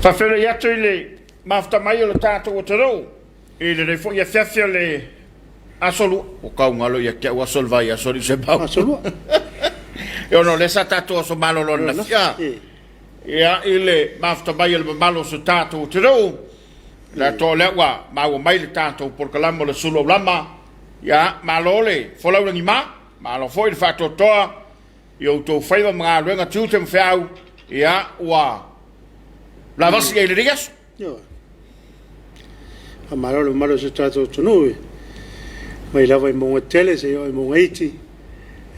Faafeiloai atu i le mafuta mai o le tatou atunuu i lenei foi afiafi o le aso lua. Ua tau galo ia te au aso o le vaiaso alii Semau. Aso lua. E ona o lea sa tatou aso malolo ananafi. Ah. Ia, i le mafuta mai o le mamalu o so tatou atunuu, le atoa o lea ua maua mai le tatou polokalame o le sulu aulama. Ia, malo le folau lagima, malo foi le faatoatoa i outou faiva ma galuega, tiute ma feau, ia, ua lavasi i ai i lenei aso. Ioe. Faamalo le mamalu o si o tatou atunuu mai lava i mauga tetele seia oo i mauga iti.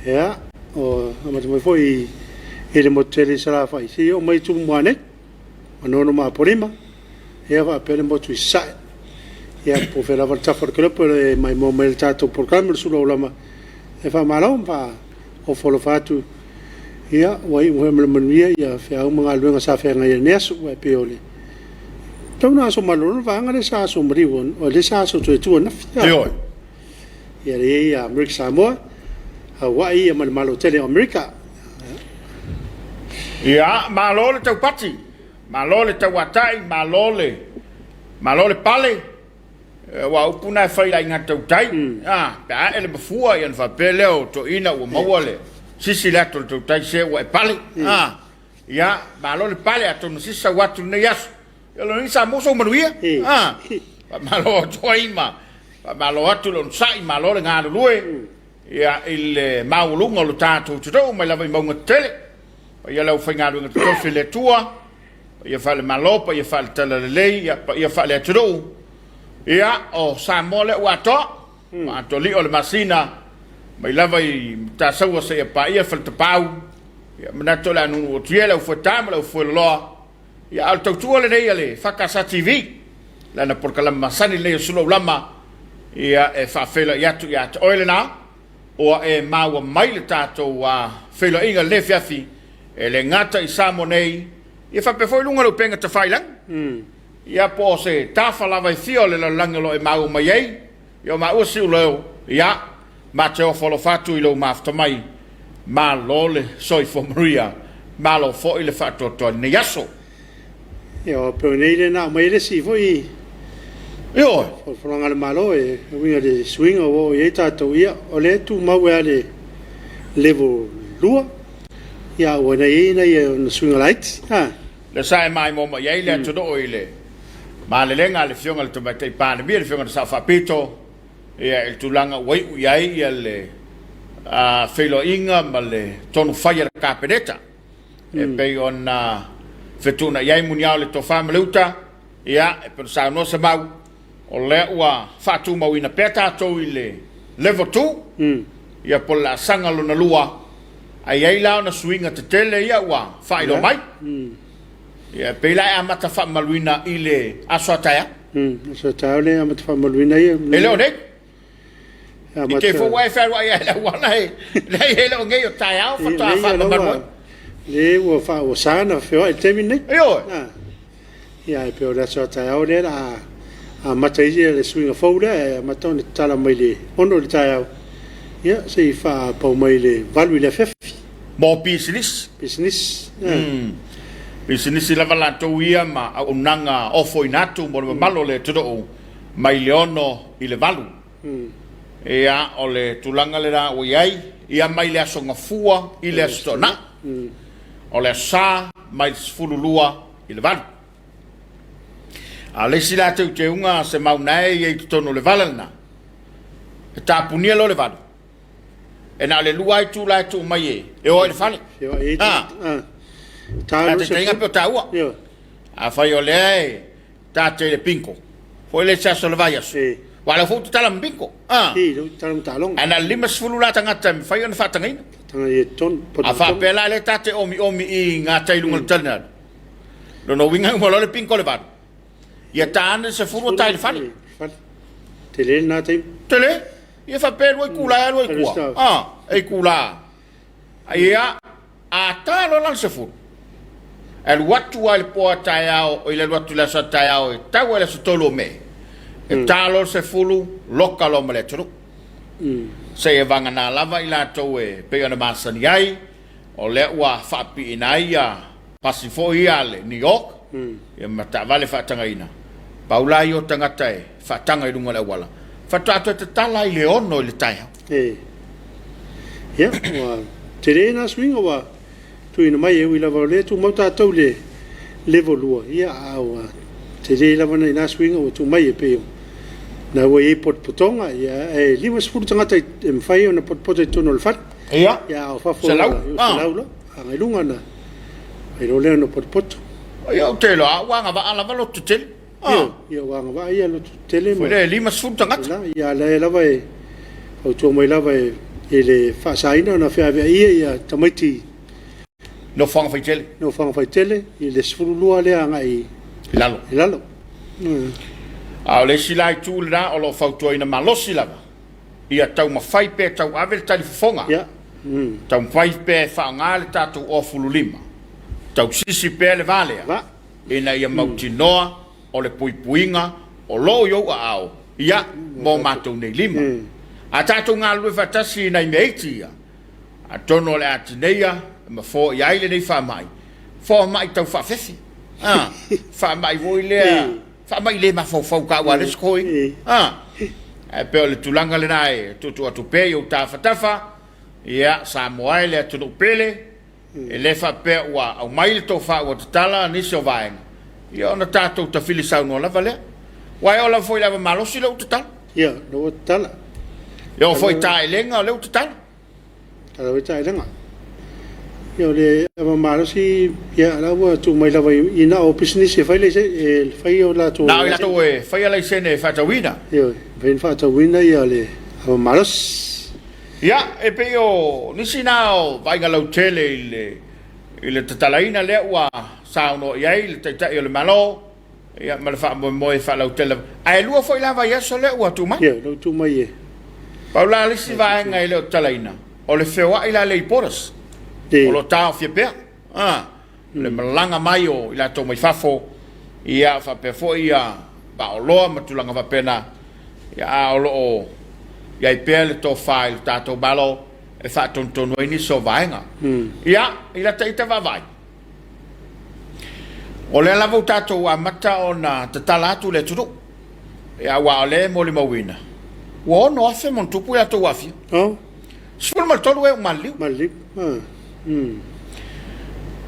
Ia, o amata mai foi i le motu tele i Salafai seia oo mai i Tumua nei, Manono ma Apolima, ia faapea le motu i Sasae. Ia, po o fea lava le tafa o le kelope o lo o e maimoa mai i le tatou polokalame o le Sulu Aulama, e faamalo ma faaofo alofa atu. Ia, ua iu foi ma le manuia ia feau ma galuega sa feagai ai i lenei aso. Aua e pei o le tau na aso malolo le vaega lea sa aso maliu, o lea sa aso toetua ananafi. Ioe. Ia, lea e i ai Amerika Samoa, Hawaii ia ma le Malo tele o Amerika. Ia, malo le taupati, malo le tauatai, malo le, malo le pale. Aua o upu na e fai i le aiga tautai, a, pe a ae le mafua, ia ona faapea lea o toeaiina ua maua le sisi le ata o le tautai, se ua e pale. A, ia, malo le pale, atonu sisi sau atu i lenei aso, ia o lona uiga sa maua sou manuia. A, faamalo atu ai ma faamalo atu le onosai, malo le galulue, ia, i le maualuga o lo tatou atunuu mai lava i mauga tetele. Paia le aufaigaluega totofi a le Atua, paia faale-Malo, paia faale-Talalelei, ia, paia faale-atunuu. Ia, o Samoa lea ua atoa, ua atoa lio le masina, mai lava i Matasaua seia paia Faletapau. Ia, manatu o le a nuunuu atu ia le aufueta ma le aufueloloa. Ia, a o le tautua lenei a le FKS TV, lana polokalame masani lenei o Suluaulama, ia, e faafeiloai atu ia te oe lena. Ua e maua mai le tatou feiloaiga i lenei afiafi, e le gata i Samoa nei, ia faapea foi luga o le upega tafailagi. Ia po o se tafa lava e fia o le lalolagi o lo o e maua mai ai, ia o maua Siuleo, ia, ma te ofo alofa atu i lou mafuta mai. Malo le soifua manuia, malo foi le faatoatoa i lenei aso. Ia, o pei o nei lea na aumai ai le isi foi Ioe. folafolaga a le Malo e uiga i le suiga ua oo i ai tatou. Ia, o lea e tumau ai lava le level 2, ia a ua i ai nai ona suiga laiti. A. Lea sa e maimoa mai ai le atunuu i le malelega a le Afioga i le Tamaitai Palemia, le Afioga i le Sao Faapito, ia, i le tulaga ua iu i ai le feiloaiga ma le tonu fai a le Kapeneta. E pei ona fetuunai ai muniao le tofa ma le uta, ia, e pei ona saunoa Semau, o lea ua faatumauina pea tatou i le level 2, ia po o le laasaga lona lua, ae i ai la ona suiga tetele ia ua faailoa mai. Ia, e pei la e amata faamamaluina i le aso a taeao. Aso a taeao lea e amata faamamaluina ia. E le o nei. I te foi ua e fealuai ai le auala e leai e le o nei o taeao faatoa faamamalu ai. Le ua fa ua sa na feoai i le taimi lenei. Ioe. Ia e pei o le aso a taeao lea la amata ai le suiga fou lea e amata ona tatala mai le 6 i le taeao. Ia se i faapau mai le 8 i le afiafi. Mo pisinisi. Pisinisi. Pisinisi lava latou ia ma auaunaga ofoina atu mo le mamalu o le atunuu mai le 6 i le 8. Ia, o le tulaga lena ua i ai, ia mai le Aso Gafua i le Aso Toonai. O le Aso Sa mai le 12 i le 8. A o le isi la teuteuga a Semau na e i ai i totonu o le vala lena, e tapunia loa le 8, e na o le 2 itula e tuu mai e e o ai i le fale. Ah, faataitaiga pe o taua. Afai o lea e Ta te i le bingo. Foi le isi aso o le vaiaso. Aua o lea foi ua tatala ma bingo. A. I, lea ua tatala ma taaloga. Ae na o le 50 la tagata e mafai ona faatagaina. Faatagaina i totonu. A faapea la lea ta te omiomi i gatai i luga o le terminal. Lona uiga e uma loa le bingo i le 8. Ia ta ane le 10 ua ta i le fale. Tele lena taimi. Tele. Ia faapea e 2 itula e alu ai i tua. A, e itula. Ia, a ta loa la le 10, e alu atu lava i le po a taeao, i le alu atu i le aso a taeao e tau ai i le aso 3 o Me, e ta loa le 10, loka loa ma le atunuu. Seia vagana lava i latou e pei ona masani ai, o lea ua faapiina ai pasi foi ia a le New York. ia ma taavale faatagaina. Pau la ia o tagata e faataga i luga o le auala, faatoa toe tatala i le 6 i le taeao. E. Ia, ua tele na suiga ua tuuina mai e ui lava o lea e tumau tatou i le level 2, ia a ua tele lava nai na suiga ua tuu mai e pei o na ua i ai potopotoga, ia e 50 tagata e mafai ona potopoto i totonu o le fale. Ia, Ia a o fafo 100, loa, 100 loa, agai luga ona fai loa lea ona potopoto. Ia, ou te iloa ua agavaa lava loto tetele. Ioe, ia ua agavaa ia loto tetele ma. Foi lea e 50 tagata. Ia, a o la e lava e fautua mai lava e le faasaina ona feaveaia ia tamaiti Nofoaga faitele. Nofoaga faitele i le 12 lea agai i lalo. I lalo. A o le isi la itu lena o lo o fautuaina malosi lava, ia taumafai pea e tauave le talifofoga, taumafai pea e faaaoga le tatou ofululima, tausisi pea le va lea, ina ia mautinoa o le puipuiga o lo o i ou aao, ia, ma o matou nei lima. A tatou galulue faatasi i nai mea iti ia, atonu o le a tineia ma foia ai lenei faamai, faamai tau faafefe, a, faamai foi lea, faamai le mafaufau ka aua le sikoina, a, ae pei o le tulaga lena e tuutuu atu pea i ou tafatafa, ia, Samoa e le atunuu pele, E le faapea ua aumai le tofa ua tatala nisi o vaega, ia ona tatou tafili saunoa lava lea. Aua e oo lava foi i le ava malosi lea ua tatala. Ia, lea ua tatala. E oo foi i taelega o lea ua tatala. Tatala foi taelega. Ia, o le ava malosi, ia, o la ua tuu mai lava i na o pisinisi e fai laisene, e fai o latou. Na o i latou e faia laisene e faatauina. Ioe, e mafai ona faatauina ia le ava malosi. Ia, e pei o nisi na o vaaiga lautele i le, i le tatalaina lea ua saunoa i ai le Taitai o le Malo, ia, ma le faamoemoe faalautele lava. Ae lua foi la vaiaso lea ua tuu mai. Ia, lea ua tuu mai e. Pau la le isi vaega e le o tatalaina, o le feoai la lea i borders. O lo o taofia pea. A, le malaga mai o i latou mai fafo, ia faapea foi ia vaaoloa ma tulaga faapena, ia a o lo o i ai pea le tofa i le tatou Malo e faatonutonu ai nisi o vaega. Ia, i lata ita vaavaai, o lea lava ua tatou amata ona tatala atu le atunuu, ia aua o lea e molimauina, ua 6,000 ma ona tupu i latou ua aafia. Oh. 13 e ua maliliu. Maliliu.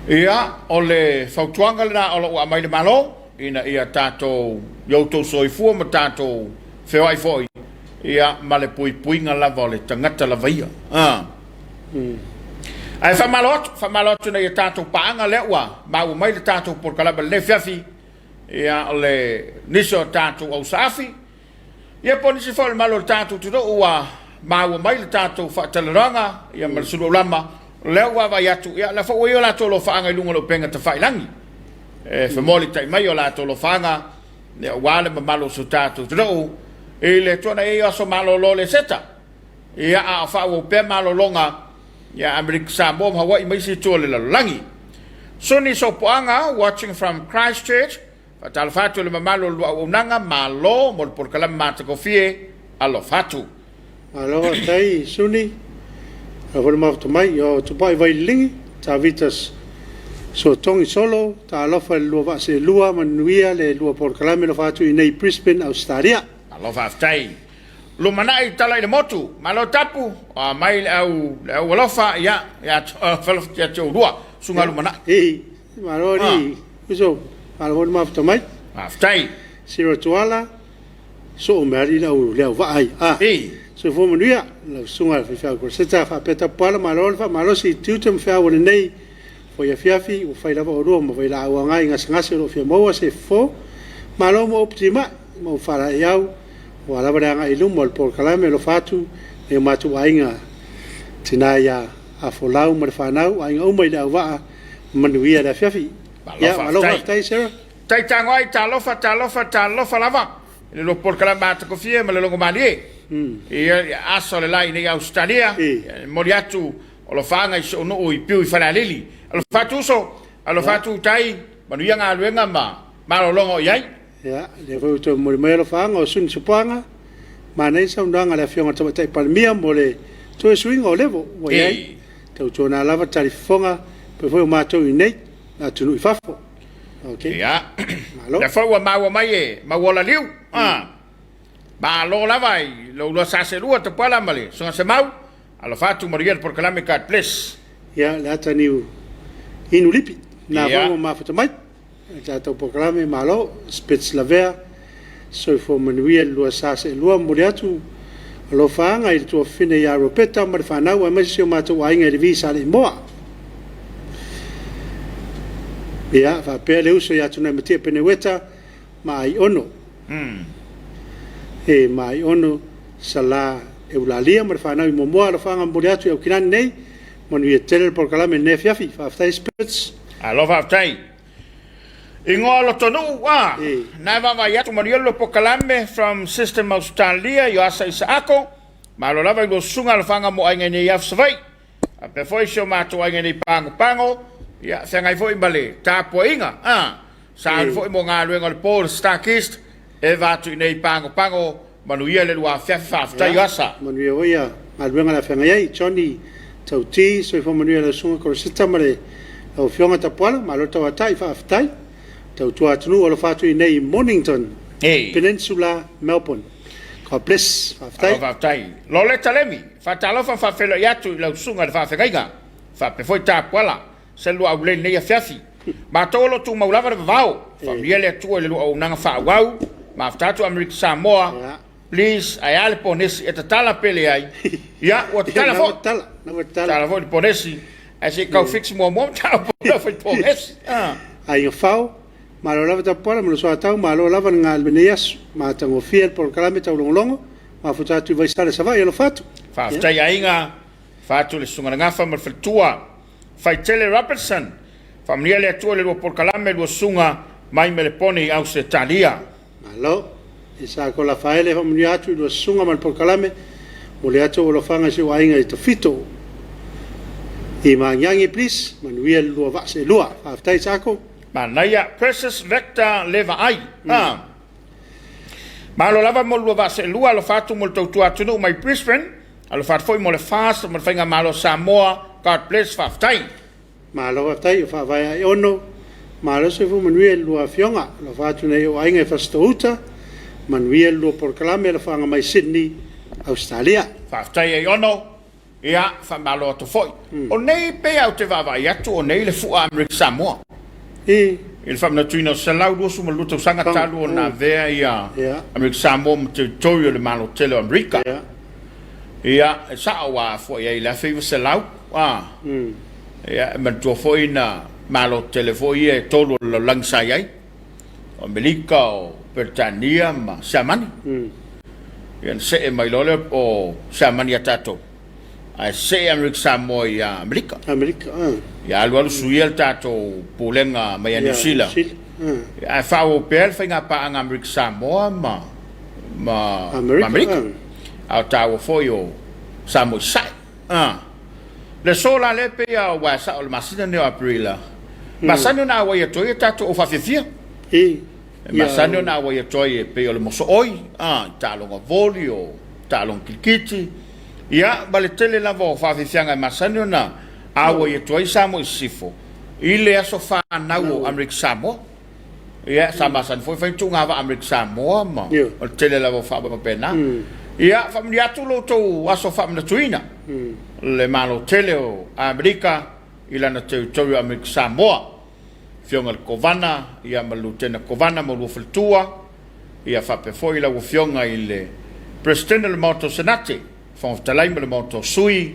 Ia, o le fautuaga lena o lo o ua aumai le Malo, ina ia tatou, i outou soifua ma tatou feoai foi, ia, ma le puipuiga lava o le tagata lava ia. A. Ae faamalo atu, faamalo atu ina ia tatou paaga lea ua maua mai le tatou polokalame i lenei afiafi, ia, o le nisi o tatou ausaafi, Ia po o nisi foi o le mamalu o le tatou atunuu ua maua mai le tatou faatalanoaga ia ma le sulu aulama, o lea ua vaavaai atu, ia o lea foi ua i ai o latou alofaaga i luga o le upega tafailagi e femolitai mai o latou alofaaga ia aua le mamalu o si o tatou atunuu i le tuanai ai o aso malolo le seta. Ia a o faaauau pea malologa ia Amerika Samoa ma Hawaii ma isi itu o le lalolagi. Suni Sopoaga watching from Christchurch. Faatalofa atu i le mamalu o le lua auaunaga, malo mo le polokalame matagofie, alofa atu. Malo faafetai Suni, malo foi le mafuta mai. O Tupai Vaililigi, Tavita Sotogi Solo, talofa i le lua vaa seelua, manuia le lua polokalame, alofa atu i inei i Brisbane, Ausetalia. Malo faafetai. Lumanai tala i le motu, malo tapu, a mai le au, le au alofa, ia, ia, alofa ia te oulua, susuga Lumanai. Ii, malo alii, uso, malo foi le mafuta mai. Faafetai. Siro Tuala, soo me alii le au, le au vaa ai. Ah, Ii. Soifua manuia, lau susuga i le faifeau Kroseta, faapea Tapuala, malo le faamalosi i tiute ma feau o lenei foi afiafi, ua fai lava oulua ma vailaau agai gasegase o lo o fia maua se fofo. Malo mo upu timai ma upu faalaeiau, aua lava le agai i luma o le polokalame, alofa atu i o matou aiga tina ia Afolau ma le fanau, aiga uma i le auvaa, manuia le afiafi. Malo Ia, malo faafetai. faafetai Sarah. Taitago ai, talofa, talofa, talofa lava i le lua polokalame matagofie ma le logomalie. Ia, ia aso le la i nei Ausetalia, I. ia, momoli atu o lofaaga i si ou nuu i Piu i Falealili. Alofa atu uso, alofa atu utai, manuia galuega ma malologa o i ai. Ia, lea foi ua toe momoli mai alofaaga o Suni Sopoaga, manaia saunoaga a le Afioga i le Tamaitai Palemia mo le toe suiga o level ua i ai. I. Tautuana lava talifofoga pei foi o matou i inei, atunuu i fafo. Okay. Ia. Malo. Lea foi ua maua mai e Mauola Liu. Ah. Malo lava i lou lua saselua Tapuala ma le Susuga Semau. Alofa atu manuia le polokalame God bless. Ia, le ata niu inu lipi. Na Ia. foi ua mafuta mai. Le tatou polokalame malo, Spitz Lavea, soifua manuia le lua sa seelua, momoli atu alofaaga i le tuafafine ia Ropeta ma le fanau aemaise si o matou aiga i le Vi Saleimoa. Ia, faapea le uso ia Tunaematia Peneueta ma Aiono. E ma Aiono Sala Eulalia ma le fanau i Moamoa, alofaaga momoli atu i Aukilani nei, manuia tele le polokalame i lenei afiafi. Faafetai Spitz. Alo faafetai. Ingoa o Lotonuu, a na e vaavaai atu manuia le polokalame from System Australia i Asa Isaako. Malo lava i lua susuga alofaga mo aiga i nei afu Savaii. Faapea foi si o matou aiga i nei Pagopago. Ia, feagai foi ma le tapuaiga, a sauni foi mo galuega o le po le Starkist e va atu i nei Pagopago. Manuia le lua afiafi, faafetai Asa. Manuia foi ia galuega o le a feagai ai. Johnny Tauti, soifua manuia i lau susuga Korosita ma le lau afioga Tapuala, malo le tauatai, faafetai. Tautua atunuu alofa atu i inei i Mornington Peninsula, Melbourne. God bless. Faafetai. Malo faafetai. Loleta Lemi, faatalofa ma faafeiloai atu i lau susuga i le faafeagaiga, faapea foi Tapuala, se lua aulei i lenei afiafi. Matou o lo o tumau lava le vavao. Faamanuia le Atua i le lua auaunaga faaauau. Mafuta atu Amerika Samoa. Please, ae a le ponesi e tatala pe leai? Ia, ua tatala foi. Tatala foi le ponesi. Ae se i tau fix muamua ma tau po fai ponesi. Aiga Fao, malo lava Tapuala ma le Soatau, malo lava le galulue i lenei aso. Matagofie le polokalame taulogologo, mafuta atu i Vaisala Savaii, alofa atu. Faafetai aiga, fatu le susuga i le Gafa ma le faletua. Faitele Robertson, Faamanuia le Atua i le lua polokalame lua susuga mai Melepone i Ausetalia. Malo. Isako Lafaele, faamanuia atu i lua susuga ma le polokalame, momoli atu ou alofaga i si ou aiga i Tofito. I Magiagi please, manuia le lua vaa seelua. Faafetai Isako. Manaia, Precious Vector le vaai. Ah. Malo lava mo le lua vaa seelua, alofa atu mo le tautua atunuu mai Brisbane. Alofa atu foi mo le FAST ma le Faigamalo a Samoa. God bless. Faafetai. Malo faafetai o faavae Aiono. Malo soifua manuia i le lua afioga. Alofa atu nei ou aiga i Fasitoo-uta. Manuia le lua polokalame alofaga mai Sydney, Ausetalia. Faafetai Aiono. Ia, faamalo atu foi. O nei pei lava ou te vaavaai atu o nei le fua Amerika Samoa. I le faamanatuina o 122 tausaga talu ona avea ia Amerika Samoa ma territory o le Malo tele o Amerika. Ia, e sao ua afua i ai i le 1900, a. Ia, e manatua foi na Malo tele foi ia e tolu o le lalolagi sa i ai, o Amerika, o Peretania ma Siamani. Ia, na see mai loa lea o Siamani ia tatou, ae see Amerika Samoa ia Amerika. Amerika, a. Ia, alu alu suia le tatou pulega mai ia Niu Sila. Ia, ae faaauau pea le faigapaaga a Amerika Samoa ma ma Amerika. A o taua foi o Samoa i Sasae. A. Le aso la lea pei a ua sao i le masina lenei o Aperila, masani ona auai atu ai a tatou au faafiafia. E masani ona auai atu ai e pei o le mosooi, a, i taaloga voli, o taaloga kilikiti, ia, ma le tele lava o faafiafiaga e masani ona auai atu ai Samoa i Sisifo i le aso fanau o Amerika Samoa. Ia, sa masani foi fai tuuga vaa Amerika Samoa ma o le tele lava o faapena. Ia, faamanuia atu lo outou aso faamanatuina le Malo tele o Amerika i lana territory o Amerika Samoa. Afioga i le Kovana, ia ma le Lutena Kovana ma lua faletua, ia faapea foi lau Afioga i le Peresetene o le Maota o Senate, Fofoga Fetalai ma le Maota o Sui,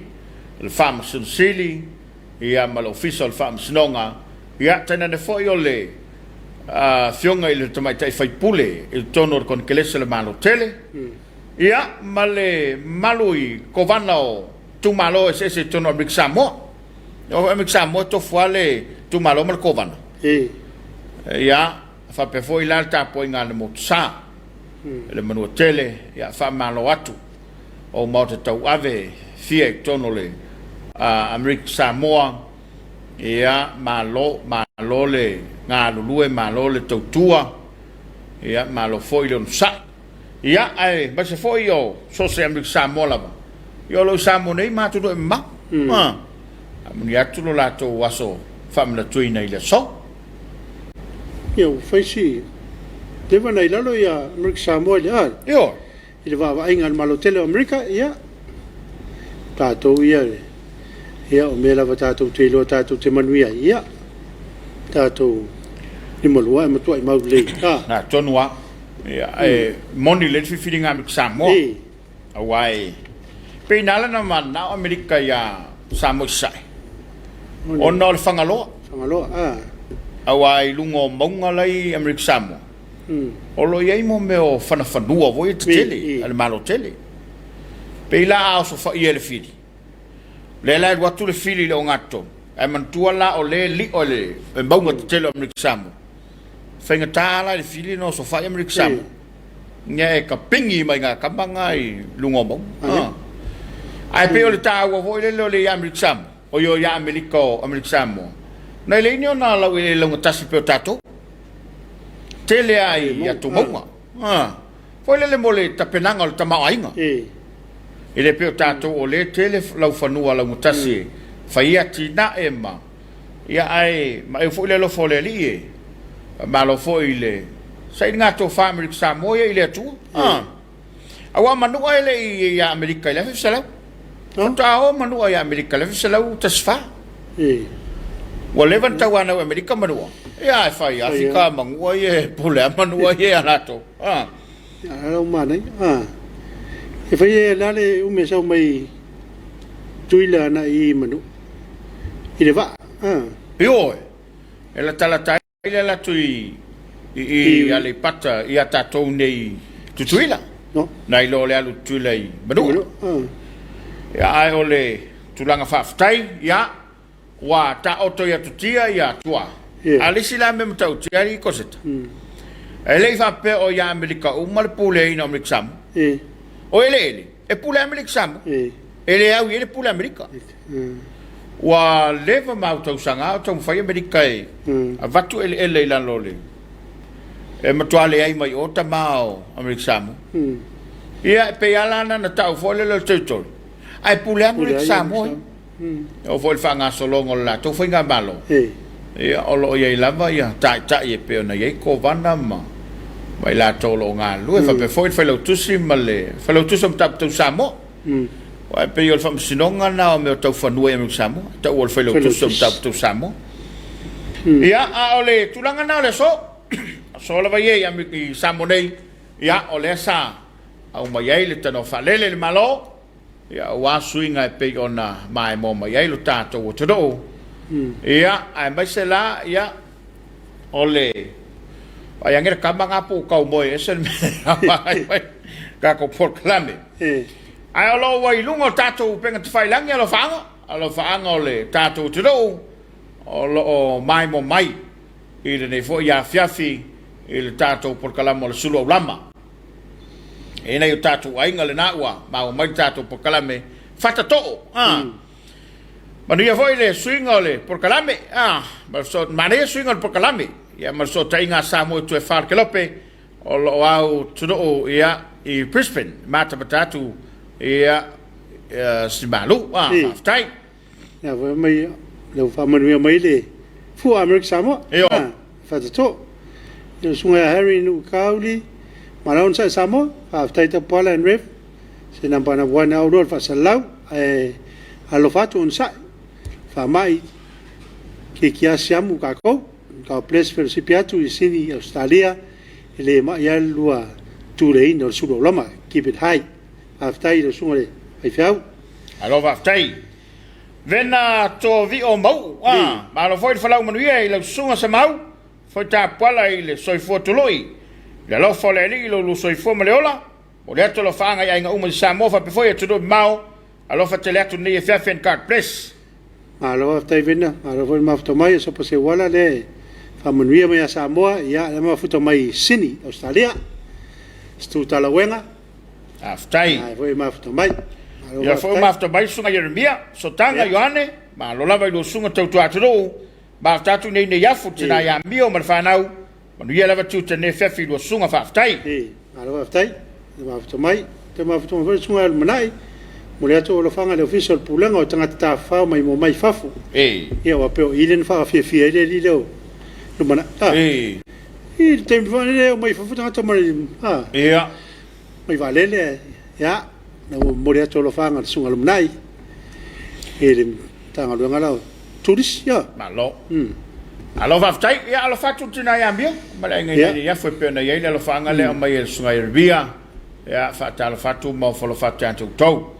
le Faamasino Sili, ia ma le Ofisa o le Faamasinoga, ia tainane foi o le Afioga i le Tamaitai Faipule i totonu o le Konekelese o le Malo Tele, ia ma le mamalu i Kovana o itumalo eseese i totonu o Amerika Samoa. O Amerika Samoa e tofu lava le itumalo ma le Kovana. Ia, faapea foi la le tapuaiga a le Motusa, le Manuatele, ia faamalo atu. O Maota Tauave fia i totonu o le Amerika Samoa, ia malo, malo le galulue, malo le tautua, ia malo foi le onosai. Ia aemaise foi o so o se Amerika Samoa lava, ia o lo o i Samoa nei ma atunuu e mamao. Faamanuia atu lo latou aso faamanatuina i le aso. Ia ua fai si leva na i lalo ia Amerika Samoa i le a? Ioe. I le vaavaaiga a le Malo tele o Amerika, ia tatou ia, ia o mea lava tatou te iloa tatou te manuia ai, ia tatou limalua ae matuai mau lelei. A. Na tonu lava. Ia, e moni lelei le filifiliga a Amerika Samoa. Aua e pei na ala ona mananao Amerika iā Samoa i Sasae, ona o le Fagaloa. Fagaloa, a. Aua i luga o mauga la i Amerika Samoa, o lo o i ai mo mea o fanafanua foi ia tetele a le Malo tele. Pei la a osofaia e le fili, lea la e alu atu le fili i le ogatotonu, ae manatua la o lea e li'o e le mauga tetele o Amerika Samoa, faigata la i le fili ona osofai Amerika Samoa. Ia e kapigi mai ngā kama ngā i luga o mauga. Ae pei o le taua foi lele o le ia Amerika Samoa, o ia ia Amerika o Amerika Samoa, na e leai ni ona laueleele laugatasi pei o tatou. Tele lava i atu mauga. Foi lele mo le tapenaga o le tamaoaiga. E le pei o tatou o lea e tele laufanua laugatasi e fai ai atinae ma Ia ae maeu foi le alofa o le Alii e faamalo foi i le sailiga tofa Amerika Samoa ia i le Atua. Ah. Aua o Manua e le i ia Amerika i le 1900. Faatoa o Manua ia Amerika i le 1914. Ua leva ona tauanau i Amerika Manua. Ia ae fai Afrika Manua ia e pule a Manua ia ia latou. Ah. A lau manaia. Ah. E fai e la le ume sau mai Tuila ana i Manua. I le vaa. Ah. Ioe, e latalata ai le alu atu i i Aleipata ia tatou nei Tutuila. No. Nai lo le alu Tutuila i Manua. Ah. Ia, ae o le tulaga faafetai, ia, ua taoto i atutia ia Atua. Yeah. A le isi la mea matautia i Koseta. E le i faapea o ia Amerika uma le puleaina o Amerika Samoa. Yeah. O eleele, e pule Amerika Samoa. Yeah. E le au i ai le pule Amerika. Ua leva mau tausaga o taumafai Amerika e avatu eleele i lalo o le e matua leai mai o tama o Amerika Samoa. Ia, e pei lava la na tau foi lele o le territory. Ae pule Amerika Samoa ia. E oo foi i le faagasologa o le latou faigamalo, ia, o lo o i ai lava ia taitai e pei ona i ai Kovana ma ma i latou o lo o galulue, faapea foi le Failautusi ma le Failautusi o Mataupu Tau Samoa. Aua e pei o le faamasinoga lena o mea tau fanua i Amerika Samoa, e taua o le Failautusi o Mataupu Tau Samoa. Ia, a o le tulaga lena o le aso, aso lava ia i Samoa nei, ia, o lea sa aumai ai le tanoa faalele i le Malo, ia, aua suiga e pei ona maimoa mai ai lo tatou atunuu. Ia, aemaise la, ia, o le vaai ane le kama na po o tau moe ese le mea ai mai tatou polokalame. Ae o lo o ua i luga o tatou upega tafailagi alofaaga, alofaaga o le tatou atunuu o lo o maimoa mai i lenei foi afiafi i le tatou polokalame o le Sulu Aulama. E nai o tatou aiga lena ua maua mai le tatou polokalame fatatoo. Ah. Manuia foi le suiga o le polokalame, ah, ma le manaia suiga o le polokalame, ia ma le fesootaiga a Samoa i tua e Kelope, o lo o au atunuu, ia, i Brisbane, matamata atu, ia, Sinimalu, ah, faafetai. Ia, foi mai, lea ua faamanuia mai le fua Amerika Samoa. Io. Ah, fatatoo. Ia, susuga ia Harry Nuukauli, malo onosai Samoa, faafetai Tapuala and Rev. Se number na one au loa le faasalalau ae alofa atu onosai faamai keiki a siamu kakou. God bless fellowship atu i Sini Australia e le mai a le lua tuleina o le sulu aulama. Keep it high. Faafetai i lau susuga le faifeau. Alo faafetai. Vena Tovio Mau'u. Ah, malo foi le falau manuia i lau susuga Samau. Foi tapuala i le soifua tului. I le alofa o le Alii lo lua soifua ma le ola. Momoli atu alofaaga i aiga uma i Samoa faapea foi atunuu mamao. Alofa tele atu lenei afiafi and God bless. Malo faafetai Vena, malo foi le mafuta mai o Sopo Seuala lea e faamanuia mai ia Samoa, ia lea mafuta mai i Sydney, Australia. Stu Talauega. Faafetai. Ae foi mafuta mai. Malo Ia foi mafuta mai Susuga Ieremia, Sotaga Ioane, malo lava i lua susuga tautua atunuu. Mafuta atu nei nei afu, tina ia Mio ma le fanau. Manuia lava tiute nei afiafi i lua susuga faafetai. E, malo faafetai, le mafuta mai. Te mafuta mai foi le susuga ia Lumanai. Momoli atu ou alofaga i le Ofisa o le Pulega o Tagata Tafafao Maimoa Mai Fafo. E. Ia, aua pei o i lea na faafiafia ai le alii lea o Lumanai. Ah. E. I le taimi foi lea e omai fafo tagata mai a Ia. mai vaalele ia na ua momoli atu alofaaga i le Susuga Lumanai i le Matagaluega la o Turisi ia. Malo. Malo faafetai. Ia alofa atu le tina ia Amio ma le aiga i nei afu e pei ona i ai le alofaaga lea e aumai e le Susuga ia Ria. Ia faatalofa atu ma ofo alofa atu ia te outou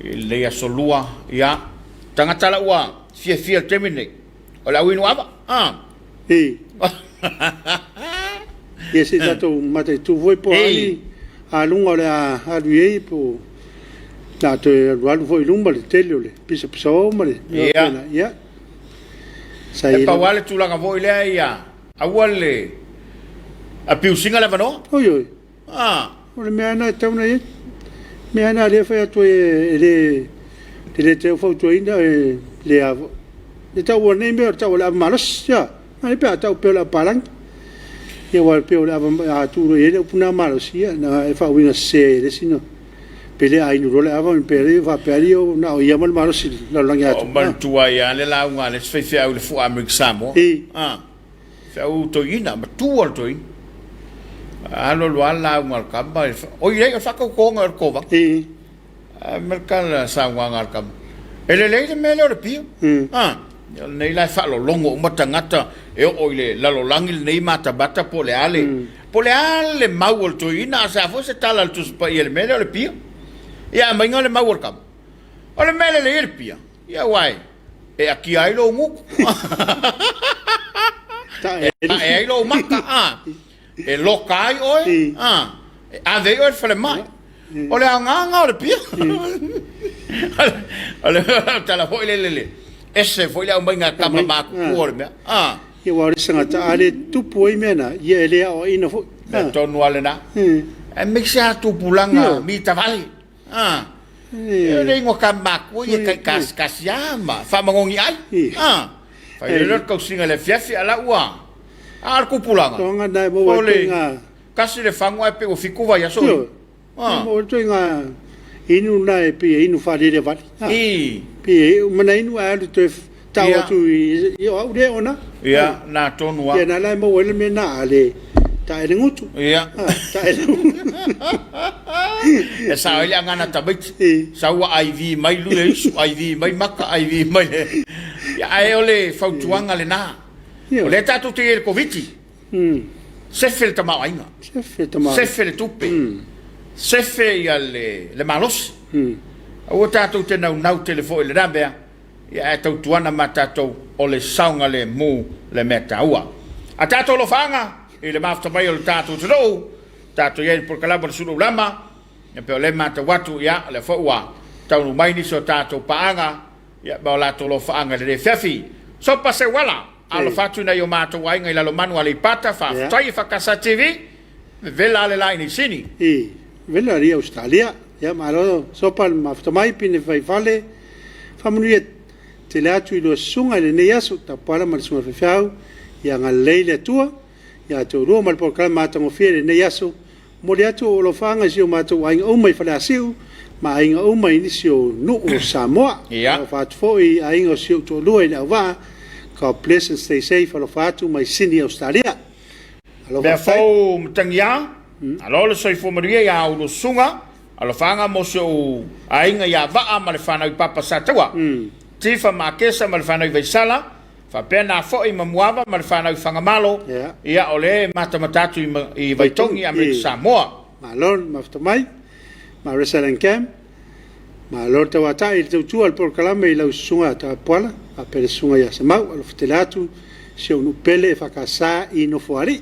i lenei aso lua. Ia tagata la ua fiafia i le taimi lenei o le au inu ava. Ah. I. Ia se i tatou mataitu foi po o a ni aluga o le a alu i ai po o le a toe alualu foi i luma le tele o le pisapisao ma le mea faapena. Ia. Sa i ai. E pau lava le tulaga foi lea ia aua le abuse ina le avanoa. Oi oi. Ah. O le mea lena e tatau ona i ai. O le mea lena lea e fai atu ai e le, e le tau fautuaina e le a le tau o nei mea o le tau o le ava malosi. Ia, ai pe a tau pea o le ava palagi. Ia aua e pei o le ava a tuu loa i ai le upu lena malosi, ia na e faauiga sese ai e le isi na pe le a inu loa le ava pe le faapea alii o na o ia ma le malosi i le lalolagi atoa. O manatua ai lava le lauga a le isi faifeau i le fua Amerika Samoa. I. Ah. Feau toeaina, matua le toeaina. Alu alu lava le lauga a le kama, oi lei, o le faatautoga o le kovana. Ae fai mai le tala saunoaga a le kama, e lelei le mea lea o le pia. A, o lenei la e faalologo uma tagata e oo i le lalolagi lenei matamata po o le a le, po o le a le mau o le toeaina, a o se a foi se tala a le Tusi Paia i le mea lea o le pia. Ia aumaiga le mau a le kama. O le mea lelei e le pia, ia aua e, e akia ai lou gutu, e tae ai lou maka, a, e loka ai oe, a, e ave ai oe i le falemai. O le agaga o le pia. O le tala foi lele le ese foi le aumaiga a tama matutua o le mea. A. Ia aua o le tagata a le tupu ai mea na, ia e le aoaina foi. Mea tonu lava lena. Aemaise lava tupulaga mitavale. A, e le igoa tama matua ia tai kasikasi a ma faamanogi ai. A, fai lea le tausiga i le afiafi a la ua a o le tupulaga. Toga na e maua ai ituaiga. Tasi le fagu ae pei ua fitu vaiaso o inu. A. Maua ai ituaiga inu na e pei e inu faalelevale. I. Pei e uma na inu ae alu toe tau atu i o au lea ona. Ia, na tonu a. Ia na la e maua ai le mea na a le tae le gutu. Ia. Tae le E sao ai le agana tamaiti. Sau ua IV mai lue isu, IV mai maka, IV mai le. Ia, ae o le fautuaga lena. O lea tatou te i ai i le Koviti. Sefe le tamaoaiga. Sefe le tamaoaiga. Sefe le tupe. Sefe ia le malosi. Aua tatou te naunau tele foi i lena mea. Ia ae tautuana ma tatou o le saogalemu le mea taua. A tatou alofaaga i le mafuta mai o le tatou atunuu, tatou i ai i le polokalame o le Sulu Lama, ia pei o lea e matau atu, ia o lea foi ua taunuu mai nisi o tatou paaga, ia ma o latou alofaaga i lenei afiafi. Sopa Seuala, alofa atu i nai o matou aiga i Lalomanu Aleipata, faafetai i Fakasa TV, vevela le la i Niusini. I, vevela i Ausetalia. Ia malo Sopa le mafuta mai pine fai fale. Faamanuia tele atu i lua susuga i lenei aso, Tapuala ma le susuga Faifeau, ia agalelei le Atua ia te oulua ma le polokalame matagofie i lenei aso. Momoli atu ou alofaaga i si o matou aiga uma i Faleasiu ma aiga uma i nisi o nuu o Samoa. Ia. Alofa atu foi i aiga o si ou toalua i Leauvaa. God bless and stay safe. Alofa atu mai Sydney, Australia. Alofa Mea faafetai. fou matagiā, alo le soifua manuia ia oulua susuga, alofaaga mo si ou aiga ia Vaa ma le fanau i Papa Sataua, Tifa ma Akesa ma le fanau i Vaisala, faapea na foi ma Muava ma le fanau i Fagamalo, ia o lea e matamata atu i Vaitogi, Amerika Samoa. Malo le mafuta mai, Marissa Langham. Malo le tauatai i le tautua o le polokalame i lau susuga Tapuala faapea le susuga ia Semau. Alofa tele atu si ou nuu pele EFKS i Nofoalii.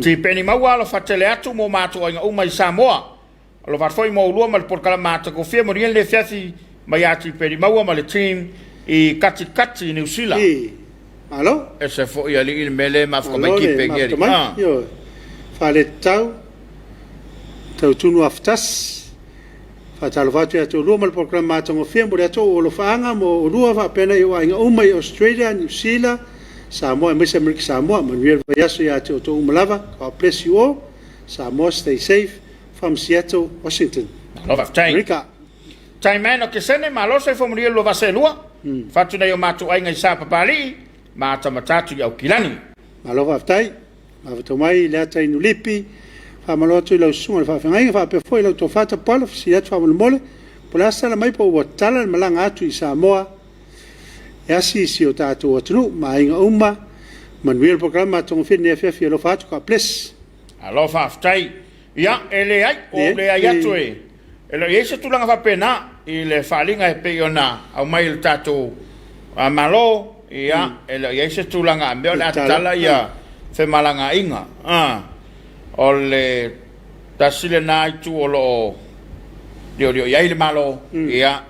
Tipeni maua alofa tele atu mo matou aiga uma i Samoa. Alofa atu foi mo oulua ma le polokalame matagofie manuia lenei afiafi mai ia Tipeni maua ma le team i Katikati i Niu Sila. I. Malo. Ese foi alii le mea lea e mafuta mai Malo le Tipeni mafuta alii. mai. Ah. Ioe. Faaletau, tautunu afatasi. Faatalofa atu ia te oulua ma le polokalame matagofie mo le atu o alofaaga mo oulua faapea nai ou aiga uma i Australia, Niu Sila, Samoa aemaise Amerika Samoa. Manuia le vaiaso ia te outou uma lava. God bless you all. Samoa stay safe from Seattle, Washington. Malo faafetai. Amerika. Time o Kesene, malo soifua manuia lua vasa e lua. Fatu nai o matou aiga i Sa Papalii, ma atamata atu i Aukilani. Malo faafetai. Mafato mai le ata inulipi, faamalo atu i lau susuga i le faafeagaiga faapea foi lau tofa Tapuala, fesili atu faamolemole, po o le a se tala mai po ua tatala le malaga atu i Samoa e asi si o tatou atunuu ma aiga uma. Manuia le polokalame matagofie i lenei afiafi. Alofa atu, God bless. Malo faafetai. Ia, e leai, ua ou leai atu e e le o i ai se tulaga faapena i le faaaliga e pei ona aumai e le tatou Malo, ia, e le o i ai se tulaga a mea o le a tatala ia femalagaaiga. O le tasi lena itu o lo o liolio i ai le Malo, ia,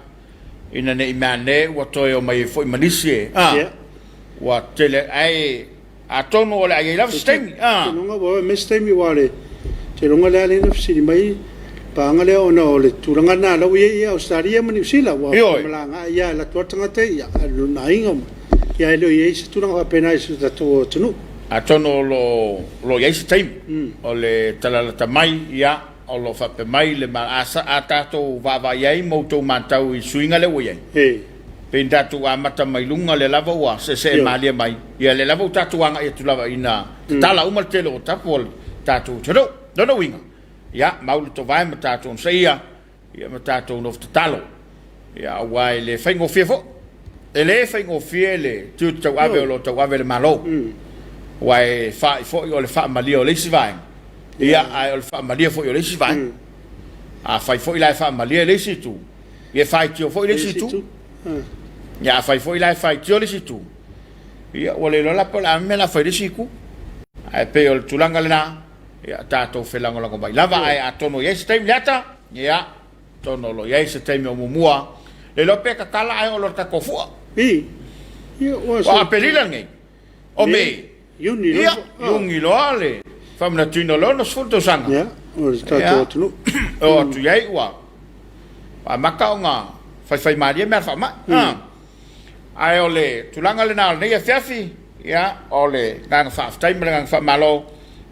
ina ne i meaane ua toe omai ai foi ma nisi e, ua tele, ae Atonu o le a i ai lava se taimi. Seiloga ua oo mai se taimi aua o le seiloga lea lea na fesili mai paga lea ona o le tulaga lena la ua i ai Ausetalia ma Niu Sila ua femalagaai lava e alu atu lava le tagata ia alu i lona aiga ma ia ae le o i ai se tulaga faapena i si o tatou atunuu. Atonu o lo o i ai se taimi o le talalata mai ia o lo o faapea mai le a tatou vaavaai ai ma outou matau i suiga lea ua i ai. Pei na tatou amata mai luga, lea lava ua seesee malie mai, ia lea lava ua tatou agai atu lava ina tatala uma le tele o tapu o le tatou atunuu. Lona uiga, ia mau le tovae ma tatou onosaia, ia ma tatou nofo tatalo, ia aua e le faigofie foi. E le faigofie le tiute tauave o lo o tauave e le Malo, aua e fa'i foi o le faamalie o le isi vaega, ia ae o le faamalie foi o le isi vaega. Afai foi la e faamalie le isi itu, Ia e faitio foi le isi itu. Ia afai foi la e faitio le isi itu, ia ua le iloa la po o le a le mea o le a fai i le isi itu. Ae pei o le tulaga lena, ia tatou felagolagomai lava, ae atonu e i ai se taimi Leata, ia atonu o lo o i ai se taimi o muamua, le iloa pe tatala ae oo loa i le tatou fua. O Aperila lenei. O Me. Iuni loa. Ia, Iuni loa le faamanatuina o le 60 tausaga. Ia, o le tatou atunuu. E oo atu i ai ua amata ona faifaimalie mea faamai. Ae o le tulaga lena o lenei afiafi, ia, o le agaga faafetai ma le agaga faamalo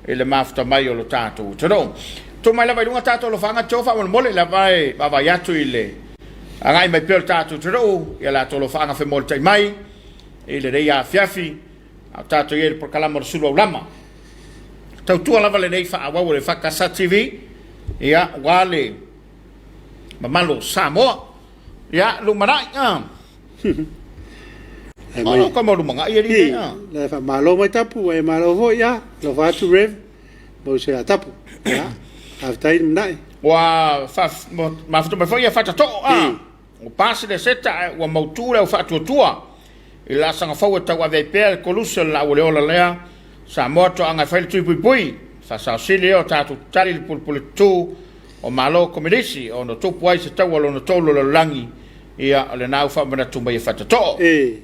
i le mafuta mai o lo tatou atunuu. Tuu mai lava i luga tatou alofaaga Joe faamolemole lava e vaavaai atu i le agai mai pea o le tatou atunuu i a latou alofaaga femolitai mai i lenei afiafi a o tatou i ai i le polokalama o le Sulu Aulama. Tautua lava lenei faaauau o le EFKS TV, ia, aua le mamalu o Samoa. Ia, lumanai, a. Malo ka mo lumanai e lii, a. Le faamalo mai tapu, e malo foi, ia, alofa atu Rev, mo se a tapu. Ia, faafetai lumanai. Ua mafuta mai foi ia Fatatoo, a. Ua pasi le seta ae ua mautu le au faatuatua i le laasaga fou e tauave ai pea le koluse o le laau o le ola lea Samoa toaga e fai le tui puipui faasaosili ea o tatou tatali le pulepule tutu o Malo Komenisi ona tupu ai se taua lona tolu o le lalolagi. Ia o lena ua faamanatu mai e Fatatoo. E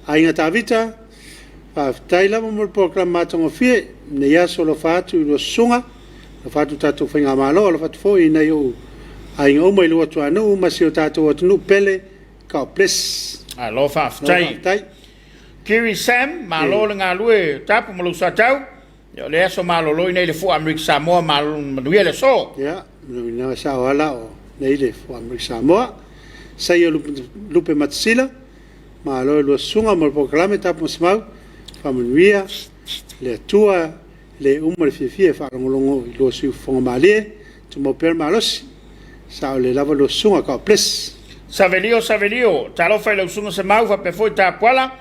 Aiga Tavita, faafetai lava mo le polokalame matagofie lenei aso. Alofa atu i lua susuga, alofa atu i le tatou faigamalo, alofa atu foi i nai ou aiga uma i Luatuanuu ma si o tatou atunuu pele. God bless. Malo faafetai. Faafetai. Kiri Sam, malo le galue tapu ma lou soatau. Ia o le aso malolo i nei le Fua Amerika Samoa, malo manuia le aso. Ia, manuia sao ala o nei le Fua Amerika Samoa. Saia Lupe Matasila, malo i lua susuga mo le polokalame tapu ma semau, faamanuia le Atua le uma le fiafia e faalogologo i lua siufofoga malie, tumau pea le malosi, sao le lava lua susuga. God bless. Savelio Savelio, talofa i lau susuga Semau faapea foi Tapuala,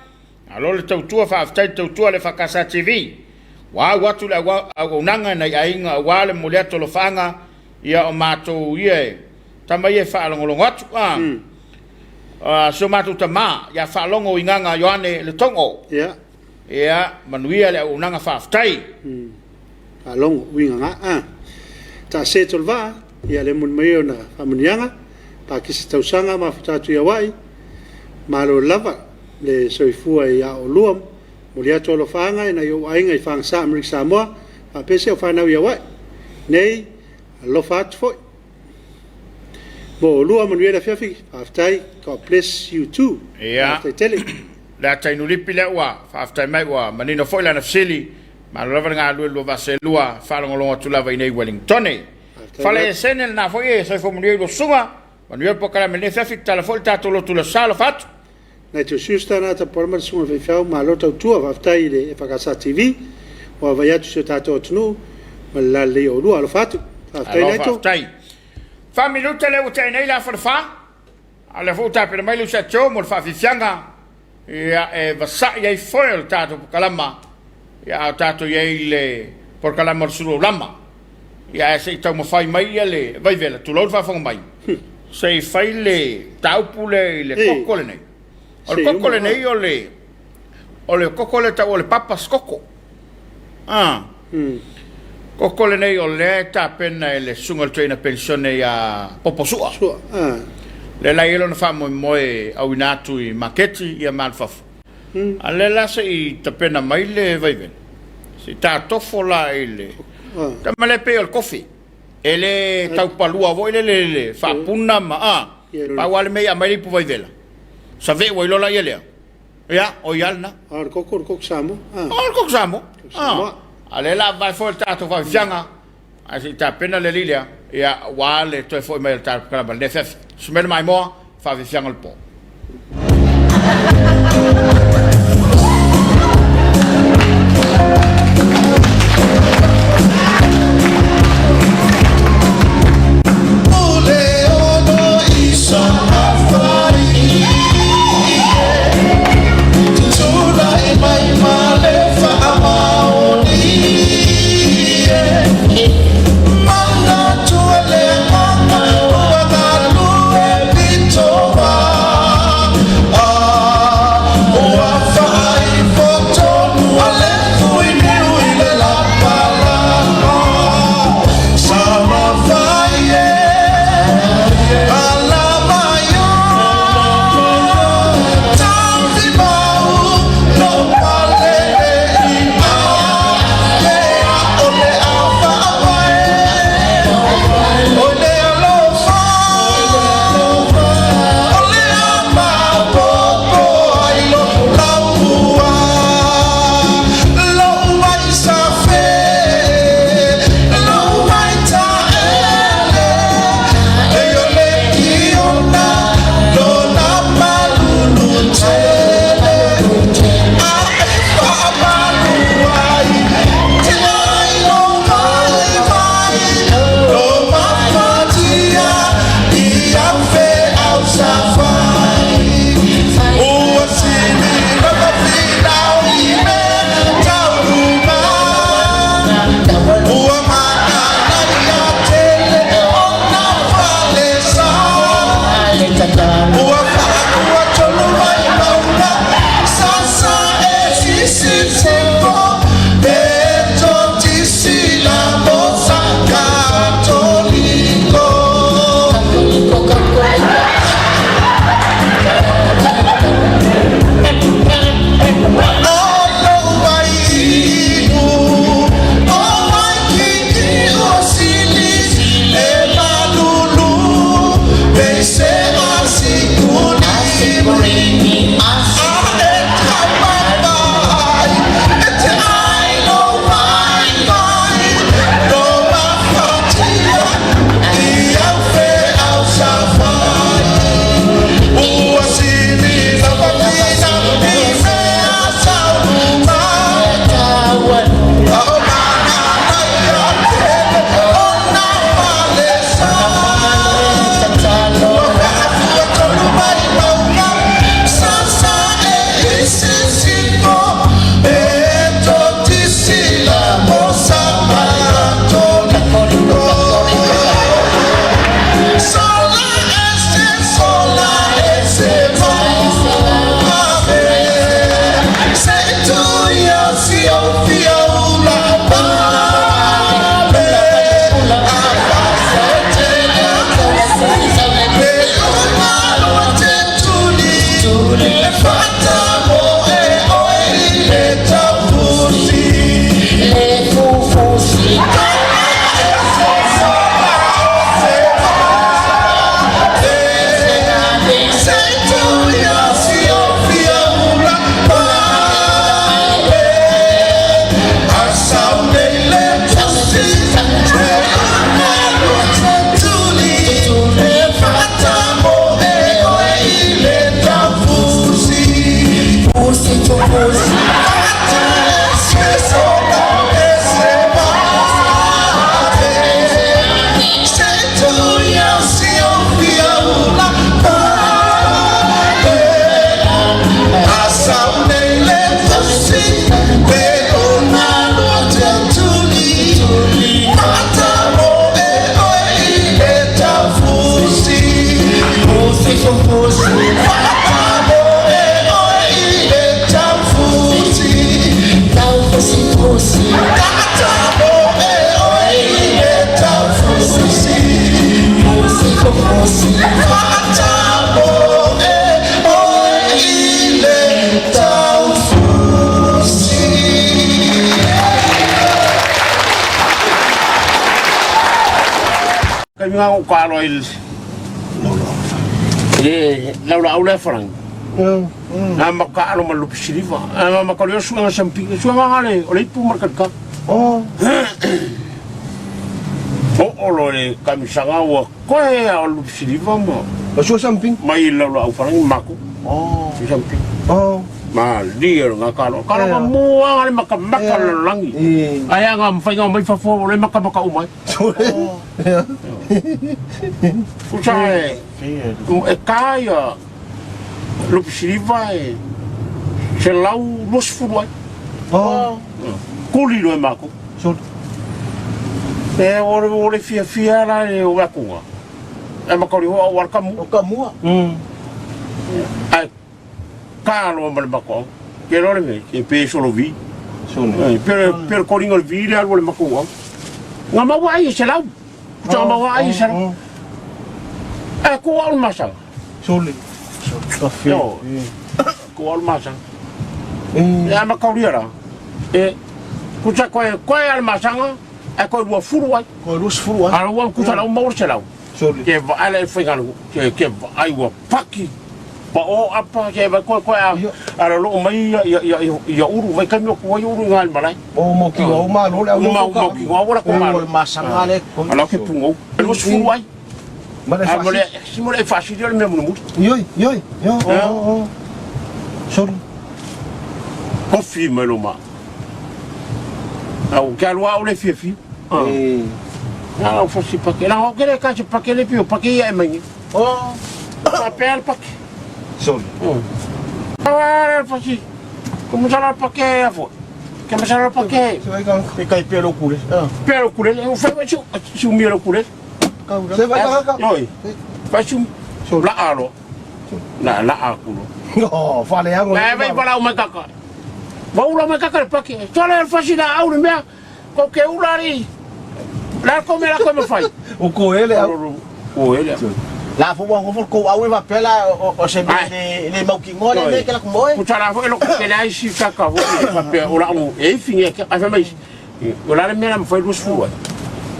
malo le tautua, faafetai le tautua le EFKS TV. Ua au atu le auaunaga i nai aiga aua le momoli atu o alofaaga, ia o matou ia e tama ia e faalogologo atu. Si o matou tama ia Faalogo Igaga Ioane Letogo. Ia manuia le auaunaga faafetai. Faalogo Uigaga. Taase Tolevaa, ia le moni mai ona faamanuiaga, pakisi tausaga mafuta atu i Hawaii, malo lava le soifua ia oulua, momoli atu alofaaga i nai ou aiga i Fagasa Amerika Samoa, faapea si au fanau i Hawaii nei, alofa atu foi mo oulua, manuia le afiafi, faafetai, God bless you too. Ia, Faafetai tele. Le Atainulipi lea ua faafetai mai ua manino foi lana fesili. Malo lava le galulue lua vaa seelua, faalogologo atu lava i nei Wellingtone. Faafetai Fale Leata. Esene lena foi e soifua manuia i lua susuga, manuia le polokalame i lenei afiafi, tatala foi le tatou lotu i le Aso Sa, alofa atu. Nigel Schuster, na tapuala ma le susuga i le faifeau, malo tautua, faafetai i le EFKS TV. Vaavaai atu i si o tatou atunuu ma le lalelei o oulua. Alofa atu. Faafetai Alo, Naito. Faafetai. 4 minute lea ua tea nei le 3:30. A o lea foi ua tapena mai le uso Joe mo le faafiafiaga. Ia, e vasa'i ai foe o le tatou polokalama. Ia, a o tatou i ai i le polokalama o le sulu aulama. Ia, ae se i taumafai mai ia le Vaivela, tulou le faafofoga mai, se i fai le taupu lea i le koko lenei. O le koko lenei o le koko lea tau o le papas koko. Ah. Koko lenei o lea e tapena e le susuga o le toeaina penisione ia Popo Sua. Sua. Ah. Lea la e i ai lona faamoemoe auina atu i maketi ia ma alu fafo. A lea la se i tapena mai le Vaivele. Se i tatofo la i le tama lea pei o le kofi. E le taupalua foi le le faapuna ma a. Pau lava le mea ia aumai le ipu Vaivela. Saveu ai loa la ia lea. Ia, o ia lena. Ah, o le koko Samoa. Ah. O le koko Samoa. Samoa. A lea la vae foi le tatou faafiafiaga. Ae se i tapena le alii lea. Ia, ua le toe foi mai o le tatou polokalama le afiafi. Sumele maimoa, faafiafiaga o le po. taimi nga ou kaalo ai le laulaau lea faragi. Na ma kaalo ma lupi siliva. A ma ka suenga sampi. Suenga ngale o le ipu ma le kalika. O o lo le kamisaga ua koe a o lupi siliva ma. O sua samping? Mai laulaau faragi mako. Si sampi. Malie le ga kalo. Kalo ka mua le makamaka le lalolagi. Ae aga mafai ga omai fafo o le makamaka uma ai. Pusa e e ka ia lupi siliva e 120 ai. Kuli loa e makou. E o le fiafia la e o akuga. E makauli hoa o ala ka mua. O ka mua. Ae ka loa ma le makoau. Ke loa le mea, ke pe solo vi. Pe pe le kolinga o le vi le alu o le makoau. Nga maua ai e 100. Nga maua ai e 100. Ae ko au le masaga. Sole. Yo. Ko au le masaga. E a makaulia la. E kusa koe koe a le masaga, ae koe 20 ai. Koe 20 ai. A ua kusa lau maua le 100. Sole. Ke vaai le faigaluega, ke ke vaai ua paki pa o apa ke vai koe koe a a lo lo mai ia ia ia ia uru vai kami o kuai uru ngai malai. O mo ki o ma lo le au Ma ma ki o wala ko ma. O le masaga le ko. Ala ke pungo. Lu sfuru ai. Ma le A mo faasi. le si mo le faasi le me mu. Ioi, ioi, yo, o, o. Sole. Kofi mai lo ma. Au ke alua o le fia fia. Na au fasi pake. Na o ke le ka se pake le pio pake ia e mai. O. Pa pe al pake. Sole. Ah, fasi. Como sala pake a fo. Ke masala pake. Se vai ka E kai pelo kule. Pe lo kule, o fai vai su su mi lo kule. Se vai ka ka. Oi. Vai su la alo. La la akulo. No, fale ango. Vai vai para o makaka. Vai ula makaka le pake. Tole fasi la au le mea. Ko ke ula ri. La ko me la ko me fai. O ko ele au. O ele. La fo wa fo ko au e va pela o se me le le mau ki ngole le ke la kumoe. Ko tara fo e lo ke le ai si kaka fo e fa pe o la o e finge ke a fa mai. O la le mea ma fai lu fu.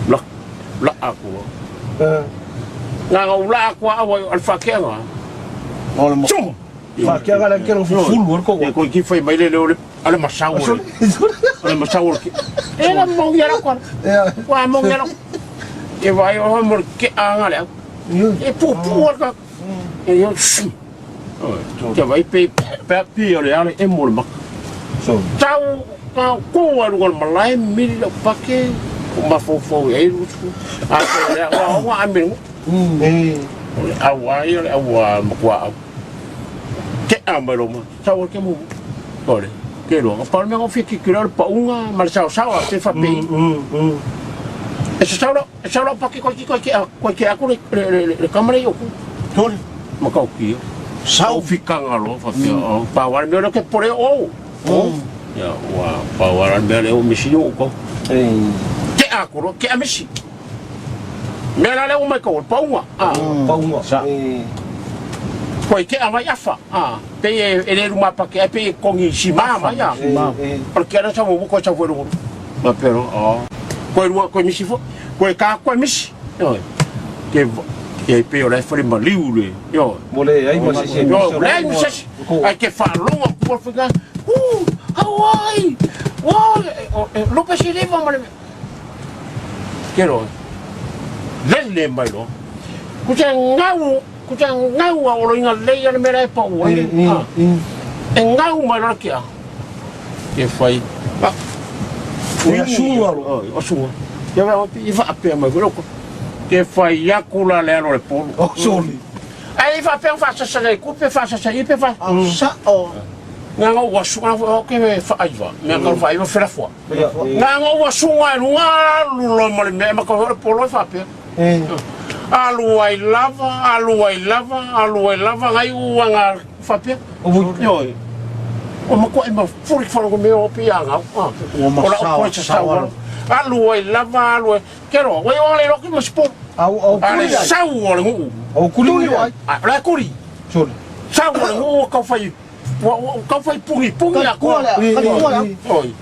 La la aku. Nga nga ula aku a wa al fa ke nga. O le mo. Chum. Fa ke ga le ke lo fulu ko. E ko ki fai mai le le ale masau. Ale masau ke. E la mo ya la ko. Wa mo ya la. E vai o mo ke a nga le. E pu pu ka. E yo. Ke vai pe pe pe o le ale e mo le maka. So. Tau ka ko wa lu malai mili lo pake o mafofo e lu tu. A ko le wa wa a me. O le awa ia le awa makua au. Ke a mai lo ma. Tau ke mu. Ore. Ke lo ka pa me ngo fi ki ki lo pa unga ma le sao sao a te fa pe. E se sao lo e sao lo pake ko ki ko ki a ko ki a ko le le le kamare yo ku. Tole. Ma kau ki. Sau. Sau fikanga lo fa pe o pa wa me lo ke pore o. O. Ya wa pa wa me le o misi yo ko. Ke a ko ke a misi. Me la le o mai ko pa unga. A. Pa unga. Sa. Koe ke a mai afa. A. Pe e le ruma pa ke pe kongi si ma ma ya. O ke ana sa mo ko sa fo Ma pero o. Koe rua koe misi fo. Koe ka koe misi. Yo. Ke ke pe o le fo le maliu le. Yo. Mo le ai ma se se. Yo, le ai misi. Ai ke fa longa ku fo ka. U, Hawaii. Wa, lo pe si le ma le. Ke ro. Le le mai lo. Ku te ngau, ku te ngau a olo inga le ia le mera e pa ua. E ngau mai lo kia. Ke whai. E a sunga lo. O sunga. Ia wa i fa apea mai ko. Ke whai aku la le alo le polo. O soli. Ai fa apea fa sa sa ku pe fa sa sa i pe fa. Sa o. Nga nga ua sunga o ke fa aiva. Mea ka fa aiva fela fua. Nga nga ua sunga e lunga alu lo ma le mea ma ka le polo e fa apea. Alu ai lava, alu ai lava, alu ai lava ngai ua nga fa apea. Oi. O ma ko e ma furi fara ko mea o pe ia ngau. O ma O la o sao, koe sa sao sao. Alu ai lava, alu ai. Kero, wai o le roki ma spo. Au au Ale kuli ai. sau o le nguu. Au kuli ai. A la kuri. Soli. Sau o le nguu ka whai. Ua ua tau fai pugi pugi a Kua lea, kali kua lea. Oi.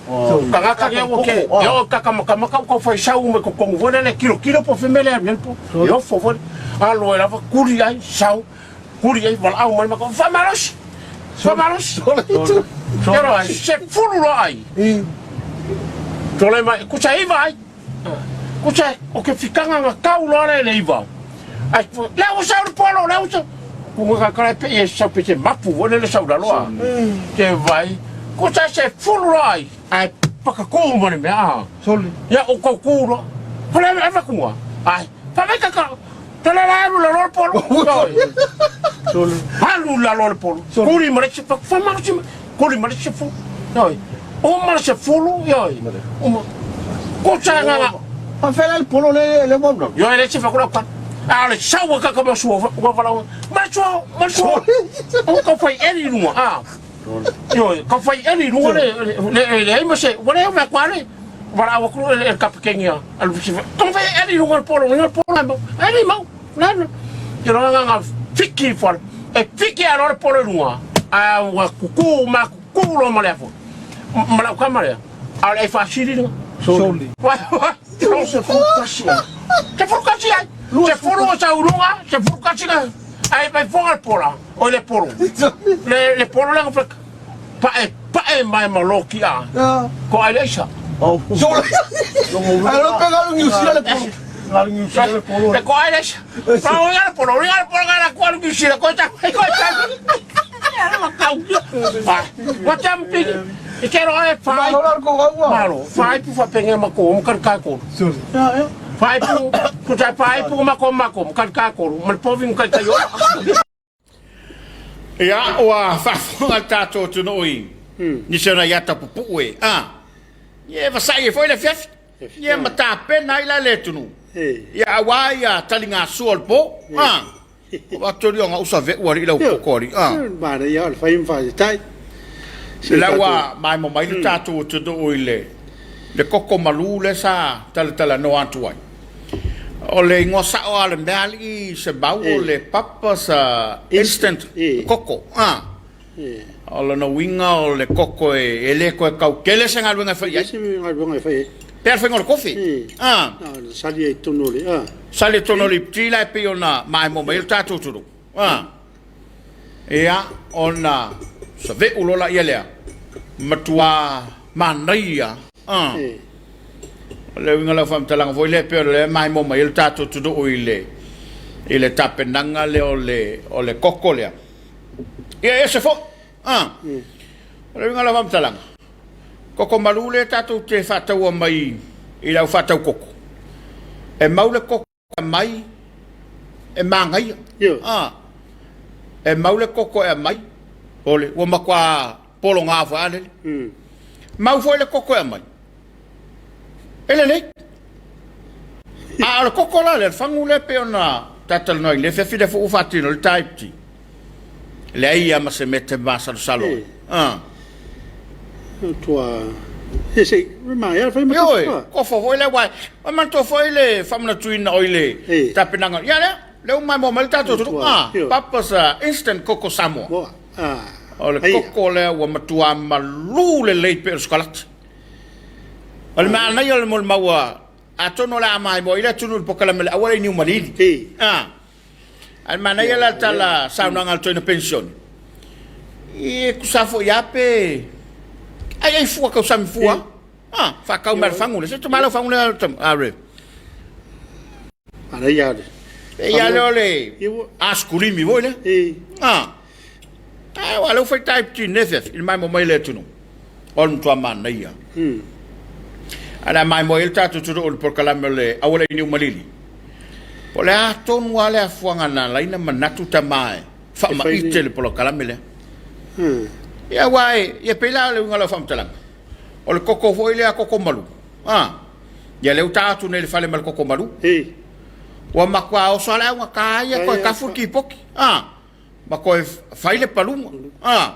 Tagata lea ua ke e o kaka makamaka ua tau fai sau mai totonu foi lele kilokilo po o fea mea lea alu ai po. E ofo foi. Alo ai lava kuli ai sau kuli ai valaau mai matou faamalosi. Faamalosi. Ero ai 10 loa ai. Tole mai kusa 9 ai. Kusa o ke fikaga na kau loa lea i le 9. Ai lea ua sau le polo lea ua sau. Kuga ka kala pe e sau pe se mapu foi lele sau lalo a. Te vai. Kusa 10 loa ai. Ai pakakū ma le mea a. Sole. Ia o kau kū loa. Fale e vakunga. Ai. Fa mai ka ka. Tala la alu lalo le polo. Sole. Alu lalo le polo. Kuli ma le se fa ma se kuli ma le se fu. Oi. O ma le se fulu oi. Uma. Ko sa nga nga. Fa fela le polo le le mo no. Yo le se fa kula ka. A le sau ka ka ma sua ua vala. Ma sua, ma sua. O ka fai eli lunga. A. Ioe, ka fai eli lunga le le le ai ma se ua le ma kwa le. Wala awa kulu le kapikeni a alu si ka fai eli lunga le polo le polo mau. Eli mau. La. Te roa nga nga fiki fo. E fiki a le polo lunga. A ua kuku ma kuku lo ma le afo. Ma la kama le. A le fa sili lunga. Soli. Wa wa. Se fulu kasi. Se fulu kasi ai. Se fulu o sa ulunga, se fulu kasi ka. Ai mai fonga le pola, o le polo. Le le polo le ngaflek. Pae pae mai ma loki a. Ko ai le isa. Oh. Sole. Alo pega lu New Zealand le polo. Ngalu New Zealand le polo. Le ko ai le isa. Pa o le polo, o le polo ga la ko New Zealand ko ta ko ta. Ala ma kau. Ah, wa champi. E ke ro e fai. Malo la ko ga Malo, fai pu fa penge ma ko mo ka ko. Sole. Ya ya. Fai pu, ku ta fai pu ma ko ma ko mo ka ka ko, ma le povi mo ka ka yo. Ia, ua faafofoga le tatou atunuu i nisi o nai ata pupuu e, a, ia e vasai ai foi le afiafi, ia ma tapena ai la le atunuu, ia auā ia taligasua o le po, a, o atu alii o gausa ve'u alii lau koko alii, a. Manaia o le fai ma faafetai. O la ua maemo mai le tatou atunuu i le le koko malū lea sa talatalanoa atu ai. O le igoa sa'o lava o le mea alii Semau o le Papa's Instant Koko. A. O lona uiga o le koko e le toe tau tele se galuega e fai ai. Se galuega e fai ai. Pea le faiga o le kofi. A. Sali ai totonu o le a. Sali i totonu o le iputi la e pei ona maemo mai ai le tatou atunuu. A. Ia, ona save'u loa laia lea, matua manaia. A. O le uiga o lau faamatalaga foi lea, e pei o lea e maimoa mai ai le tatou atunuu i le, i le tapenaga lea o le, o le koko lea. Ia, e ese foi. A. O le uiga o lau faamatalaga, koko malū lea tatou te faataua mai i le au faatau koko, e mau le koko e aumai e manaia. A. E mau le koko e aumai, ole, ua matua pologa foi a lele. Mau foi le koko e aumai, e lelei. A o le koko la lea, le fagu lea pei ona talatalanoa i le afiafi lea foi ua faatino le type T. Leai lava ma se mea te masalosalo ai. A. Tua e se ma ia fai ma Ioe, kofo foi lea aua e manatua foi le faamanatuina oi le tapenaga. Ia lea, lea ua maimoa mai le tatou atunuu. A, Papa's Instant Coco Samoa. O le koko lea ua matua malū lelei pei o le sikolata. O le manaia o le molimau a atonu o le a maimoa ai le atunuu i le polokalame o le auala i Niumalili. A, a le manaia la le tala saunoaga a le toeaina penisione, e tusa foi lava pe ai ai fua tausami fua. A, faatau mai le fagu lea. Se tama lau fagu lea, a Rev. Manaia le. E ia lea o le askulimi foi lea. A. Ae ua leu fai type ti nei afiafi i le maimoa mai le atunuu. O le matua manaia. A le a maimoa ai le tatou atunuu i le polokalame o le auala i Niumalili. Po o le a tonu lava le afuaga na ala ai ona manatu tama e faamaite le polokalame lea. Ia aua e, ia pei la o le uiga o lau faamatalaga, o le koko foi lea koko malu, a, ia lea ua ta atu nei i le fale ma le koko malu. Ua matua oso lava le augata ia toe tafu le tipoti, a. ma toe fai le paluga. A,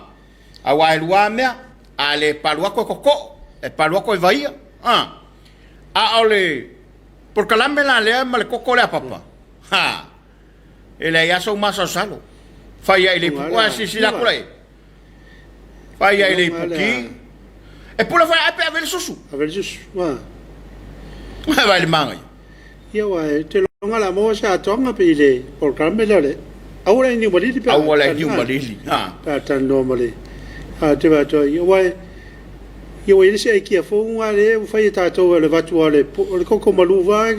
aua e lua mea, a le palu atu e totoo, e palu atu e vaia. A, a o le polokalame la lea ma le koko lea papa, ha, e leai lava sou masalosalo. Fai ai le ipu, ua silasila atu la i ai. Fai ai le ipuki. E pule foi ae pe ave le susu. Ave le susu. Wa. Vai le manga. Ia wa e te longa la mo sa atoanga pe ile programe le le. Aua le niu malili pe. Aua le niu malili. Ha. Pa ta no mali. Ha te va to ia wa ia wa ile se kia fo nga le u fai ta to le vatu le o le koko malu va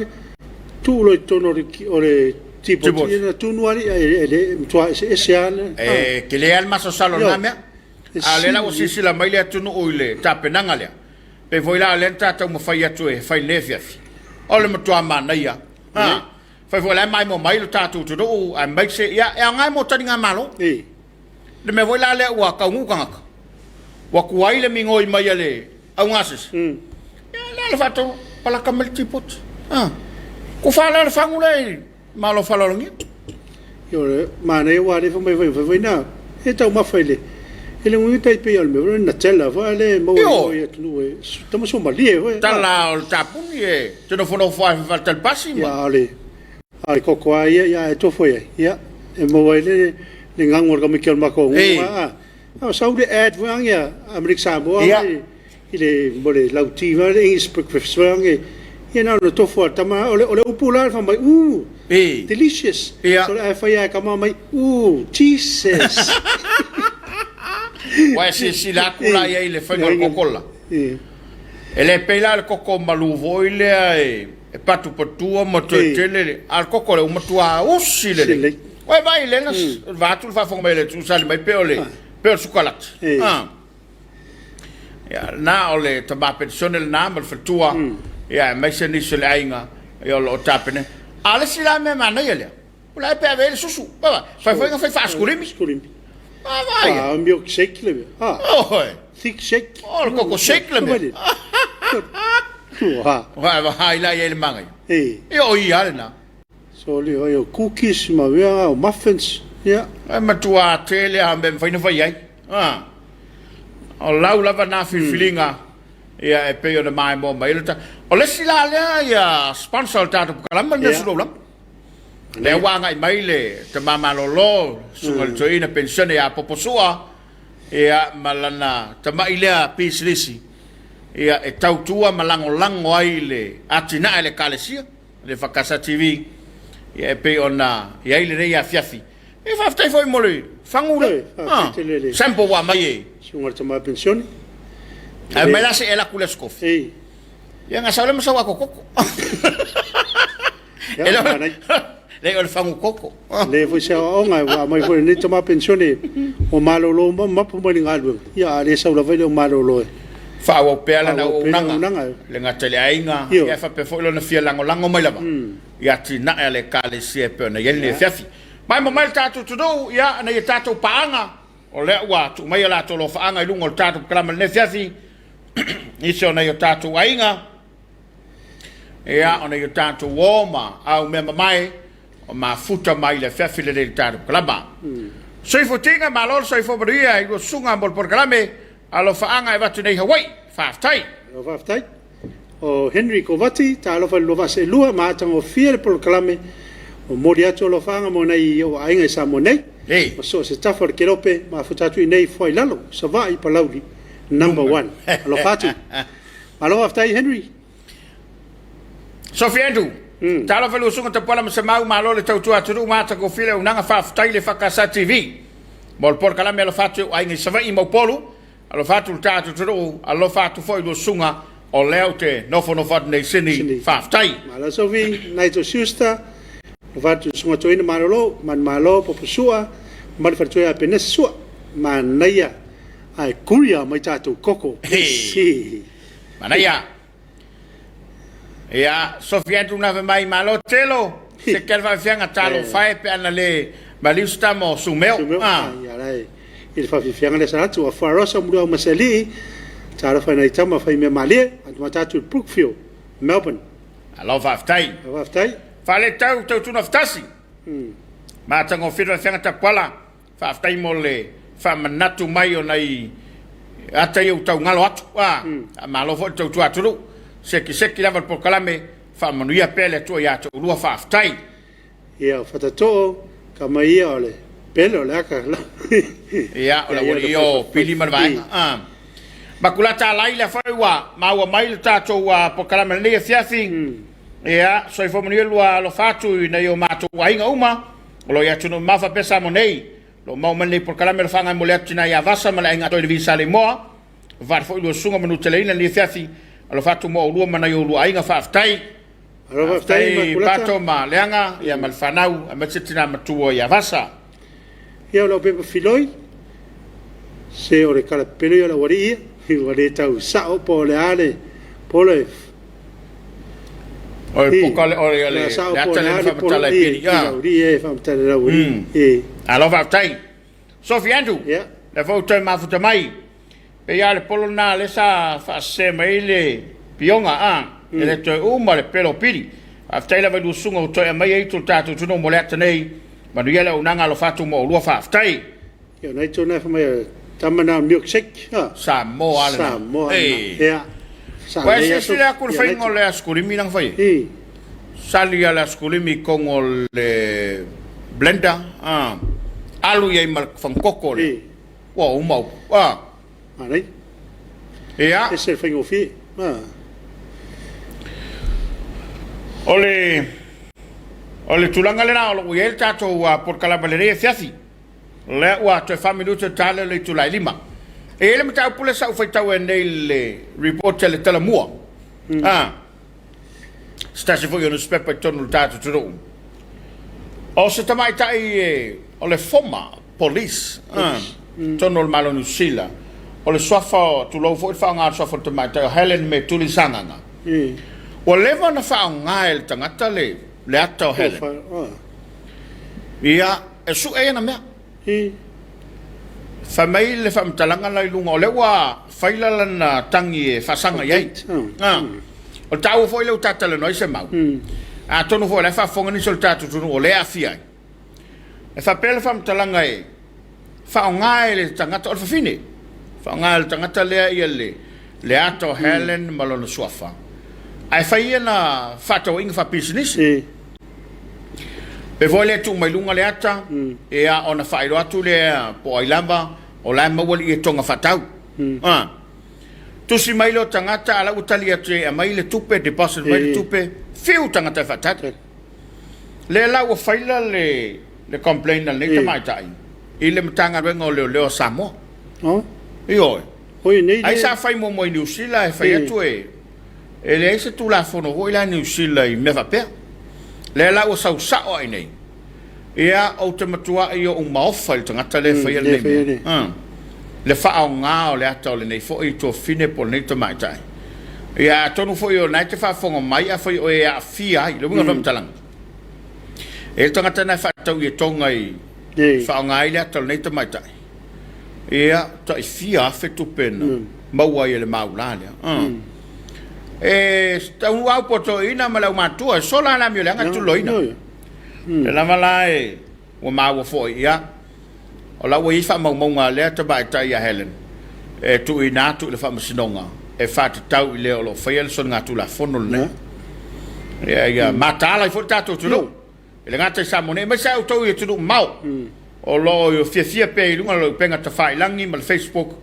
tu lo tono o le tipo ti na tunu ali e le mtua se ese ala. E ke le al maso salo na mea. A lea la ua silasila mai le atunuu i le tapenaga lea, pei foi la o lea na ta taumafai atu e fai i lenei afiafi. O le matua manaia. Ha, fai foi o la e maimoa mai lo tatou atunuu aemaise, ia, e aoga mo taligamalo. Le mea foi la lea ua taunuu tagata, ua tuai le migoi mai a le augasese, ia, o le a le faatonu, palaka mai le tipoti. Ha, kufa la le fagu lea i Malo faaaloalogia. Ia o le manaia aua lea fai mai fai fai na e taumafa i le e le uiga tai pei o le mea foi Nutella foi lea e maua i atunuu e tama suamalie foi. Tala o le tapuni e te nofonofo ai faatalipasi ma. Ia a o le a o le koko lava ia ia e tofo i ai ia e maua ai le le gagu o le tamaiti o le matou nuu a a o sau le ad foi age a Amerika Samoa i le mo le lauti foi le English breakfast foi ange ia na ona tofu a tama o le o le upu la fa mai ooh delicious so le fai a kama mai ooh Jesus. Ua e silasila atu la i ai i le faiga o le koko la. E le pei la o le koko malu foi lea e patupatua ma toe tele le, a o le koko lea ua matua usi lelei. Ua e vaai i lena, vaeatu le faafofoga mai a le atunuu sali mai pei o le pei o le sukalati. Ia, na o le tama penisione lena ma le faletua, ia, aemaise nisi o le aiga, ia, o lo o tapena. A o le isi la mea manaia lea, o la e pe ave ai le susu. Vaai, fai foi na fai faaskulimi. Skulimi. Ah, vai. Ah, milk shake le mea. Ah. Oi. Thick shake. O le koko shake le mea. Ua. Vai, vai la i le manga. E. E o ia le na. So le o cookies ma mea o muffins. Ia. E matua tele a me mawhai na whai ai. Ah. O lau lava nā filifiliga ia e pei ona maimoa mai ai le ta. O le isi la lea ia sponsor o le tatou polokalame le Nursing lava. Lea ua agai mai le tama malolo, susuga i le toeaina penisione ia Poposua ia ma lana tama'i lea pisilisi ia e tautua ma lagolago ai le atinae a le Ekalesia, le Fakasa TV ia e pei ona i ai lenei afiafi. E faafetai foi mo le fagu le. Faafetai tele le. Sample ua aumai e. Susuga i le tama penisione. Ae mai la se i alu atu le aso kofi. Ei. Ia na sau le ma sau ako koko. Ia, manai. Le o le fagu koko. Le foi se aoaoga ua aumai foi lenei tama penisione ua malolo ma mapu mai le galuega. Ia a le sau lava i le o malolo e. Faaauau pea lana auaunaga, le gata i le aiga, ia e faapea foi lona fia lagolago mai lava i atinae a le Ekalesia e pei ona i ai lenei afiafi. Maimoa mai le tatou atunuu, ia, nai a tatou paaga, o lea ua tuu mai a latou alofaaga i luga o le tatou polokalame i lenei afiafi, nisi o nai o tatou aiga, ia, o nai o tatou uo ma au mea mamae, o mafuta mai le afiafi lenei i le tatou polokalame. Soifua malo le soifua manuia i lua susuga mo le polokalame, alofaaga e avatu nei i Hawaii. Faafetai. Faafetai. O Henry Kovati, talofa i le lua vaa seelua ma atagofie le polokalame. Momoli atu alofaaga mo nai ou aiga i Samoa nei. Ei. Ma so o se tafa o le kelope, mafuta atu i nei Fuailalo, Savaii, Palauli, number one. Alofa atu. Malo faafetai Henry. Sophie Andrew, talofa i le usuga Tapuala ma Semau, malo le tautua atunuu ma atagofie le auaunaga, faafetai le EFKS TV mo le polokalame alofa atu i ou aiga i Savaii ma Upolu. Alofa atu le tatou atunuu, alofa atu foi i lua susuga, o lea ou te nofonofo atu nei i Sydney. Faafetai. Malo Sophie, Nigel Schuster, alofa atu i le susuga Toeaina Malolo, Manumalo, Poposua, ma le faletua ia Penese Sua. Manaia ae kuria mai tatou koko. Hei. Manaia. Ia, Sophie Andrew na fai mai, malo telo, se kele faafiafiaga talofa e pe ana le maliu se tama o Sumeo. Sumeo, ah. Ia la e, i le faafiafiaga lea sa atu, a Wharosa mulu au Masalii, talofa i nai tama fai mea malie, atu ma tatou i Brookfield, Melbourne. Alo faafetai. Alo faafetai. Faaletau tautuna fatasi. Matagofie le faafiafiaga tapuala. Faafetai mo le faamanatu mai o nai ata ia ua tau galo atu. A, malo foi le tautua atunuu. Sekiseki lava le polokalame, faamanuia pea le Atua ia te oulua. Faafetai. Ia, o Fatatoo, tama ia o le Pele o le aka. Ia, o le aualii o Pili ma le vaega. Ah. Makulata Alai lea foi ua maua mai le tatou polokalame i lenei afiafi. Ia, soifua manuia lua alofa atu i nai o matou aiga uma o lo o i atunuu mamao faapea Samoa nei. O lo o maua mai lenei polokalame o le faagae momoli atu tina ia Vasa ma le aiga atoa i le Visaleimoa. Vale foi lua susuga manuteleina lenei afiafi. Alofa atu mo oulua ma nai o oulua aiga. Faafetai. Faafetai Pato ma Leaga ia ma le fanau aemaise tina matua ia Vasa. Ia o lau pepa filoi, se o le kalapelo ia o le aualii ia, ua le tau sao po o le a le polo e O le poka le o le le ata le faamatala e pili. Ia aualii e faamatala e aualii. E. Alo faafetai. Sophie Andrew. Ia. Le foi toe mafuta mai. Pei lava o le polo lena lea sa faasese mai ai le pioga a, e le toe uma le pelo o Pili. Faafetai lava i lua susuga ua toe aumai ai to tatou atunuu mo le ata nei. Manuia le auaunaga alofa atu mo oulua. Faafetai. Ia o nai tona e fai mai o tama na o milkshake a. Samoa a lena. Samoa lena. Ia. Sa Ua e silasila atu i le faiga o le asikulimi lana fai ai? Sali a le asikulimi i totonu o le blender a, alu i ai ma le fagukoko lea. Ua uma upu. A. Manaia. Ia. Ese le faigofie. A. O le o le tulaga lena o lo o i ai le tatou polokalame lenei afiafi. O lea ua toe 4 minute ta lea o le itula e 5. E i ai le mataupu lea sa ou faitau ai nei i le report a le Talamua. A. Se tasi foi o nusipepa i totonu o le tatou atunuu. O se tamaitai e, o le former police, i totonu o le Malo o Niu Sila, o le suafa, tulou foi le faaaoga o le suafa o le tamaitai o Helen Metuli Sagaga. Ua leva ona faaaoga e le tagata le, le ata o Helen. Ia, e sue ai ana mea. Fai mai le faamatalaga la i luga, o lea ua faila lana tagi e faasaga i ai. O le taua foi lea ua ta talanoa ai Semau, atonu foi o la e faafofoga nisi o le tatou atunuu o lea e aafia ai. E faapea le faamatalaga e faaaoga e le tagata, o le fafine, faaaoga e le tagata lea ia le ata o Helen ma lona suafa, ae fai ia na faatauaiga faapisinisi. Pei foi lea tuu mai luga le ata, ia ona faailoa atu lea po o ai lava o la e maua le ietoga faatau. A. Tusi mai lea o tagata a la ua tali atu e aumai le tupe, deposit mai le tupe, fiu tagata e faatali. Lea la ua faila le le complaint a lenei tamaitai i le Matagaluega o Leoleo a Samoa. Ioe. Ai sa fai muamua i Niu Sila e fai atu e E leai se Tulafono foi la Niu Sila i mea faapea. Lea la ua sau sao ai nei. Ia, ou te matuai ou maofa i le tagata lea e faia lenei mea. Mm. Le faaaoga o le ata o lenei foi tuafafine po o lenei tamaitai. Ia, atonu foi o lena e te faafofoga mai afai o e aafia ai, le uiga o le faamatalaga. E i ai le tagata lena e faatau ietoga i faaaoga ai le ata o lenei tamaitai. Ia, tai fia afe tupe na maua ai e le maula lea. E taunuu lava upu a toeaiina ma le aumatua, e sola lava le amio leaga e tuloina. Lea lava la e ua maua foi, ia, o la ua i ai faamaumauga a lea tamaitai ia Helen e tuuina atu i le faamasinoga e faatatau i le o lo o faia le soligatulafono lenei. Ia, ia mataala ai foi le tatou atunuu. E le gata i Samoa nei, aemaise lava outou i atunuu mamao o lo o fiafia pea i luga o le upega tafailagi ma le Facebook.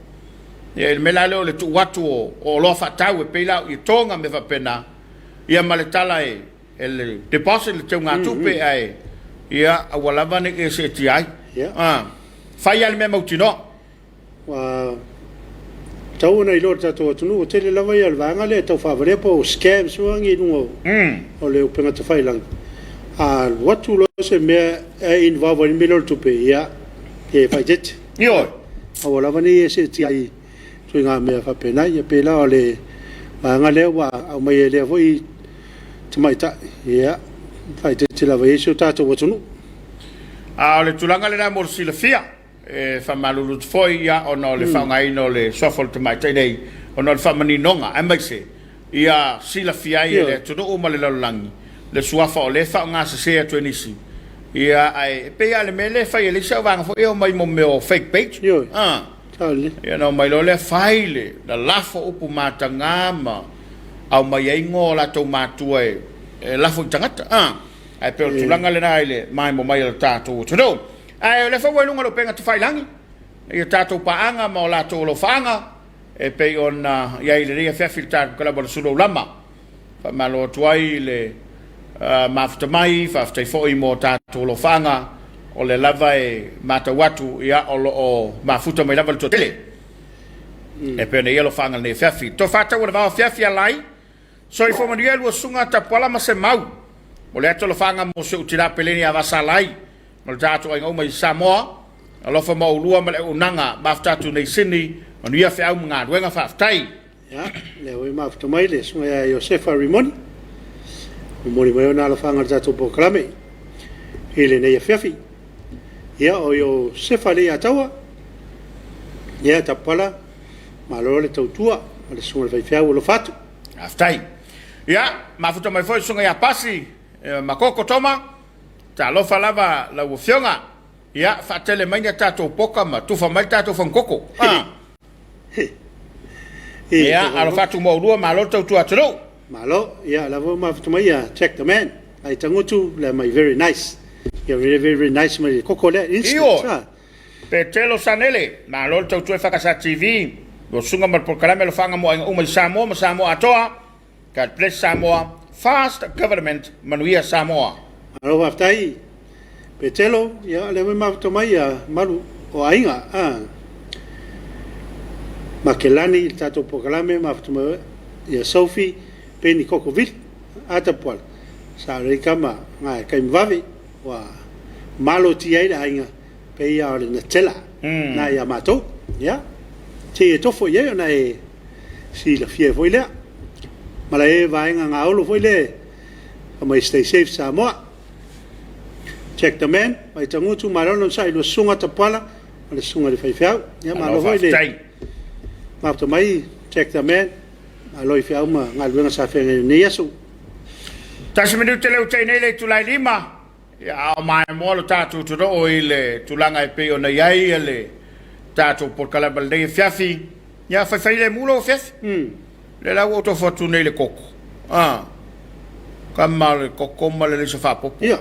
Ia, i le mea la lea o le tuu atu o oloa faatau e pei la o ietoga ma mea faapena, ia ma le tala e e le deposit le teugatupe ae ia aua lava ne i e seetia ai. Ah, fai lava le mea mautinoa. Ua tatau ona iloa e le tatou atunuu, ua tele lava ia le vaega lea e tau faavalea po o scams foi i luga o le upega tafailagi. A alu atu loa se mea e involve ai le mea lea o le tupe, ia, e faaeteete. Ioe. Aua lava ne i e seetia i ituaiga mea faapena. Ia pei la o le vaega lea ua aumai e lea foi tamaitai, ia, faaeteete lava i ai si o tatou atunuu. A o le tulaga lena mo le silafia. E faamalulu atu foi ia ona o le faaaogaina o le suafa o le tamaitai nei ona o le faamaninoga aemaise ia silafia ai e le atunuu ma le lalolagi le suafa o lea e faaaoga sese atu e nisi ia ae pei lava o le mea lea e fai e le isi auvaega foi e omai mo mea o fake page a ia ona omai loa lea fai le lalafo upu mataga ma aumai ai igoa o latou matua e lafo i tagata a ae pei o le tulaga lena i le maemo mai o le tatou atunuu. Ae o lea foi ua i luga o le upega tafailagi i a tatou paaga ma o latou alofaaga e pei ona i ai i lenei afiafi le tatou kalaba o le Sulou Lama. Faamalo atu ai le mafuta mai, faafetai foi mo tatou alofaaga, o lea lava e matau atu ia o lo o mafuta mai lava le toatele e pei ona i ai alofaaga i lenei afiafi. Tofa tau o le vao afiafi alai, soifua manuia lua susuga Tapuala ma Semau. O le atu alofaaga mo si ou tina Peleni ia Vasalai ma le tatou aiga uma i Samoa. Alofa ma oulua ma le auaunaga mafuta atu nei Sini, manuia feau ma galuega faafetai. Ia, lea ua mafuta mai le susuga ia Iosefa Rimoni, momoli mai ona alofaga i le tatou polokalame i lenei afiafi. Ia, o Iosefa le Ataua, ia, Tapala, malo le tautua ma le susuga i le faifeau alofa atu. Faafetai. Ia, mafuta mai foi le susuga ia Pasi Makoko Toma, talofa lava lau afioga. Ia, faatele mai ni a tatou poka ma tufa mai le tatou fagukoko. Ah. Ia, alofa atu mo oulua, malo le tautua atunuu. Malo, ia lava ua mafuta mai ia Jack the Man. Ai Tagutu, lea mai very nice. Ia very very very nice mai le koko lea instant. Io. Petelo Sanele, malo le tautua i Fakasa TV. Ua susuga ma le polokalame alofaga mo aiga uma i Samoa ma Samoa atoa. God bless Samoa, fast government, manuia Samoa. Malo faafetai Petelo, ia lea foi mafuta mai ia malu o aiga a Makelani i le tatou polokalame mafuta mai ia Sophie Penny Kokovili a Tapuala sa lelei kama nga e taimi vave ua malotia ai le aiga pei lava o le Nutella na ia matou. Ia, se i e tofo i ai ona e silafia ai foi lea. Ma la e vaega gaolo foi lea e mai Stay Safe Samoa. Jack the Man, mai Tagutu, malo le onosai i lua susuga Tapuala ma le susuga i le faifeau. Ia, malo foi le mafuta mai Jack the Man, malo i feau ma galuega sa feagai i lenei aso. Tasi minute lea ua tea nei le itula e 5. Ia, a o maimoa lo tatou totoo i le tulaga e pei ona i ai le tatou polokalame i lenei afiafi, ia faifai lemu lau afiafi. Lea la ua ou tofu atu nei i le koko. A, kama o le koko ma le alaisa faapopo. Ia.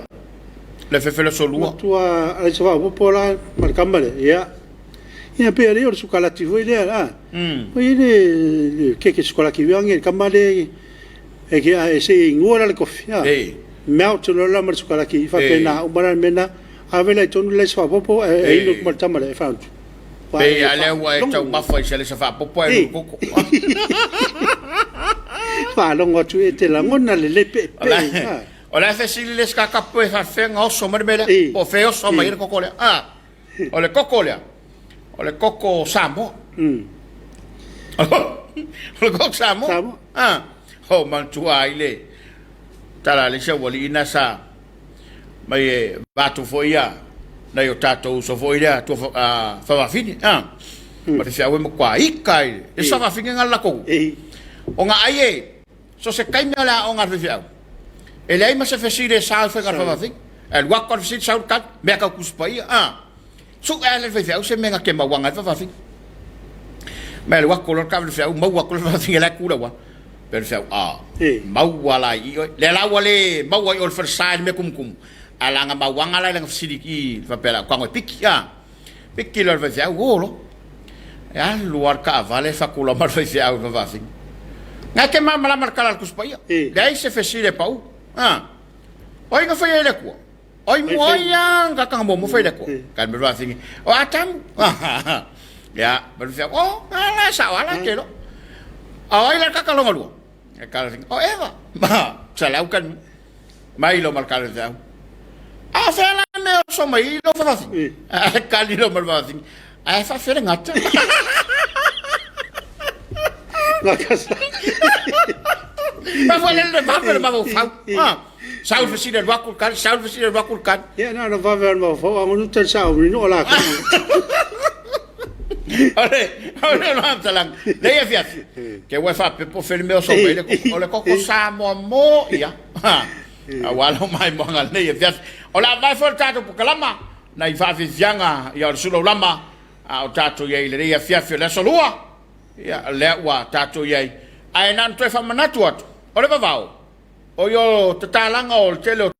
Le fefe le aso lua. Matua alaisa faapopo la ma le kama lea. Ia. Ia pei alii o le sukalati foi lea, a. Ua i ai le keke sukalati foi le kama lea. E ke a e se i ngua la le kofi a. Melt loa la ma le sukalaki faapena uma la le mea lena ave la i totonu le faapopo e inu atu ma le tama lea e faanutu. Pei a lea ua e taumafa i se alesa faapopo ae inu koko. Faalogo atu e te lagona lelei peepee. O le a fesili le isi kakapu e faafefea ona oso mai le mea lea? Po o fea e oso mai ai le koko lea? O le koko lea, o le koko Samoa. O le koko Samoa. Samoa. Ah, o manatua ai le tala a le isi aualii na sa mai e vatu foi ia nai o tatou uso foi lea tua faafafine. Ah, ma le feau e matua ika i le faafafine nga le latou. O nga ai e So se taimi o le aoga a le faifeau, e leai ma se fesili e sa ai faiga faafafine. E alu atu lava le fesili sau le tali, mea tau Tusi Paia, a. Suʻe lava e le faifeau se mea na te mauaga ai le faafafine. Ma e alu atu loa le taavale faifeau, maua atu le faafafine la e tu i le auala. Pei o le faifeau, a, maua la i i oe. Lea la ua le maua i o i le falesa i le mea tumutumu, ae leaga mauaga la i lana fesili i i, faapea la, tago e piki, a. Piki loa le faifeau, o loa. E alu lava le taavale fatula ma le faifeau i le faafafine. Na e te malamalama i le tala a le Tusi Paia. Leai se fesili e pau. A. O ai na faia ai le Atua? O ai mua ai lava na tataga muamua fai le Atua? Tali mai le faafafine, o Atamu. Ia, ma le faifeau, o, a la e sao lava la e te iloa. A o ai la le tata lona lua? E tala le o Eva. Salau tali mai. Mai lo ma le tala le A o fea la mea oso mai i lou faafafine? Ae kali lo ma le faafafine. Ae faafefea le gata. Mafua le le vave le mafaufau. Sau le fesili alu atu le kali, sau le fesili alu atu le kali. Ia na ona vave o le mafaufau, a ngonu tali sao mino o la Ole, ole lo amtalang. Le ia fiafi. Ke ua faapepo fe le mea oso mai le koko. O le koko Samoa mo ia. Aua lau maimoaga lenei afiafi. O le a vae foi le tatou pokalama nai faafiafiaga ia o le sulaulama a o tatou i ai i lenei afiafi o le aso lua. Ia, lea ua tatou i ai. Ae na ona toe faamanatu atu, o le vavao, o ia tatalaga o le tele o.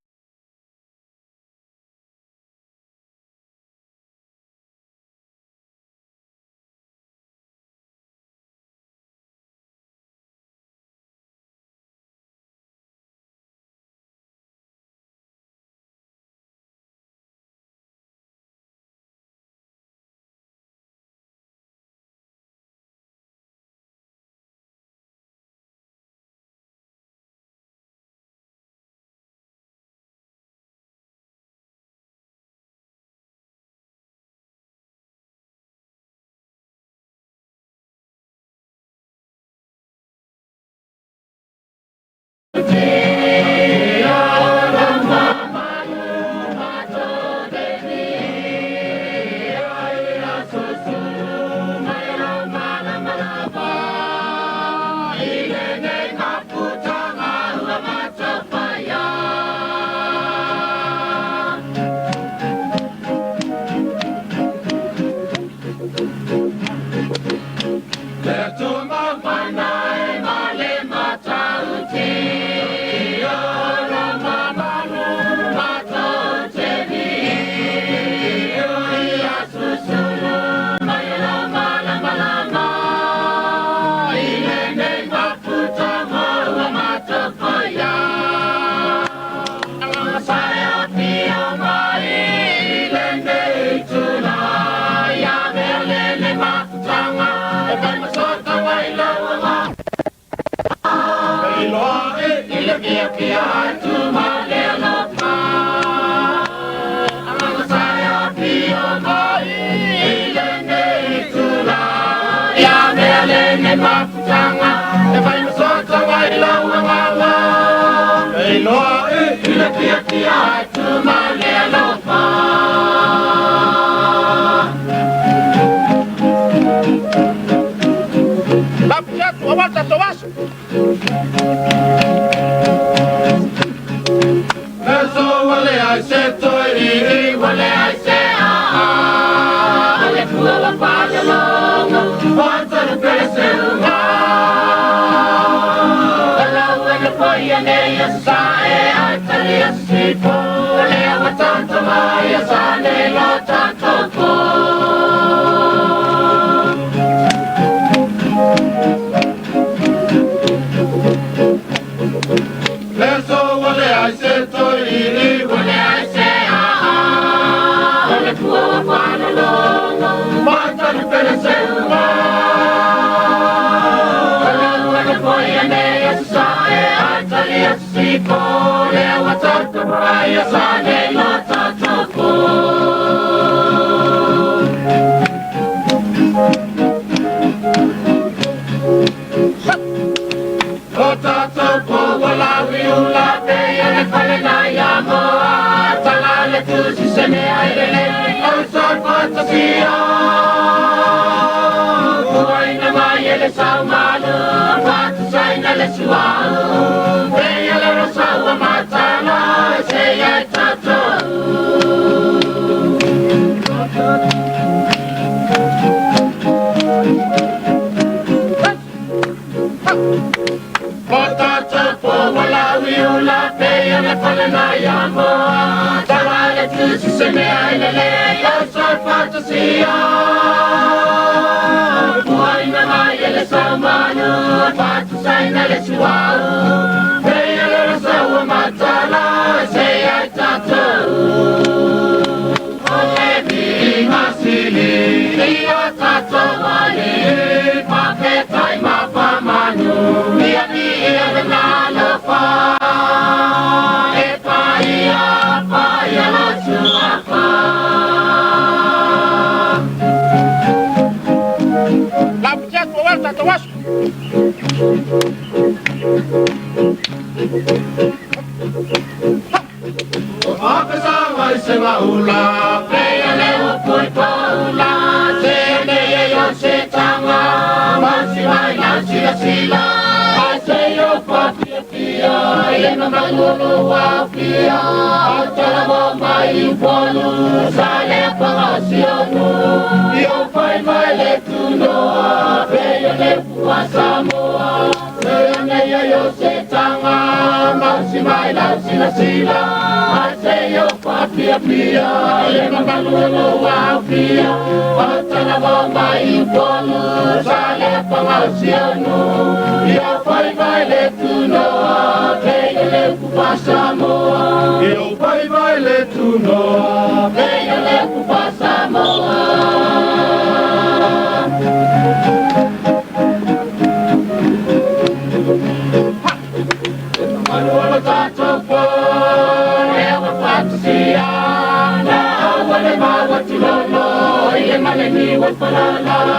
Falala,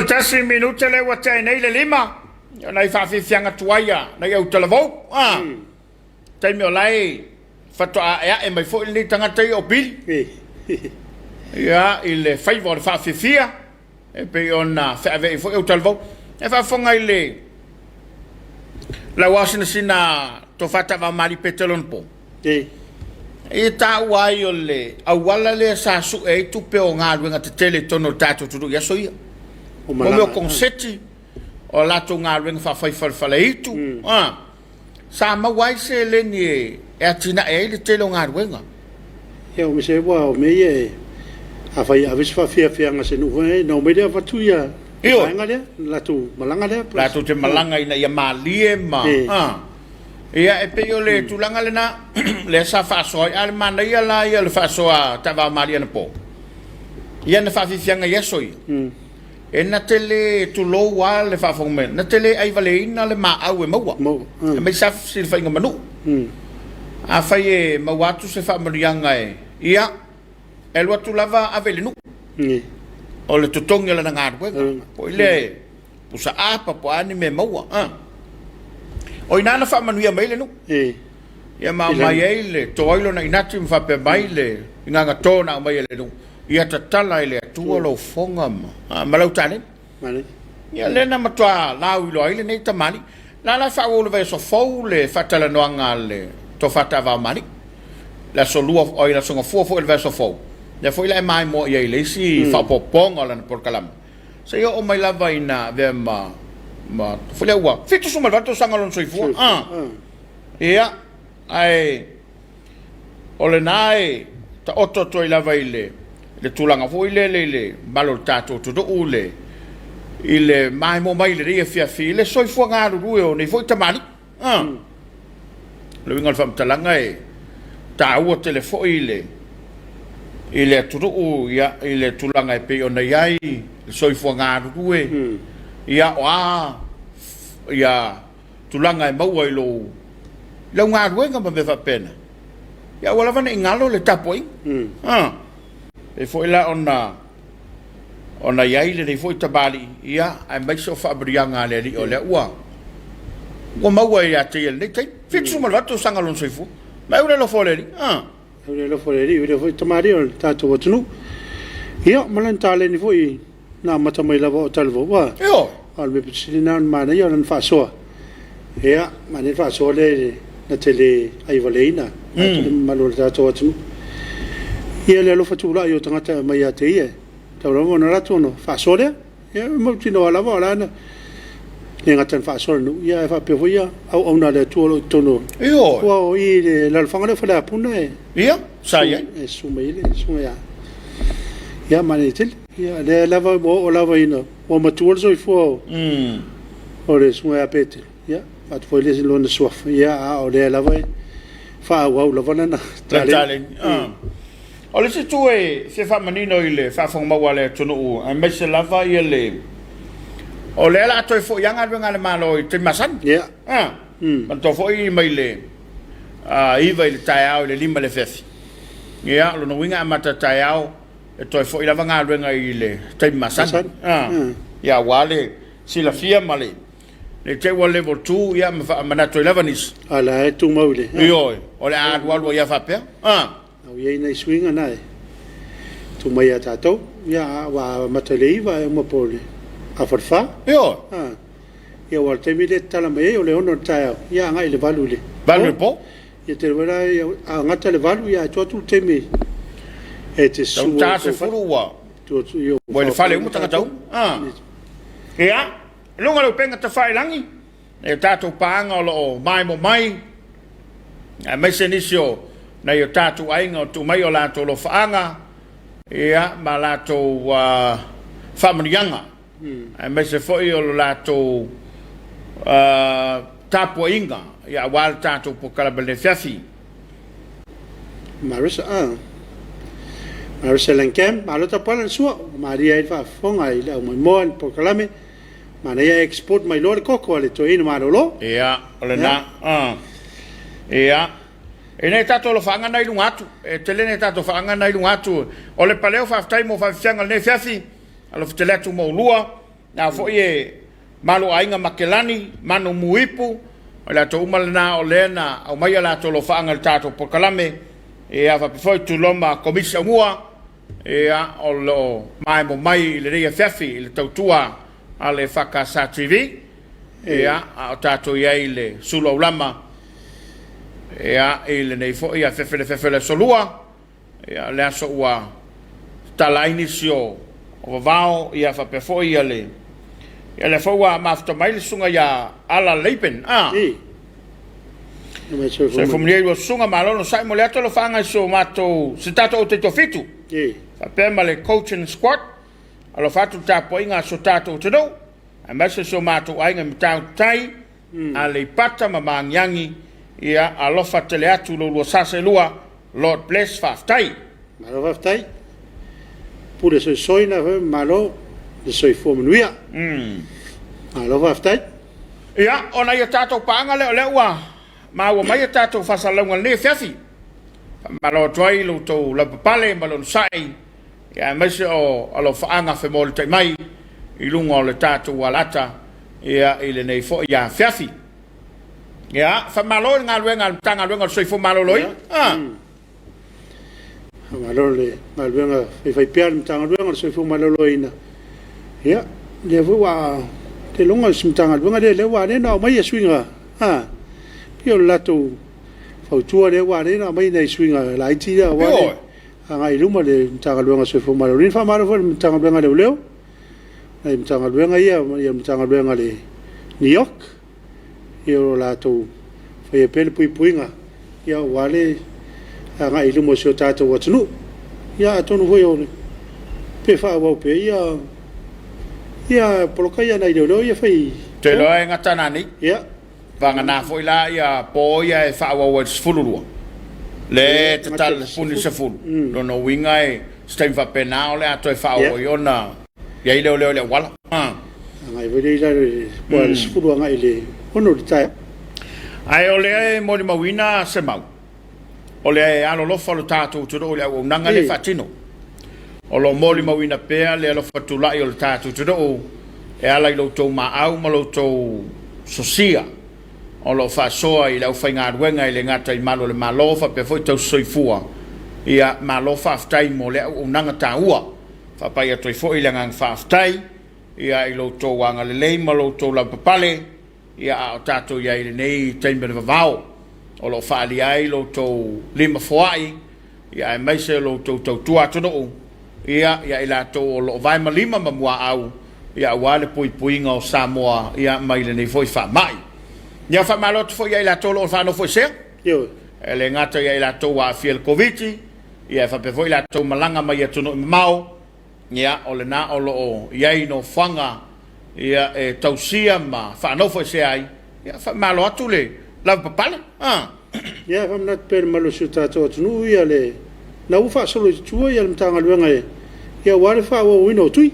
11 minute lea ua tea nei le 5, o nai faafiafiaga tuai a nai au talavou. Ah. Taimi o lae faatoa aeae mai foi lenei tagata ia o Pili. Ia, i le faiva o le faafiafia, e pei ona feaveai foi au talavou. E faafofoga i le lau asinasina tofa taavao Petelo na po. E taua ai o le auala lea sa sue ai tupe o galuega tetele i totonu o le tatou atunuu i aso ia. O mea o koneseti, o latou galuega faafai falefaleitu, sa maua ai seleni e atinae ai le tele o galuega. Ia, o mea ua o mea ia e afai e ave se faafiafiaga se nuu foi, na omai lea avatu ia vaega lea, latou malaga lea. Latou te malaga ina ia malie ma... Ia, e pei o le tulaga lena lea sa faasoa ai, a o le manaia la ia o le faasoa a Taavao Malie anapo. Ia na faafiafiaga i aso ia. E na te le tulou lava le faafofoga mai, na te le aivaleina le maau e maua. Aemaise lava fesilafaiga ma nuu. Afai e maua atu se faamanuiaga e, ia, e alu atu lava ave i le nuu. O le totogi o lana galuega. Foi lea e pusa apa po o a ni mea maua. O i ina na faamanuia mai ai le nuu. Ia ma aumai ai le to ai lona inati ma faapea mai le igaga to na aumai e le nuu, ia tatala e le Atua lou fofoga ma lau taleni. Ia lea na matua lauiloa ai lenei tamalii. La la e faaauau i le vaiaso fou le faatalanoaga a le Tofa Taavao Malii. Le aso lua, oi le aso Gafua foi o le vaiaso fou, lea foi la e maimoa i ai i le isi faaopoopoga o lana polokalame. Seia oo mai lava ina avea ma ma foi lea ua 78 tausaga lona soifua. Ah. Ia, ae o lena e taoto atu ai lava i le le tulaga foi lele i le mamalu o le tatou atunuu le i le maimoa mai i lenei afiafi i le soifua galulue o nei foi tamalii. Ah. O le uiga o le faamatalaga e taua tele foi i le i le atunuu ia, i le tulaga e pei ona i ai le soifua galulue, ia o a ia tulaga e maua i lou i lau galuega ma mea faapena. Ia aua lava ne i galo le tapuaiga. Ah. E pei foi la ona ona i ai lenei foi tamalii, ia, aemaise o faamanuiaga a le Alii o lea ua ua maua ia te ia i lenei taimi. 78 tausaga lona soifua. Ma e ule alofa o le Alii. Ah. E ule alofa o le Alii, e ule foi tamalii o le tatou atunuu. Ia, ma lana taleni foi na amata mai lava o Talavou. A, Ioe. o le mea pito sili lena ona manaia o lana faasoa. Ia, manaia le faasoa lea i le na te le aivaleina atu le mamalu o le tatou atunuu. Ia le alofa tulai o tagata e aumai ia te ia, e tatau lava ona alu atu ona faasoa lea. Ia e mautinoa lava o la na le gata ina faasoa le nuu, ia ae faapea foi ia auauna a le Atua o lo o i totonu o Ioe. Aua o i le alalafaga lea o Faleapuna e Ia, sa i ai. E susu mai ai le susuga ia ia manaia tele. Ia lea lava ua oo lava ina ua matua le soifua o o le susuga ia Petelo. Ia, avatu foi le lona suafa, ia, a o lea lava e faaauau lava lana taleni. O le isi itu e fia faamanino i le faafofoga mau a le atunuu, aemaise lava ia le... O lea o le a toe foi lava galuega a le Malo i le taimi masani. Ia. A, manatua foi mai le 9 i le taeao i le 5 i le afiafi. Ia, o lona uiga e amata taeao e toe foi lava galuega i le taimi masani. A, ia aua le silafia ma le ne i te i ua level 2 ia ma faamanatu ai lava nisi. A la e tumau i le. Ioe, o le a alualu ai lava faapea. A. Au i ai nai suiga na e tuu mai ia tatou. Ia, ua amata i le 9 ae uma po o le afa i le 4. Ioe. A. Ia, aua o le taimi lea e tatala mai ai o le 6 i le taeao, ia agai i le 8 i le 8 i le po. Ia tele foi la, ia, a gata le 8, ia ae tuu atu le taimi e te susu ai. Tau ta 10 ua. Tuu atu, ia, ua i le fale uma tagata uma. A. Ia, i luga o le upega tafailagi, e tatou paaga o lo o maemo mai, aemaise nisi o nai o tatou aiga o tuu mai o latou alofaaga, ia, ma latou faamanuiaga, aemaise foi o lo latou tapuaiga, ia, aua le tatou polokalame i lenei afiafi. Marissa, ah. Marissa Langham, malo tapuala le sua, ua malie ai le faafofoga i le aumoemoa i le polokalame. Manaia export mai loa le koko a le toeaina malolo. Ia, o lena. Ia. Ia. E nei tatou alofaaga na i luga atu. E tele nei tatou faaga na i luga atu. O le paleo faafetai mo faafiafiaga o lenei afiafi. Alofa tele atu mo ulua. Na foi e Malu Aiga Makelani, Manu Muipu, o le latou uma lena o lea na aumaia latou alofaaga i le tatou polokalame. Ia, faapea foi Tuloma Komisi Aumua, Ia, o lo o maemo mai i lenei afiafi i le tautua a le EFKS TV. Ia, a o tatou i ai i le sulu aulama, ia, i lenei foi afiafi le afiafi o le aso Lua, ia, o le aso ua tatala ai nisi o vavao, ia, faapea foi ia le, ia, lea foi ua mafuta mai le susuga ia Ala Laban, a. Soifua manuia i lua susuga, malo le onosai, momoli atu alofaaga i so matou, si tatou taitoafitu, faapea ma le coaching squad, alofa atu le tapuaiga a so tatou atunuu, aemaise si o matou aiga i Matautu Tai, Aleipata ma Magiagi, ia alofa tele atu lo lua sa seelua, Lord bless, faafetai. Malo faafetai. Pule soisoi na foi malo le soifua manuia. Malo faafetai. Ia, ona i a tatou paaga lea o lea ua maua mai a tatou faasalalauga i lenei afiafi. Faamalo atu ai i lo outou lavapapale ma le onosai, ia aemaise o alofaaga femolitai mai i luga o le tatou alata ia i lenei foi afiafi. Ia, faamalo i le galuega a le Matagaluega o le Soifua Maloloina. Ah. Faamalo le galuega faifaipea a le Matagaluega o le Soifua Maloloina. Ia, lea foi ua te iloga si Matagaluega lea, lea ua ala ai ona aumai suiga, a, pei o le latou fautua lea ua ala ai ona aumai nai suiga laiti ia aua le agai i luma le Matagaluega o le Soifua Maloloina. Faamalo foi i le Matagaluega o Leoleo, nai Matagaluega ia, ia Matagaluega a le NEOC, ia o latou faia pea le puipuiga ia aua le agai i luma o si o tatou atunuu. Ia atonu foi o pe faaauau pea ia ia poloka ia nai leoleo ia fai. Te iloa e gata nanei. Ia. Vagana foi la ia po ia e faaauau ai le 12. Le tatala le puni le 10. Lona uiga e se taimi faapena o le a toe faaauau ai ona i ai leoleo i le auala. Agai foi lea i lalo i le po le 10 agai i le 6 i le taeao. Ae o lea e molimauina se mau, o le alolofa o le tatou atunuu i le auaunaga lea e faatino. O lo o molimauina pea le alofa tulai o le tatou atunuu e ala i lo outou maau ma lo outou sosia o lo o faasoa i le aufaigaluega e le gata i malu o le Malo faapea foi tausisoifua. Ia, malo faafetai mo le auaunaga taua. Faapai atu ai foi le agaga faafetai ia i lo outou agalelei ma lo outou lavapapale ia a o tatou i ai i lenei taimi o le vavao o lo o faaalia ai lo outou lima foai ia aemaise o lo outou tautua atunuu ia ia i latou o lo o vae ma lima ma muaau ia aua le puipuiga o Samoa ia mai lenei foi faamai. Ia faamalo atu foi ia i latou o lo o faanofoesea. E le gata ia i latou ua aafia i le Koviti Ia, e faapea foi latou malaga mai atunuu mamao, ia, o lena o lo o i ai nofoaga, ia, e tausia ma faanofoesea ai, ia, faamalo atu le lavapapale. A. Ia, e faamanatu pea i le mamalu o si o tatou atunuu, ia, le na ua faasolo i tua ia le Matagaluega e, ia, aua le faaauauina o tui.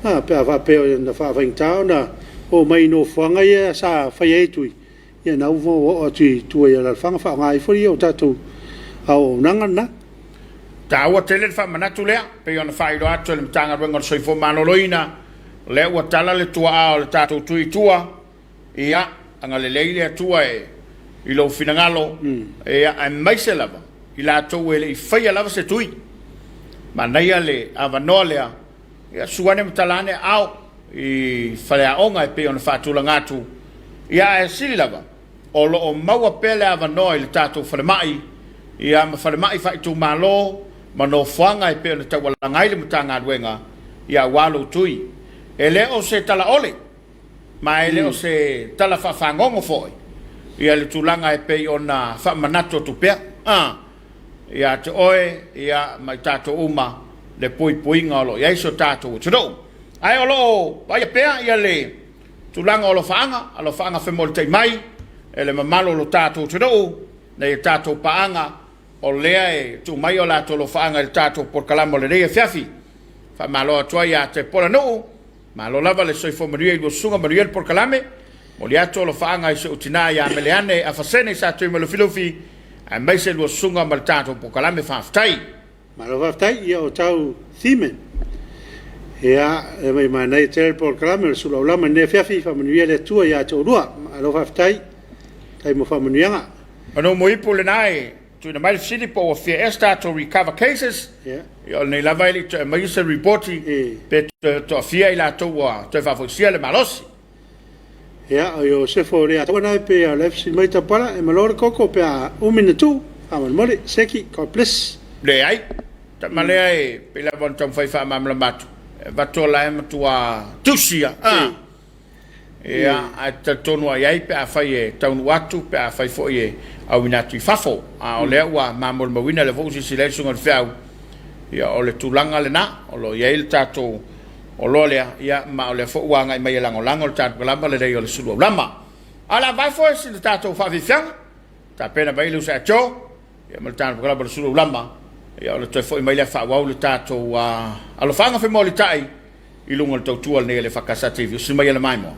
A, pe a faapea na faafaigata ona oo mai i nofoaga ia sa fai ai tui, ia na ua oo atu i tua i alaalafaga faaaoga ai foi o tatou auaunaga na. Taua tele le faamanatu lea, pei ona faailoa atu e le Matagaluega o le Soifua Maloloina, o lea ua tala le tuaa o le tatou tui i tua, ia, agalelei le Atua e i lou finagalo, ia, aemaise lava i latou e le i faia lava se tui. Manaia le avanoa lea, ia, susu ane ma tala ane aao i faleaoga e pei ona faatulaga atu, ia, ae sili lava, o lo o maua pea le avanoa i le tatou falemai, ia, ma falemai faaitumalo ma nofoaga e pei ona taualaga ai le Matagaluega, ia, aua lou tui. E le o se talaole, ma e le o se tala faafagogo foi, ia, le tulaga e pei ona faamanatu atu pea, a, ia te oe, ia, ma i tatou uma, le puipuiga o lo o i ai si o tatou atunuu. Ae o lo o vaaia pea, ia, le tulaga o alofaaga, alofaaga femolitai mai e le mamalu o lo tatou atunuu, nei tatou paaga, o lea e tuu mai o latou alofaaga i le tatou polokalame o lenei afiafi. Faamalo atu ai ia te Polanuu, malo lava le soifua manuia i lua susuga, manuia le polokalame. Momoli atu alofaaga i si ou tina ia Meleane Afasene sa tui mai Lufilufi, aemaise lua susuga ma le tatou polokalame. Faafetai. Malo faafetai, ia o tau Seaman. Ia, e mai manaia tele le polokalame o le suluaulama i lenei afiafi, faamanuia le Atua ia te oulua. Malo faafetai, faafetai mo faamanuiaga. Manu mo ipu lena e tuuina mai le fesili po ua fia ea se tatou recover cases. Ia, o lenei lava e le i toe aumaia se ripoti pe toe toafia i latou ua toe faafoisia le malosi. Ia, o Iosefa o lea taua na pe a le fesili mai Tapala, e malo le koko pe a umi na tuu, faamolemole, Seki, God bless. Leai, tama lea e pei lava ona taumafai faamalamalama atu, e avatu o la e matua tusi a. Ia, ae talitonu lava i ai pe afai e taunuu atu, pe afai foi e auina atu i fafo. A o lea ua ma molimauina, lea foi ua silasila ai le Susuga i le Feau, ia o le tulaga lena, o lo o i ai le tatou oloa lea, ia ma o lea foi ua agai mai e lagolago le tatou lava lelei o le sulu aulama. A o le a vae foi si le tatou faafiafiaga, tapena mai le uso ia Joe, ia ma le tatou lava o le sulu aulama, ia o le toe foi mai lea faaauau le tatou alofaaga femolitai i luga o le tautua lenei a le EFKS TV. Usi mai e le maimoa.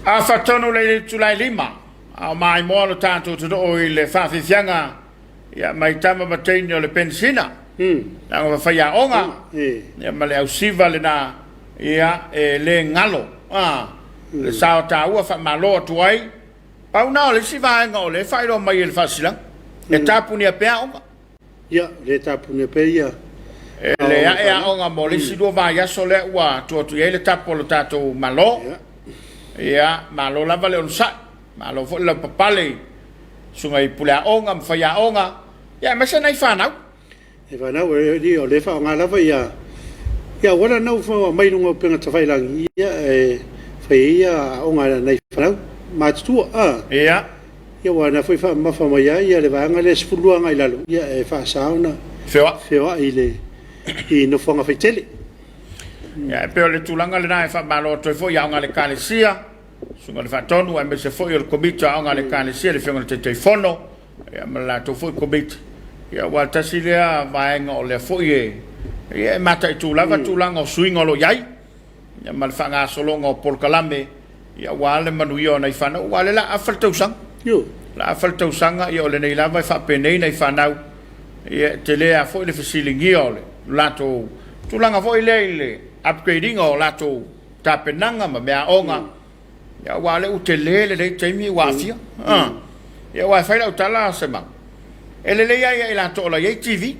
Afa tonu le itula e 5, a o maimoa lo tatou atunuu i le faafiafiaga ia mai tama ma teine o le penisina. Leaga faiaoga ia ma le ausiva lena ia e le galo le sao taua faamalo atu ai. Pau na o le isi vaega o lea e faailoa mai e le faasilasilaga, e tapunia pea aoga. Ia, le tapunia pea ia. E le ae aoga mo le isi 2 vaiaso lea ua tuu atu i ai le tapu o le tatou Malo. Ia, malo lava le onosai, malo foi le laupapale i susuga i puleaoga ma faiaoga, ia aemaise nai fanau. E fanau, e o lea faaaoga lava ia ia auala na ua aumai i luga o upega tafailagi, ia e fai ai ia aoga a nai fanau matutua. Ia. Ia aua na foi faamamafa mai ai ia le vaega lea 12 agai i lalo, ia e faasa ona feoai i le i nofoaga faitele. Ia, e pei o le tulaga lena e faamalo atu ai foi i aoga a le Ekalesia, Susuga i le Faatonu, aemaise foi o le Komiti o Aoga a le Ekalesia, le Afioga i le Taitaifono, ia ma le latou foi Komiti. Ia aua tasi lea vaega o lea foi e, ia, e mataitu lava tulaga o suiga o lo o i ai, ia ma le faagasologa o polokalame, ia aua le manuia o nai fanau, aua o lea o le a afa le tausaga. Ioe. O le a afa le tausaga, ia o lenei lava e faapenei nai fanau, ia e tele lava foi le fesiligia o le latou tulaga foi lea i le upgrade ina o latou tapenaga ma meaaoga, ia aua o lea ua tele lenei taimi ua aafia. Ia aua e fai lau tala Semau, e lelei lava ia i latou o la e i ai TV,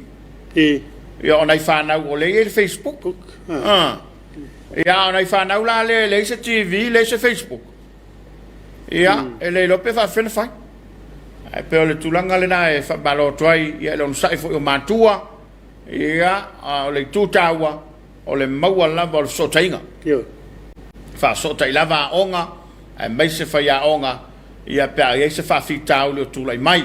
ia o nai fanau o lea e i ai le Facebook. Ia a o nai fanau la lea e leai se TV, leai se Facebook, ia e le iloa pe faapefea ona fai. Ae pei o le tulaga lena e faamalo atu ai ia i le onosai foi o matua, ia a o le itu taua, o le maua lava o le fesootaiga. Ioe. Faafesootai lava aoga aemaise faiaoga ia pe a i ai se faafitauli o tulai mai.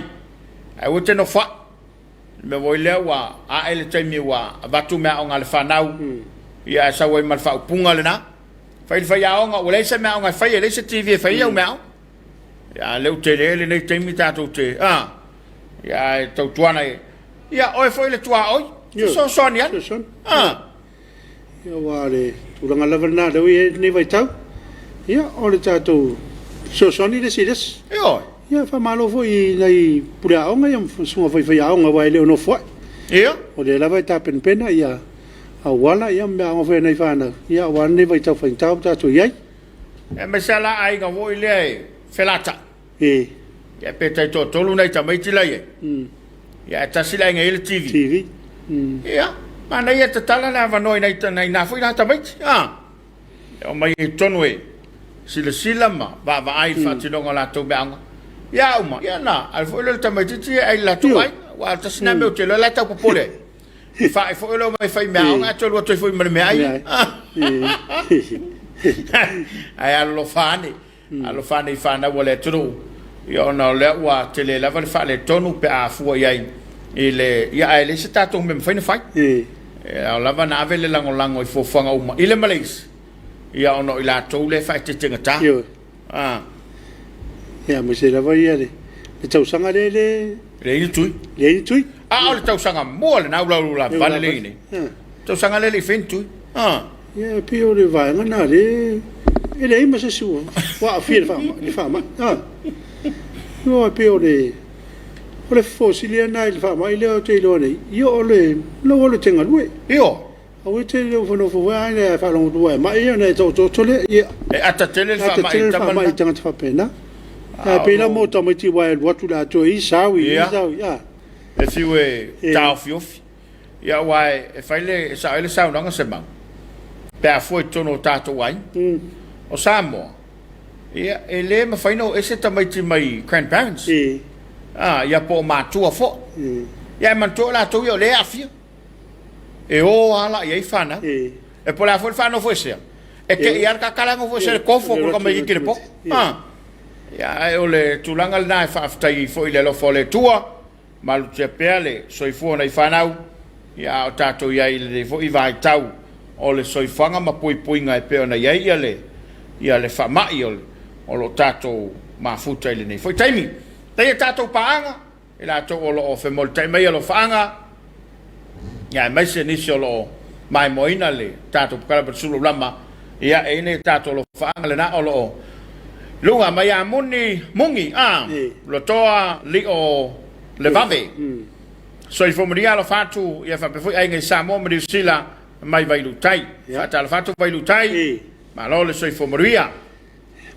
Ae aua e te nofoai. O le mea foi lea ua ae le taimi ua avatu meaaoga a le fanau, ia ae sau ai ma le faaupuga lena. Fai le faiaoga ua leai se meaaoga e faia, e leai se TV e fai ai au meaaoga. Ia a o lea ua tele lenei taimi tatou te, a, ia ae tautuana ia, ia oe foi le tuaoi, fesoasoani ane. Fesoasoani. A. Ia aua o le tulaga lava lena lea ua i ai lenei vaitau. Ia o le tatou Fesoasoani le isi i le isi. Ioe. Ia, faamalo foi i nai pule aoga ia ma susuga foi i faiaoga aua e le o nofoai. Ia. O lea lava e tapenapena ia auala ia ma meaaoga foi a nai fanau, ia aua lenei vaitau faigata ua tatou i ai. Aemaise lava la aiga foi lea e felatai. E. Ia pe taitoatolu nai tamaiti la i ai. Ia ae tasi le aiga e i ai le TV. TV. Ia, manaia e tatala le avanoa i nai nai na foi la tamaiti. A. E omai ai i totonu e silasila ma vaavaai i le faatinoga o latou meaaoga. Ia a uma, ia ona alu foi lea o le tamaitiiti ia e ai i le latou aiga. Aua tasi lena mea ou te iloa la e tau popole ai. E faai foi o le omai fai meaaoga ae toe alu atu ai foi ma le meaai. Ae alolofa ane. Alofa ane i fanau a le atunuu, ia ona o lea ua tele lava le faaletonu pe a fua i ai i le, ia ae leai se tatou mea mafai ona fai. E ao lava ona ave le lagolago i fuafuaga uma i le ma le isi, ia ona o i latou lea e faaeteetegata. Ioe. Ah. Ia aemaise lava ia le, le tausaga lea e le... Leai ni tui. Leai ni tui. A o le tausaga mua lena ua lavale lea i nei. Tausaga lea e le i faia ni tui. Ah. Ia, e pei o le vaega lena lea e leai ma se isi ua aafia i le faamai. Ioe, e pei o le o le fofo sili lena i le faamai lea ou te iloa nei, ia o le lou alu e te galue. Ioe. Aua e te le nofonofo foi ae faalogo atu ua e mai ona e taotooto lea. Ia. E ata tele le faamai i le tama lena. E ata tele le faamai i tagata faapena. Ae pei la mo tamaiti aua e alu atu le atoa i sau i sau i, a. E fiu e taofiofi. Ia aua e fai le, e sao ai le saunoaga Semau, pe a fua i totonu o tatou aiga. O Samoa, ia e le mafai ona o ese tamaiti mai grandparents. A, ia po o matua foi. Ia ae manatua o latou ia o lea e aafia. E o lava la i ai fanau. E po o le a foi le faanofoesea, e te i lava le tata la e nofoesea i le kofo atu le tamaititi i le po. A, ia ae o le tulaga lena e faafetai ai foi i le alofa o le Atua. Malutia pea le soifua o nai fanau, ia a o tatou i ai i lenei foi vaitau o le soifuaga ma puipuiga e pei ona i ai le ia le faamai o o lo o tatou mafuta i lenei foi taimi. Leai a tatou paaga, i latou o lo o femolitai mai alofaaga, ia aemaise nisi o lo o maimoaina le tatou Pokalape Suluulama, ia e i ai nai tatou alofaaga lena o lo o luga mai ia Muni, Mugi, a, Lotoa, Lio, Levave. Soifua manuia alofa atu, ia faapea foi aiga i Samoa ma Niu Sila mai Vailuutai. Faatalofa atu Vailuutai, malo le soifua manuia.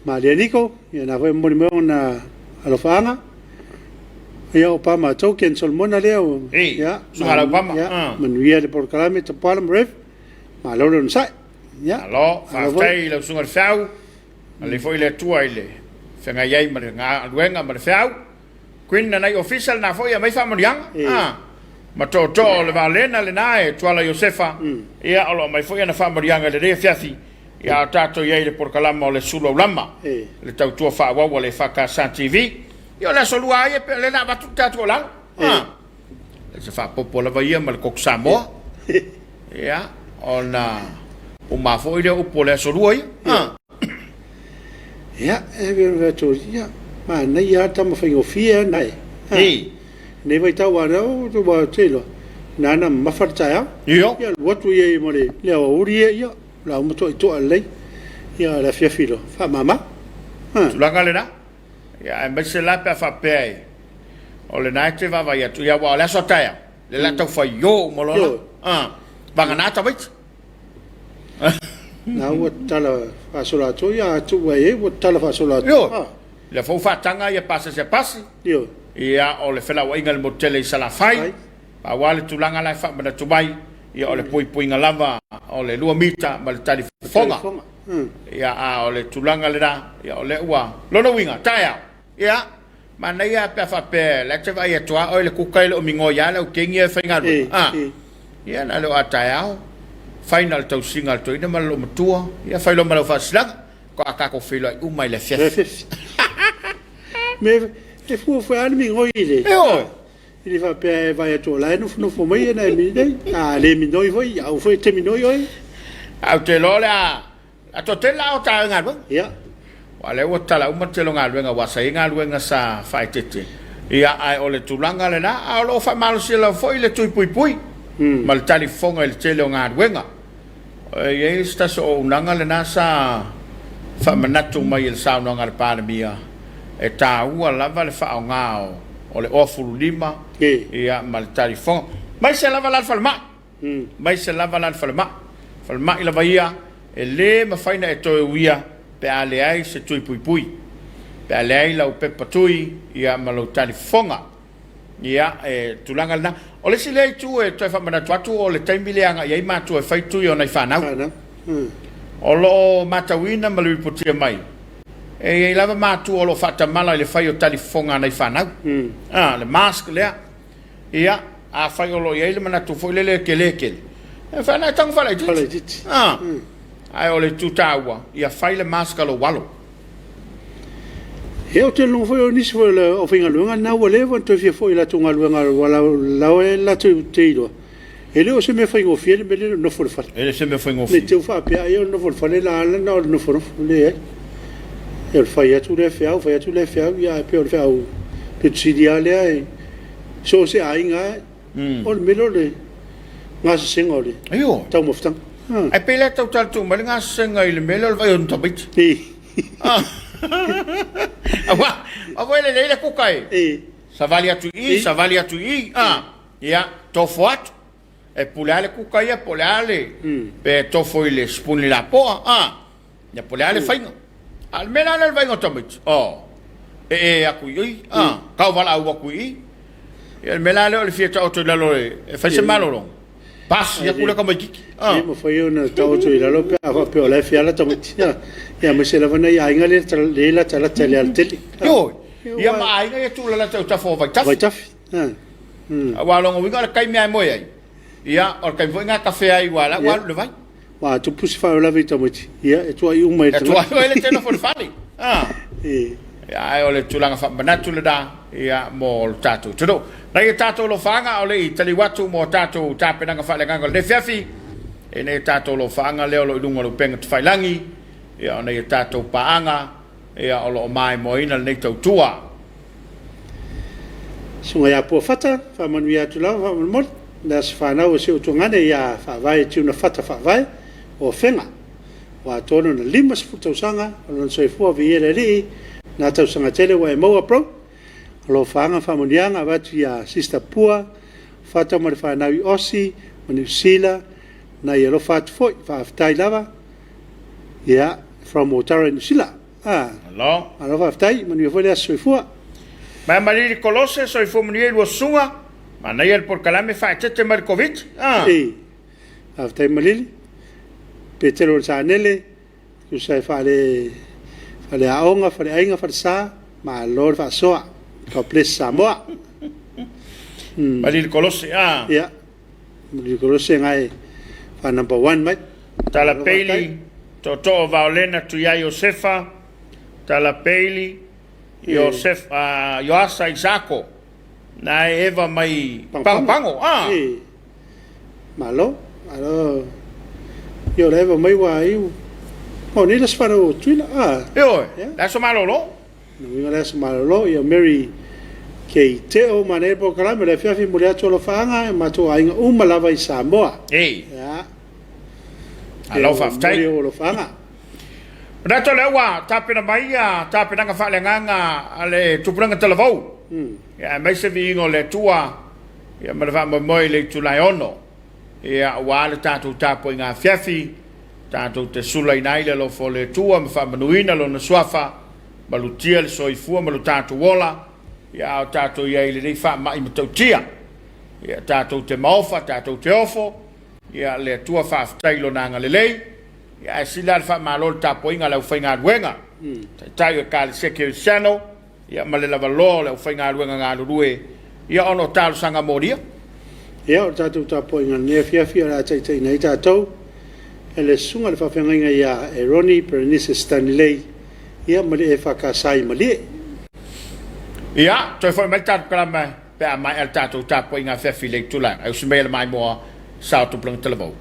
Malie Niko, ia na foi momoli mai ona alofaaga. Ia o pa matou Ken Solomona lea o ia Sugalau Pama. Ia manuia le polokalame Tapuala ma Rev. Malo le onosai. Ia. Malo, faafetai i lau susuga i le Feau. Alii foi le Atua i le feagai ai ma le galuega ma le feau. Queen na nai ofisa lena foi e aumai faamanuiaga. Ah, ma tootoo o le Valena lena e Tuala Iosefa. Ia o lo o aumai foi ana faamanuiaga i lenei afiafi. Ia a o tatou i ai i le polokalama o le Sulu Aulama, le tautua faaauau a le EFKS TV. Ia o le Aso Lua lava ia pei o lea na avatu le tatou tuualalo. Ah, se faapopo lava ia ma le koko Samoa. Ia, ona uma foi lea o upu o le Aso Lua ia. Ah. Ia, e vevelo atu, ia, manaia lava tama faigofie lava na e. Ei. Nei vaitau a lea, ua te iloa, na ana mamafa le taeao. Io. Ia, alu atu ia i ma le, le aoauli ia, ia, o le a uma toaitoa lelei. Ia, le afiafi loa, faamama. Ha. Tulaga lena. Ia, aemaise la pe a faapea e, o lena e te vaavaai atu, ia, aua o le aso a taeao, lea o le a tau faio uma loa la. Ah, vagana tamaiti. Na ua tatala faasolo atoa, ia a tuu ai ai ua tatala faasolo atoa. Ioe. Ah. Lea foi ua faataga ia pasese a pasi. Ioe. Ia, o le felauaiga i le motu tele i Salafai. Aua le tulaga la e faamanatu mai, ia o le puipuiga lava o le 2 mita ma le talifofoga. Ia, a o le tulaga lena, ia o lea ua, lona uiga, taeao, ia, manaia pe a faapea la e te vaai atu lava oe i le kuka e le o migoi lava le aukengi ia e faigaluega, a, ia na o le o a taeao, fai na o le tausiga a le toeaina ma le loomatua, ia fai loa ma lau faasilaga, faatoa tatou feiloai uma i le afiafi. Me e fuafua lava le migoi i le. Ioe. E le faapea e vaai atu o la e nofonofo mai e nai mea nei. A le minoi foi, aua foi e te minoi oe. Ae ou te iloa o le a a toatele la o ta galuega. Ia. Aua o lea ua tatala uma le tele o galuega aua sa i ai galuega sa faaeteete. Ia, ae o le tulaga lena, a o lo o faamalosia lava foi le tui puipui ma le talifofoga i le tele o galuega. E i ai se tasi o auaunaga lena sa faamanatu mai e le saunoaga a le Palemia, e taua lava le faaaoga o le oafululima ia ma le talifofoga. Aemaise lava la le falemai, aemaise lava la le falemai. Falemai lava ia, e le mafai ona e toe uia pe a leai se tui puipui, pe a leai lau pepa tui ia ma lou talifofoga. Ia, e tulaga lena. O le isi lea itu e toe faamanatu atu, o le taimi lea e agai ai matua e fai tui o nai fanau. O lo o matauina ma le ripotia mai, e i ai lava matua o lo o faatamala i le fai o talifofoga a nai fanau. A, le mask lea. Ia, afai o lo o i ai le manatu foi lele e tele tele, e mafai ona e tago faalaitiiti. A, ae o le itu taua, ia fai le mask a lou alo. Ia, ou te iloa foi o nisi foi o le aufaigaluega lena ua leva ona toe fia foi i latou galuega aua la e latou te iloa, e le o se mea faigofie le mea lea o le nofo i le fale. E le o se mea faigofie. Ne i te i ua faapea ai o le nofo i le fale la ala na o le nofonofo. Leai. Ia o le fai atu lea feau, fai atu lea feau, ia ae pei o le feau pito sili lava lea i so o se aiga lava, o le mea lea o le gasesega o le taumafataga. Ae pei la e tau tala tuu mai le gasesega i le mea lea o le vaai o ni tamaiti. Aua aua e lelei le kuka e. Savali atu i i, savali atu i i, ia, tofo atu. E pule lava le kuka ia po o le a le, pe tofo i le sipuni lapoa, Ia po o le a le faiga. A o le mea la lea o le vaaiga o tamaiti, oh, ee atu i i, tau valaau atu i i. Ia le mea la lea o le fia taoto i lalo e fai se malologa, pasi atu le tamaititi. E mafai ona taoto i lalo pe a faapea o la e feala tamaiti. Ia aemaise lava nai aiga lea e latalata i le alatele. Ioe, ia ma aiga ia tuulalata i autafa o vaitafe. Vaitafe. Aua o lona uiga o le taimi lava e moe ai, ia o le taimi foi lena e kafe ai aua o la ua alu i le vai. Aua a tupu se faalavelave i tamaiti, ia e tuai uma ai le tagata. E tuai ai le tele o le fale. Ia, ae o le tulaga faamanatu lena, ia, mo le tatou atunuu. Nai a tatou alofaaga a o le i taliu atu mo a tatou tapenaga faaleagaga o lenei afiafi, e nai a tatou alofaaga lea o lo o i luga o le upega tafailagi, ia, o nai a tatou paaga, ia, o lo o maimoaina lenei tautua. Susuga ia Puafata, faamanuia atu lava faamolemole le aso fanau a si ou tuagane ia Faavae Tiuna Fata Faavae o Afega. Ua atoa lona 50 tausaga o lona soifua viia le Alii na tausaga tele ua e maua bro. Alofaga ma faamanuiaga avatu ia Sister Pua Fata ma le fanau i Aussie ma Niu Sila na i alofa atu foi. Faafetai lava ia from Otara Niu Sila. Ah. Malo. Malo faafetai, manuia foi le aso soifua. Mai Malili Kolose, soifua manuia i lua susuga. Manaia le polokalame faaeteete mai le Koviti. Ah. E. Faafetai Malili. Petelo o le Sanele, tusa e faale faleaoga, faleaiga, falesa, malo le faasoa. God bless Samoa. Malili Kolose, ah. Ia. Malili Kolose ngai fa number 1 mai. Tala Peili, Tootoo Vaolena Tuiai Iosefa, Tala Peili, Iosef, Ioasa Isako, na e Eva mai Pagopago. Ah. E. Malo, malo. Ia o Eva mai wa iu. O nei la sfara o Tuila. Ah. Ioe, le aso malolo. Na uiga le aso malolo, ia Mary kei Teo ma nei polokalame le afiafi muli atu alofaaga e matou aiga uma lava i Samoa. Ei. Ia. Alo faafetai. Muli o alofaaga. Manatu o lea ua tapena mai ia tapenaga faaleagaga a le tupulaga talavou. Ia aemaise viiga o le Atua ia ma le faamoemoe i le itula e 6. Ia aua le tatou tapuaiga afiafi, tatou te sulaina ai le alofa o le Atua ma faamanuina Lona Suafa, malutia le soifua ma lo tatou ola, ia a o tatou i ai i lenei faamai matautia. Ia tatou te maofa, tatou te ofo, ia le Atua faafetai i Lona agalelei, ia ae sili lava le faamalo i le tapuaiga a le aufaigaluega, Taitai o Ekalesia Kerisiano, ia ma le lavaloa o le aufaigaluega galulue, ia ona o talosaga molia. Ia, o le tatou tapuaiga i lenei afiafi o le a taitaiina ai tatou e le Susuga i le Faafeagaiga ia Eroni Berenice Stanley, ia ma le EFKS i Malie. Ia, toe foi mai le tatou kalama pe a maea le tatou tapuaiga afiafi i le itula. Ae usi maia le maimoa sao tupulaga talavou.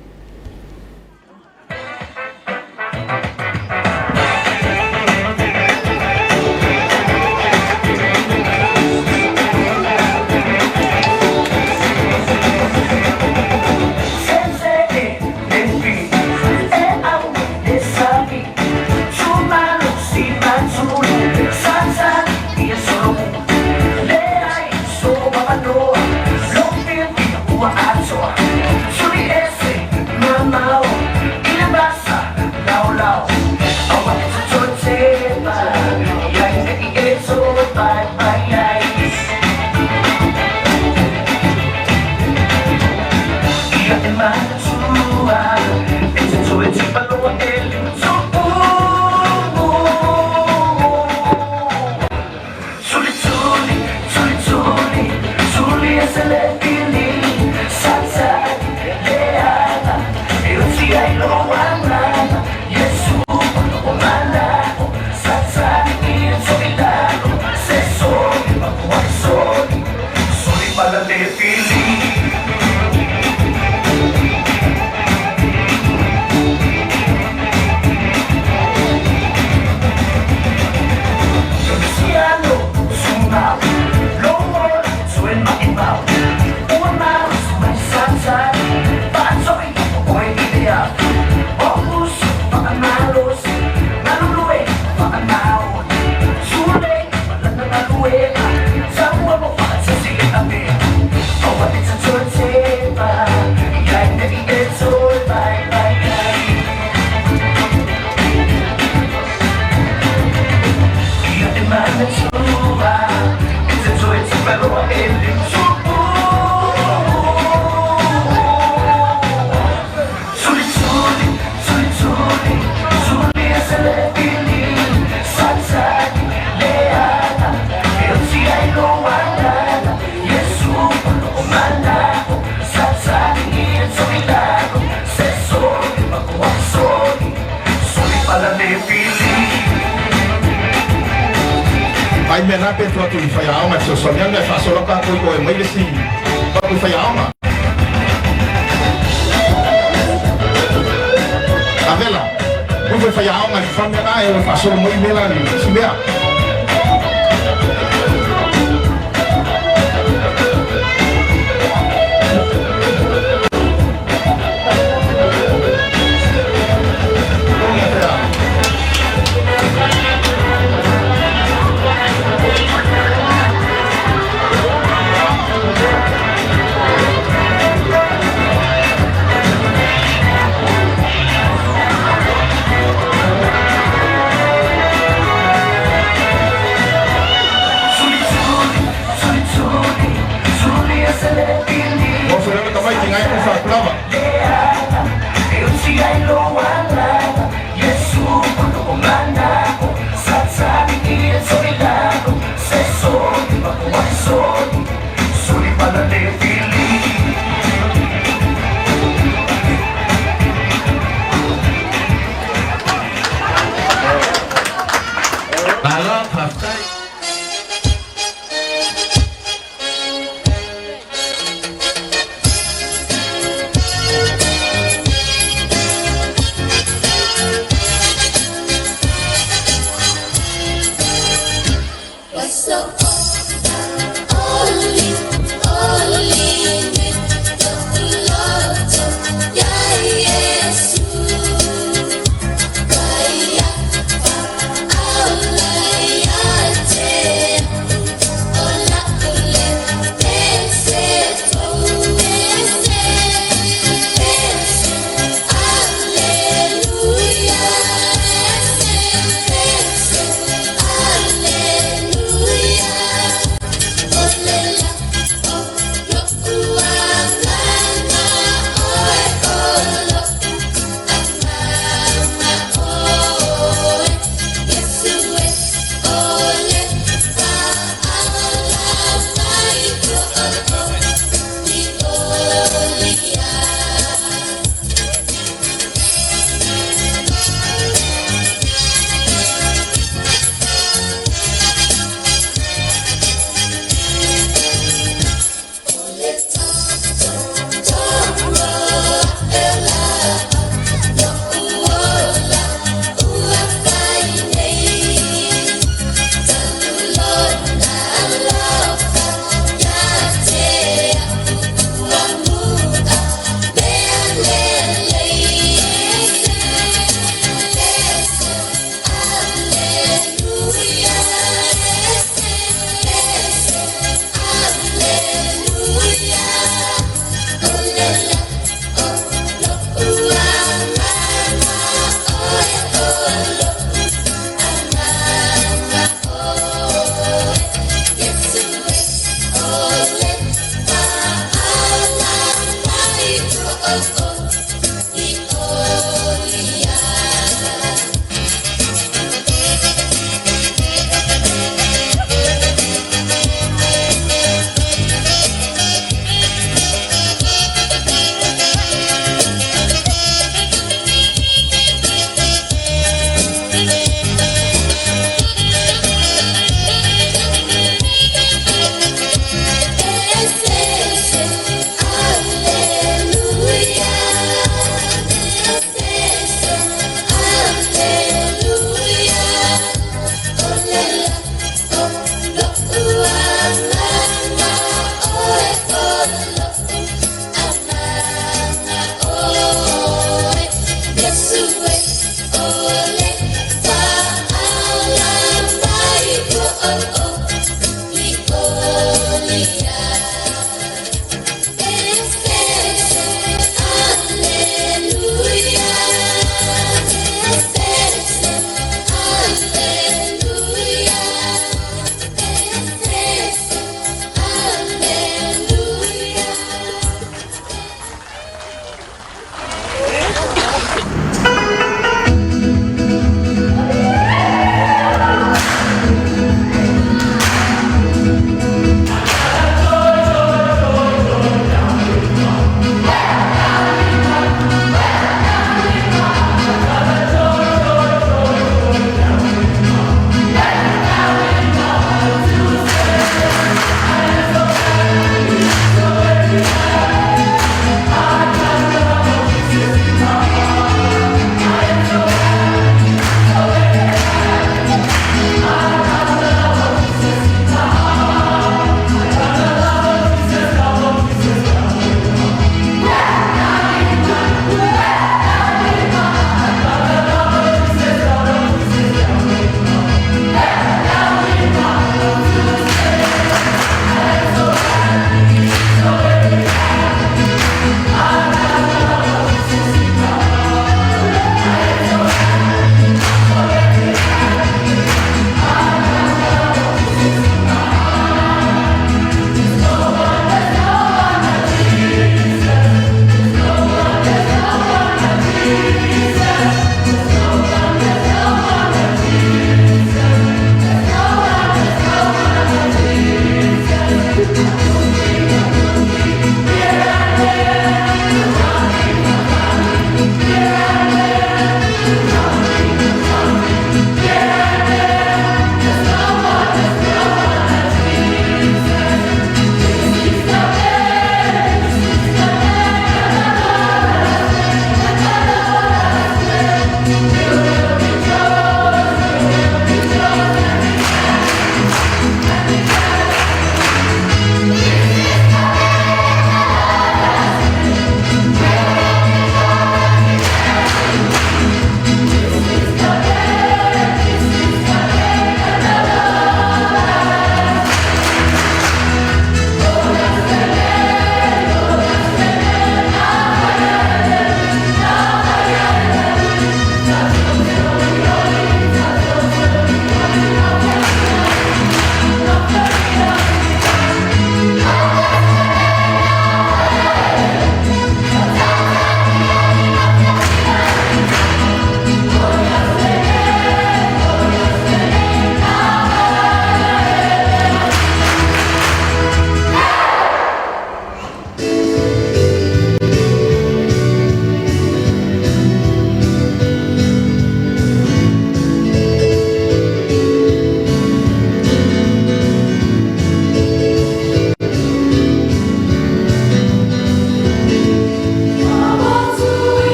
Nai mea na pe tuu atu i faiaoga e fesoasoani ane ae faasolo atu tatou i o e aumai le isi atu i faiaoga. Avela, tuu foi faiaoga i fafa mea na e o e faasolo mai mea la i isi mea. Ua fai lana tamaiti ngai ku fa lava. Malo, faafetai.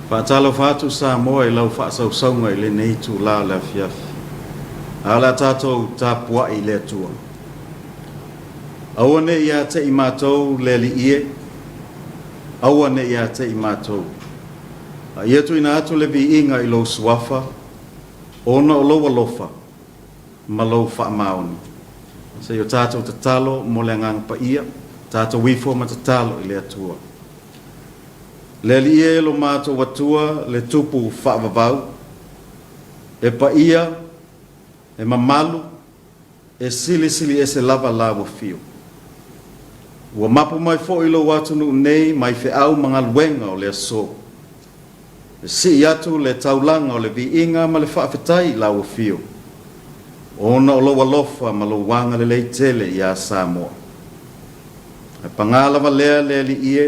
Faatalofa atu Samoa i lau faasausauga i lenei itula o le afiafi. A o le a tatou tapuai i le Atua. Aua ne i ia te i matou le Alii e, aua ne i ia te i matou. A ia tuuina atu le viiga i lou Suafa, ona o lou alofa ma lou faamaoni. Se i o tatou tatalo mo le Agaga Paia, tatou ifo ma tatalo i le Atua. Le Alii e lo matou Atua, le Tupu faavavau, e paia, e mamalu, e silisili ese lava lau afio. Ua mapu mai foi lou atunuu nei mai feau ma galuega o le aso. E sii atu le taulaga o le viiga ma le faafetai i lau afio, ona o lou alofa ma lou agalelei tele iā Samoa. Ae pagā lava lea le Alii e,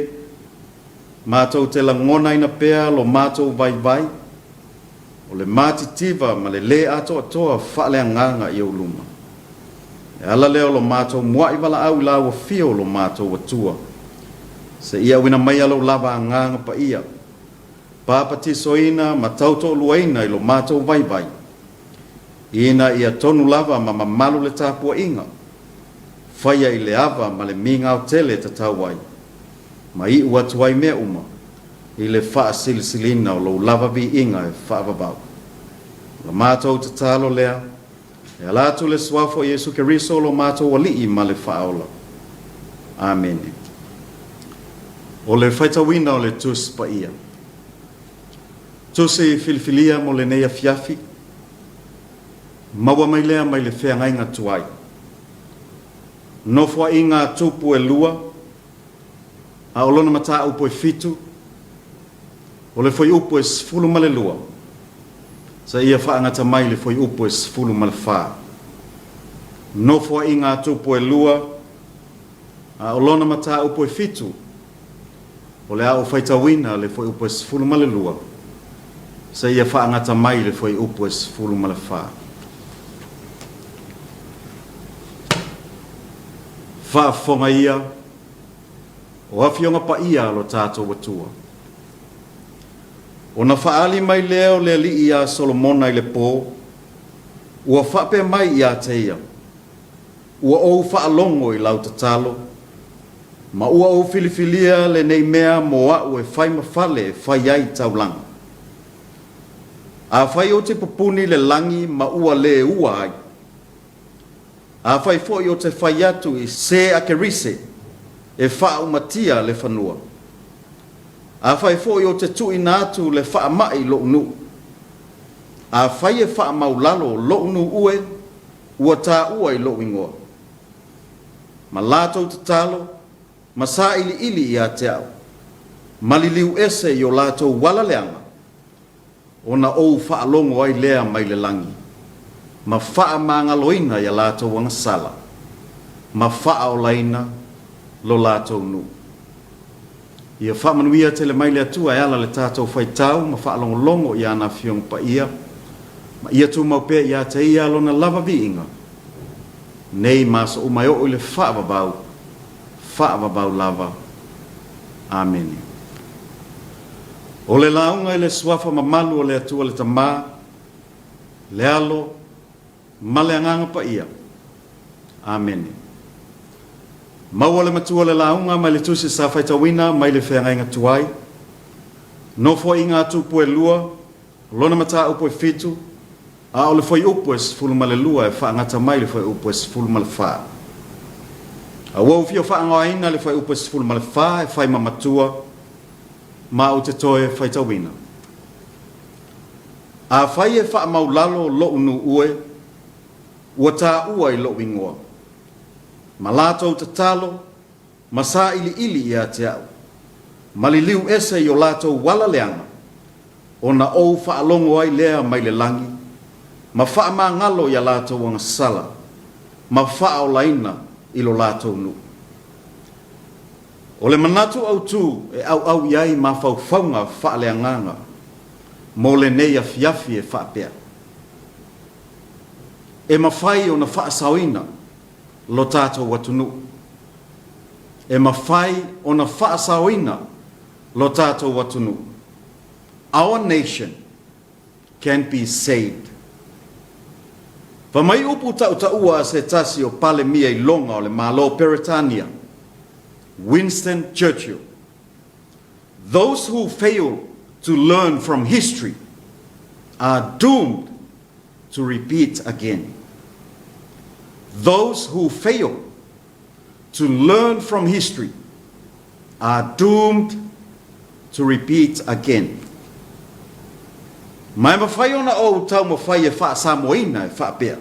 matou te lagonaina pea lo matou vaivai, o le matitiva ma le lē atoatoa faaleagaga i ou luma. E ala lea o lo matou mua'i valaau i lau afio lo matou Atua, seia auina maia lou lava Agaga Paia, papatisoina ma tautoaluaina i lo matou vaivai, ina ia tonu lava ma mamalu le tapuaiga, faia i le ava ma le migao tele e tatau ai, ma iu atu ai mea uma i le faasilisiliina o lou lava viiga e faavavau. O la matou tatalo lea, e ala atu le Suafa o Iesu Keriso lo matou Alii ma le Faaola. Amene. O le faitauina o le Tusi Paia. Tusi filifilia mo lenei afiafi, maua mai lea mai le feagaiga tuai. Nofoaiga a tupu e lua, a o lona mataupu e fitu, o le fuaiupu e 12, seia faagata mai le fuaiupu e 14. Nofoaiga a tupu e lua, a o lona mataupu e fitu, o le a ou faitauina le fuaiupu e 12, seia faagata mai le fuaiupu e 14. Faafofoga ia, o Afioga Paia a lo tatou Atua. Ona faaali mai lea o le Alii iā Solomona i le pō, ua faapea mai iā te ia, Ua ou faalogo i lau tatalo, ma ua ou filifilia lenei mea mo a'u e fai ma fale e fai ai taulaga. Afai ou te pupuni le lagi ma ua lē ua ai, Afai foi ou te fai atu i se a Kerise e faaumatia le fanua. Afai foi ou te tuuina atu le faamai i lo'u nuu. Afai e faamaulalo lo'u nuu e ua taua i lo'u igoa. Ma latou tatalo ma sailiili ia te a'u, ma liliu ese i o latou ala leaga, ona ou faalogo ai lea mai le lagi, ma faamagaloina ia latou agasala, ma faaolaina lo latou nuu. Ia faamanuia tele mai le Atua e ala le tatou faitau ma faalogologo i ana Afioga Paia, ma ia tumau pea ia te Ia Lona lava viiga, nei ma aso uma e oo i le faavavau, faavavau lava. Amene. O le lauga i le Suafa mamalu o le Atua le Tama, le Alo, ma le Agaga Paia. Amene. Maua le Matua le lauga mai le Tusi sa faitauina mai le Feagaiga Tuai, Nofoaiga a Tupu e lua, lona mataupu e fitu, A o le fuaiupu e 12 e faagata mai le fuaiupu e 14. A ua ou fia faaaogaina le fuaiupu e 14 e fai ma matua, ma ou te toe faitauina. Afai e faamaulalo lo'u nuu e, ua taua i lo'u igoa, ma latou tatalo ma sailiili ia te a'u, ma liliu ese i o latou ala leaga, ona ou faalogo ai lea mai le lagi, ma faamagalo ia latou agasala, ma faaolaina i lo latou nuu. O le manatu autu e auau i ai mafaufauga faaleagaga mo lenei afiafi e faapea, E mafai ona faasaoina lo tatou atunuu. E mafai ona faasaoina lo tatou atunuu. Our nation can be saved. Fa mai upu tautaua a se tasi o Palemia iloga o le Malo Peretania, Winston Churchill, Those who fail to learn from history are doomed to repeat again. Those who fail to learn from history are doomed to repeat again. Ma e mafai ona ou taumafai e faasamoaina e faapea,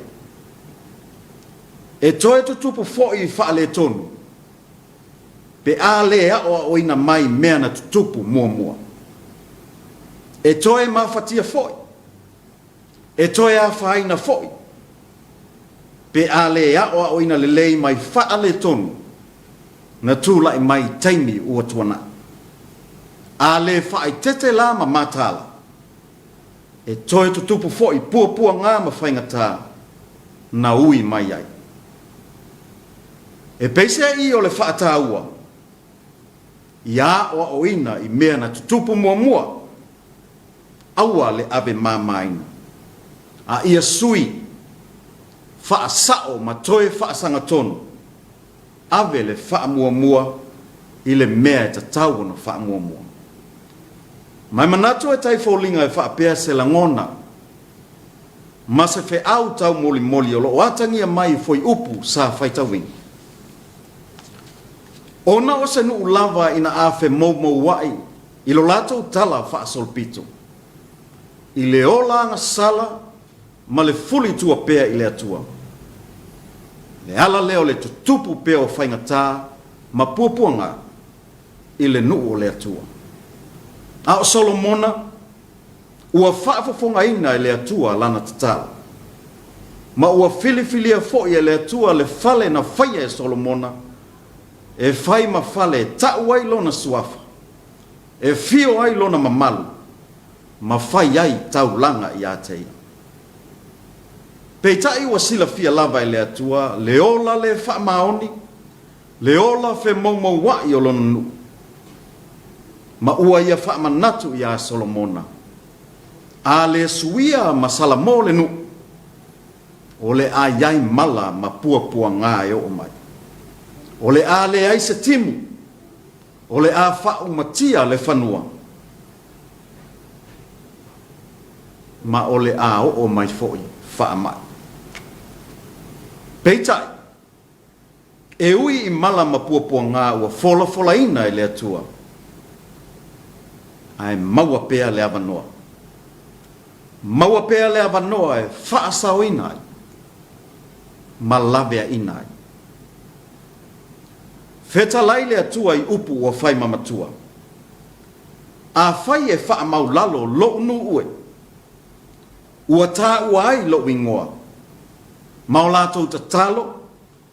E toe tutupu foi faaletonu pe a lē aʻoaʻoina mai mea na tutupu muamua. E toe mafatia foi, e toe afaina foi pe a lē aʻoaʻoina lelei mai faaletonu na tulai mai i taimi ua tuanai. A lē faaitete la ma mataala, e toe tutupu foi puapuagā ma faigatā na ui mai ai. E peiseai o le faataua ia aʻoaʻoina i mea na tutupu muamua, aua le ave māmāina, a ia sui, faasao ma toe faasagatonu, ave le faamuamua i le mea e tatau ona faamuamua. Ma e manatu e tai foliga e faapea se lagona ma se feau taumolimoli o lo o atagia mai i fuaiupu sa faitauina. Ona o se nuu lava ina a femoumouaʻi i lo latou tala faasolopito, i le ola agasala ma le fuli tua pea i le Atua. Le ala lea o le tutupu pea o faigatā ma puapuagā i le nuu o le Atua. A o Solomona, ua faafofogaina e le Atua lana tatalo, ma ua filifilia foi e le Atua le fale na faia e Solomona e fai ma fale e ta'u ai lona suafa, e fio ai lona mamalu, ma fai ai taulaga iā te ia. Peitai ua silafia lava e le Atua le ola le faamaoni, le ola femoumouaʻi o lona nuu, ma ua ia faamanatu iā Solomona, A le suia ma Salamo le nuu, o le a iai mala ma puapuagā e oo mai. O le a leai se timu, o le a faaumatia le fanua, ma o le a oo mai foi faamai. Peitai, e ui i mala ma puapuagā ua folafolaina e le Atua, ae maua pea le avanoa. Maua pea le avanoa e faasaoina ai ma laveaina ai. Fetalai le Atua i upu ua fai ma matua. Afai e faamaulalo loʻu nuu e, ua tāua ai loʻu igoa, ma o latou tatalo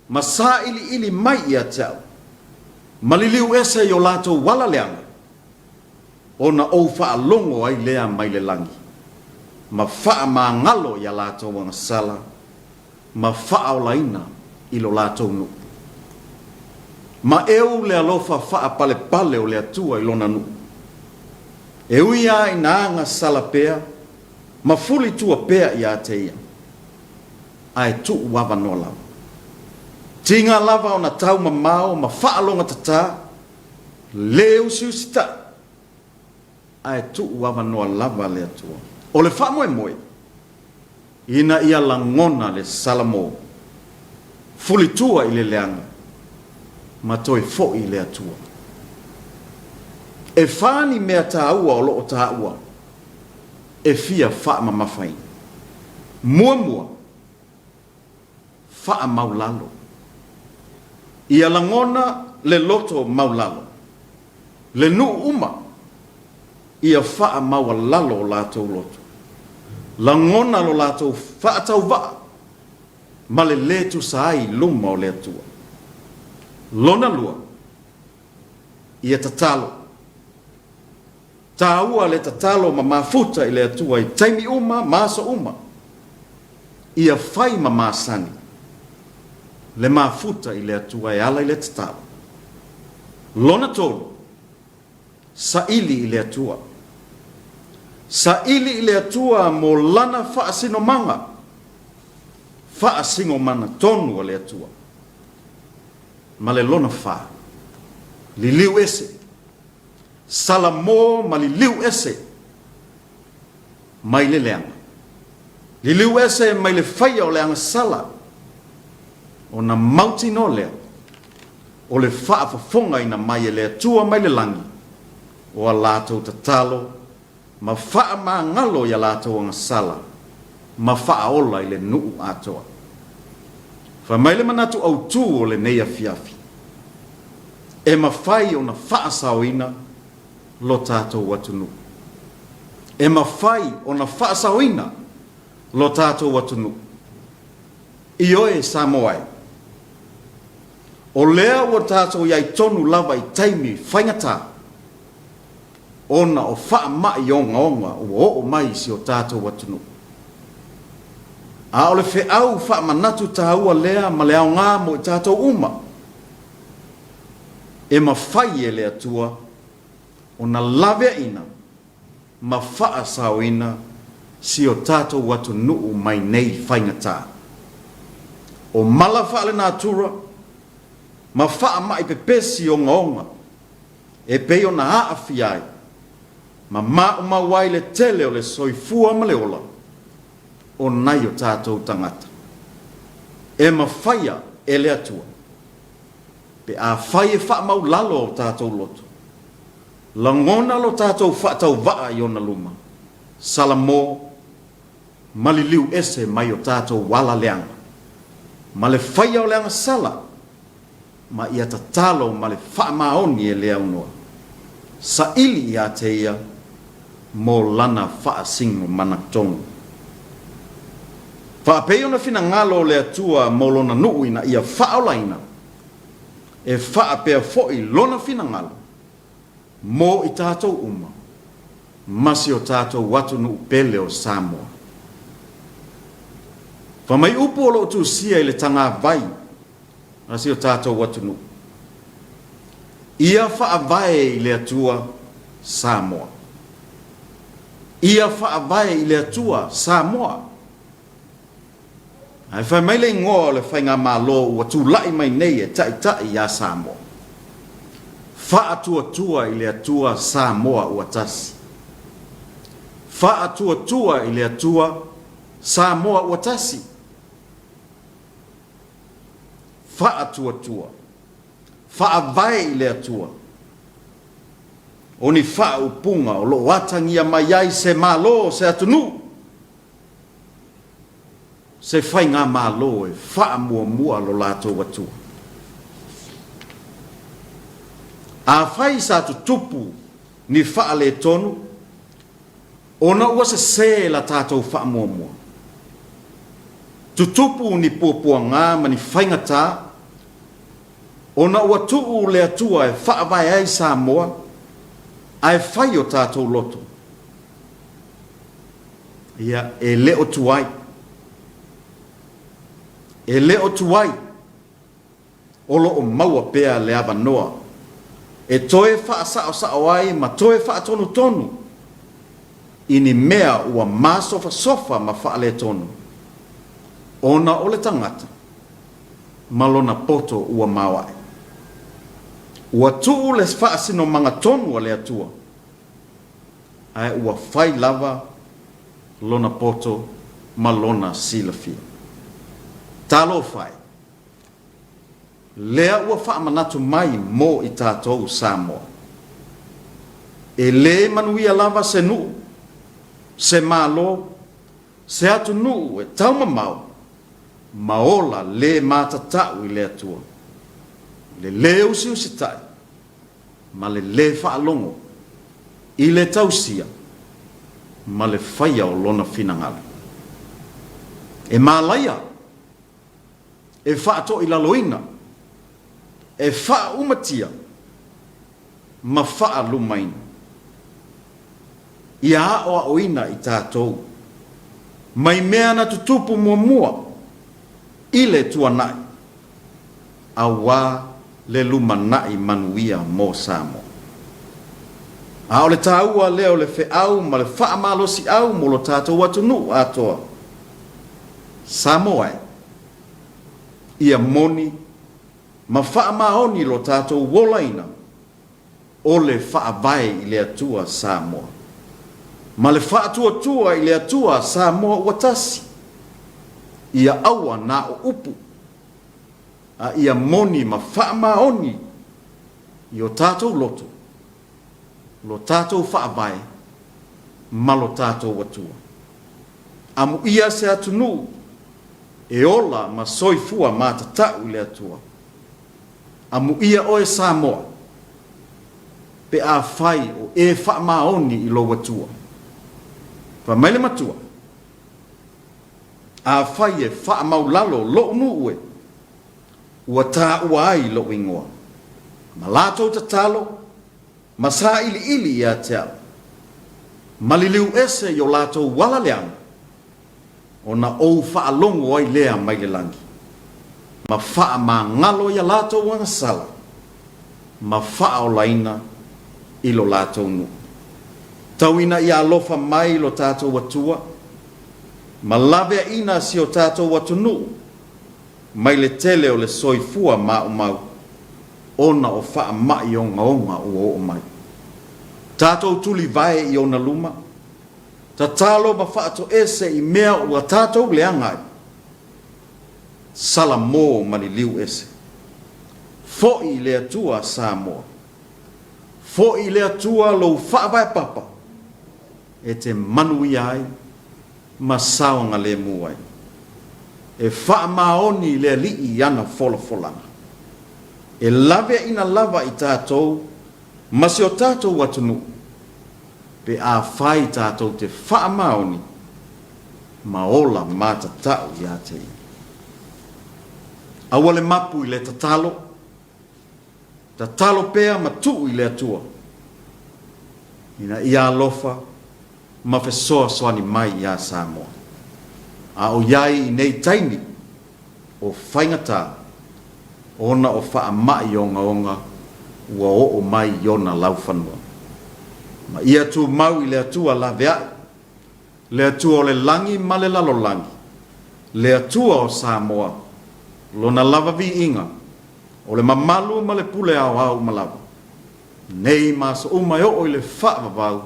ma sāʻiliʻili mai ia te aʻu, ma liliu ese i o latou ala leaga, ona ou faalogo ai lea mai le lagi, ma faamagalo iā latou agasala, ma faaolaina i lo latou nuu. Ma eu le alofa faapalepale o le Atua i lona nuu. E ui a ina agasala pea ma fuli tua pea iā te ia, ae tuu avanoa lava. Tiga lava ona taumamao ma faalogatatā, le usiusitaʻi, ae tuu avanoa lava le Atua. O le faamoemoe, ina ia lagona le Salamo, fulitua i le leaga, ma toe foʻi i le Atua. E fā ni mea tāua o loo tāua e fia faamamafaina. Muamua, faamaulalo. Ia lagona le loto maulalo, le nuu uma, ia faamaualalo o latou loto. Lagona lo latou faatauvaa ma le lē tusa ai i luma o le Atua. Lona lua, ia tatalo. Tāua le tatalo ma mafuta i le Atua i taimi uma ma aso uma. Ia fai ma masani le mafuta i le Atua e ala i le tatalo. Lona tolu, saili i le Atua. Saili i le Atua mo Lana faasinomaga, faasigomana tonu a le Atua. Ma le lona fa, liliu ese, Salamo ma liliu ese mai le leaga. Liliu ese mai le faia o le agasala, ona mautinoa lea o le faafofogaina mai e le Atua mai le lagi o a latou tatalo ma faamagalo i a latou agasala ma faaola i le nuu atoa. Fai mai le manatu autu o lenei afiafi, e mafai ona faasaoina lo tatou atunuu. E mafai ona faasaoina lo tatou atunuu. Ioe Samoa e! O lea ua tatou i ai tonu lava i taimi faigata, ona o faamai ogaoga ua oo mai i si o tatou atunuu. A o le feau faamanatu taua lea ma le aoga mo i tatou uma, e mafai e le Atua ona laveaiina ma faasaoina si o tatou atunuu mai nei faigata. O mala faalenatura ma faamai pepesi ogaoga e pei ona aafia ai ma maumau ai le tele o le soifua ma le ola o nai o tatou tagata. E mafaia e le Atua pe afai e faamaulalo o tatou loto, lagona lo tatou faatauvaa i ona luma, Salamo, ma liliu ese mai o tatou ala leaga, ma le faia o le agasala, ma ia tatalo ma le faamaoni e le aunoa, saili ia te ia mo lana faasigomana tonu. Faapei ona finagalo o le Atua mo lona nuu ina ia faaolaina, e faapea foi lona finagalo mo i tatou uma ma si o tatou atunuu pele o Samoa. Fa mai upu o lo o tusia i le tagavai a si o tatou atunuu. Ia faavae i le Atua Samoa. Ia faavae i le Atua Samoa. Ae fai mai le igoa o le Faigamalo ua tulai mai nei e taitai iā Samoa. Faatuatua i le Atua Samoa ua tasi. Faatuatua i le Atua Samoa ua tasi. Faatuatua. Faavae i le Atua. O ni faaupuga o lo o atagia mai ai se Malo o se atunuu, se faigamalo e faamuamua lo latou Atua. Afai sa tutupu ni faaletonu, Ona ua sesē la tatou faamuamua. Tutupu ni puapuagā ma ni faigatā, ona ua tuu le Atua e faavae ai Samoa, ae fai o tatou loto. Ia, e le o tuai. E le o tuai. O lo o maua pea le avanoa e toe faasaosao ai ma toe faatonutonu i ni mea ua masofasofa ma faaletonu, ona o le tagata ma lona poto ua maoae. Ua tuu le faasinomaga tonu a le Atua, ae ua fai lava lona poto ma lona silafia. Talofa e! Lea ua faamanatu mai mo i tatou Samoa. E le manuia lava se nuu, se Malo, se atunuu e taumamao ma ola le matatau i le Atua, le le usiusitai ma le le faalogo i le tausia ma le faia o Lona finagalo. E malaia e faatoilaloina, e faaumatia ma faalumaina. Ia aoaoina i tatou mai mea na tutupu muamua i le tuanai aua le lumanai manuia mo Samoa. A o le tāua lea o le feau ma le faamalosiau mo lo tatou atunuu atoa. Samoa e, ia moni ma faamaoni lo tatou olaina o le Faavae i le Atua Samoa, ma le faatuatua i le Atua Samoa ua tasi, ia aua na o upu, a ia moni ma faamaoni i o tatou loto, lo tatou Faavae ma lo tatou Atua. Amuia se atunuu e ola ma soifua matatau i le Atua. Amuia oe Samoa, pe afai o e faamaoni i lou Atua. Fai mai le matua, Afai e faamaulalo lou nuu e, ua taua ai lou igoa, ma latou tatalo ma sailiili ia te au, maliliu ese i o latou ala leaga, ona ou faalogo ai lea mai le lagi, ma faamagalo ia latou agasala, ma faaolaina i lo latou nuu. Tau ina ia alofa mai lo tatou Atua, ma laveaina si o tatou atunuu mai le tele o le soifua maumau, ona o faamai ogaoga ua oo mai. Tatou tulivae i ona luma, Tatalo ma faatoese i mea ua tatou leaga ai. Salamo ma liliu ese. Foi i le Atua Samoa. Foi i le Atua lou faavae papa e te manuia ai ma saogalemu ai. E faamaoni i le Alii i ana folafolaga. E laveaina lava i tatou ma si o tatou atunuu pe afai tatou te faamaoni ma ola matatau ia te Ia. Aua le mapu i le tatalo, tatalo pea ma tuu i le Atua, ina ia alofa ma fesoasoani mai iā Samoa. A o iai i nei taimi, o faigata ona o faamai ogaoga ua oo mai i ona laufanua. Ma ia tumau i le Atua laveai, le Atua o le lagi ma le lalolagi, le Atua o Samoa, Lona lava viiga, o le mamalu ma le pule aoao uma lava, nei ma aso uma e oo i le faavavau,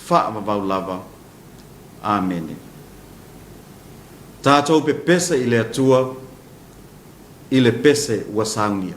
faavavau lava. Amene. Tatou pepese i le Atua i le pese ua saunia.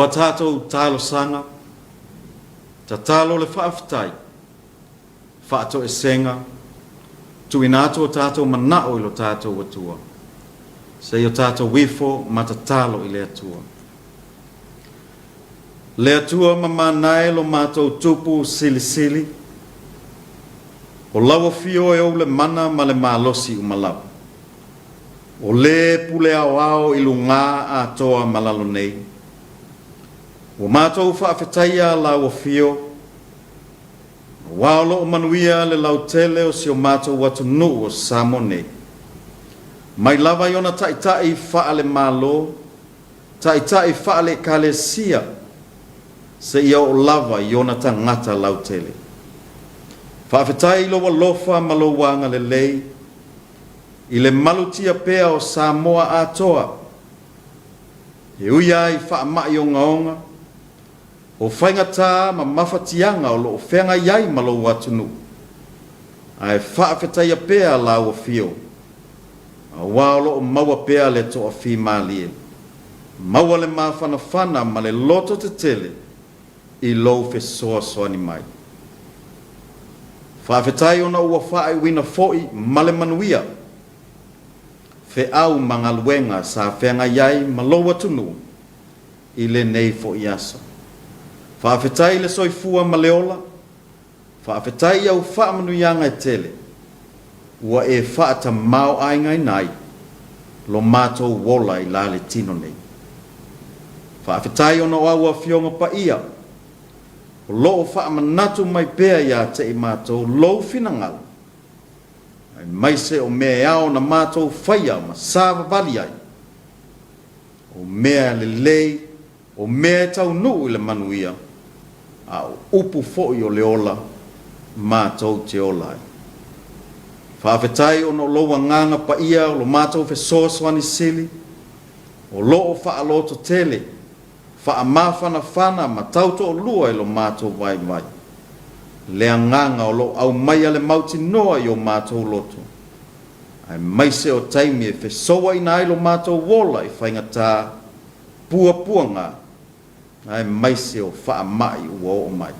a tatou talosaga, tatalo le faafetai, faatoesega, tuuina atu o tatou manao i lo tatou Atua. Se i o tatou ifo ma tatalo i le Atua. Le Atua ma manae lo matou Tupu Silisili, o lau afio e ou le mana ma le malosi uma lava. O le pule aoao i lugā atoa ma lalo nei. Ua matou faafetaia lau afio, aua o loo manuia le lautele o si o matou atunuu o Samoa nei. Mai lava i ona taitai faale-Malo, taitai faale-Ekalesia, seia oo lava i ona tagata lautele. Faafetai i lou alofa ma lou agalelei i le malutia pea o Samoa atoa, e ui lava i faamai ogaoga, o faigata ma mafatiaga o lo o feagai ai ma lou atunuu, ae faafetaia pea lau afio, aua o lo o maua pea le toafimalie, maua le mafanafana ma le loto tetele i lou fesoasoani mai. Faafetai ona ua faaiuina foi ma le manuia feau ma galuega sa feagai ai ma lou atunuu i lenei foi aso. Faafetai i le soifua ma le ola, faafetai i au faamanuiaga e tele ua e faatamaoaigaina ai lo matou ola i la le tino nei. Faafetai ona o au Afioga Paia o lo o faamanatu mai pea ia te i matou lou finagalo, aemaise o mea e ao ona matou faia ma savavali ai. O mea lelei, o mea e taunuu i le manuia, a o upu foi o le ola matou te ola ai. Faafetai ona o lou Agaga Paia o lo matou fesoasoani sili, o lo o faalototele, faamafanafana ma tautoolua i lo matou vaivai. Le Agaga o lo o aumaia le mautinoa i o matou loto, aemaise o taimi e fesouaina ai lo matou ola i faigata puapuaga aemaise o faamai ua oo mai.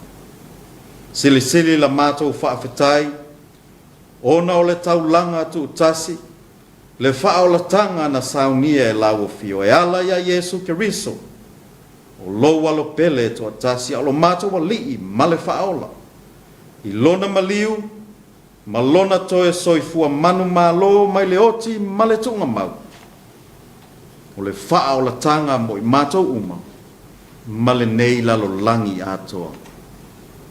Silisili la matou faafetai ona o le taulaga tuutasi, le faaolataga na saunia e lau Afio e ala ia Iesu Keriso, o lou Alo pele e toatasi a o lo matou Alii ma le Faaola. I Lona maliu, ma lona toe soifua manumalo mai le oti ma le tuugamau, o le faaolataga mo i matou uma ma lenei lalolagi atoa.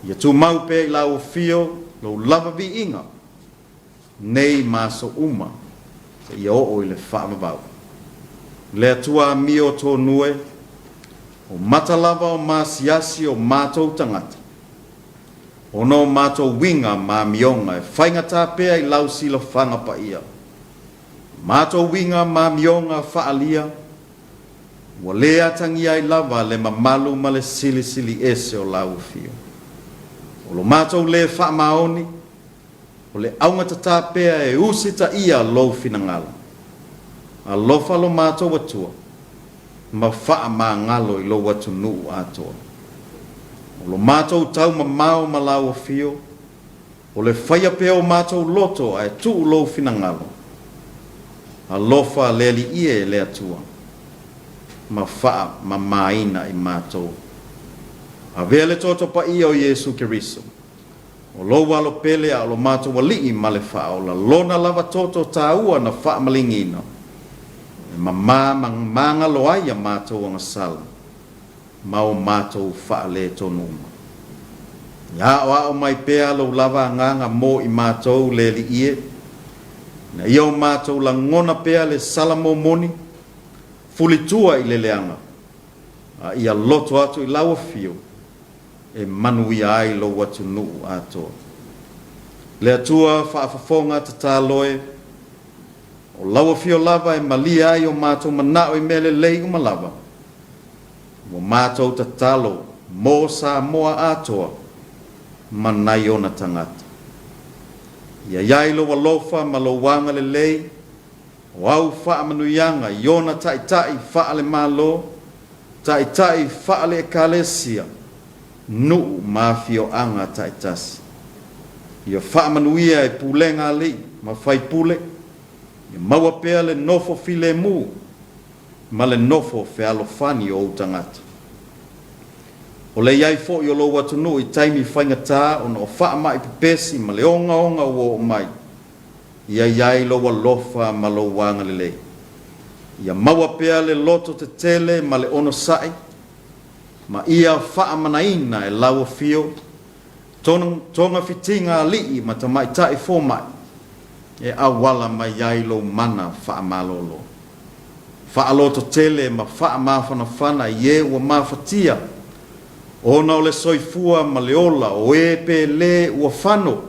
Ia tumau pea i lau afio lou lava viiga nei ma aso uma seia oo i le faavavau. Le Atua amio tonu e, o mata lava o maasiasi o matou tagata, Ona o matou uiga ma amioga e faigata pea i lau silafaga paia. Matou uiga ma amioga faaalia, ua le atagia ai lava le mamalu ma le silisili ese o lau afio. O lo matou le faamaoni, O le augatata pea e usitaia lou finagalo. Alofa lo matou Atua, ma faamagalo i lou atunuu atoa. O lo matou tau mamao ma lau afio, o le faia pea o matou loto ae tuu lou finagalo. Alofa le Alii e le Atua, ma faamamaina i matou. Avea le toto paia o Iesu Keriso, O lou alo pele a o lo matou Alii ma le Faaola, lona lava toto taua na faamaligiina, e mamā ma magalo ai a matou agasala ma o matou faaletonu uma. Ia aoao mai pea lou lava agaga mo i matou le Alii e, ina ia o matou lagona pea le sala momoni, fulitua i le leaga, a ia loto atu i lau afio, e manuia ai lou atunuu atoa. Le Atua faafofoga tatalo e, o lau afio lava e malie ai o matou manao i mea lelei uma lava. Ua matou tatalo mo Samoa atoa ma nai ona tagata. Ia iai lou alofa ma lou agalelei o au faamanuiaga i ona taitai faale-Malo. Taitai faale-Ekalesia, nuu ma afioaga taitasi. Ia faamanuia e pulega alii ma faipule, ia maua pea le nofo filemu ma le nofo fealofani o ou tagata. O le i ai foi o lou atunuu i taimi faigata ona o faamai pepesi ma le ogaoga ua oo mai, ia i ai lou alofa ma lou agalelei. Ia maua pea le loto tetele ma le onosai, ma ia faamanaina e lau afio togafitiga alii ma tamaitai fomai e auala mai ai lou mana faamalolo. Faalototele ma faamafanafana i e ua mafatia ona o le soifua ma le ola o e pe lē ua fano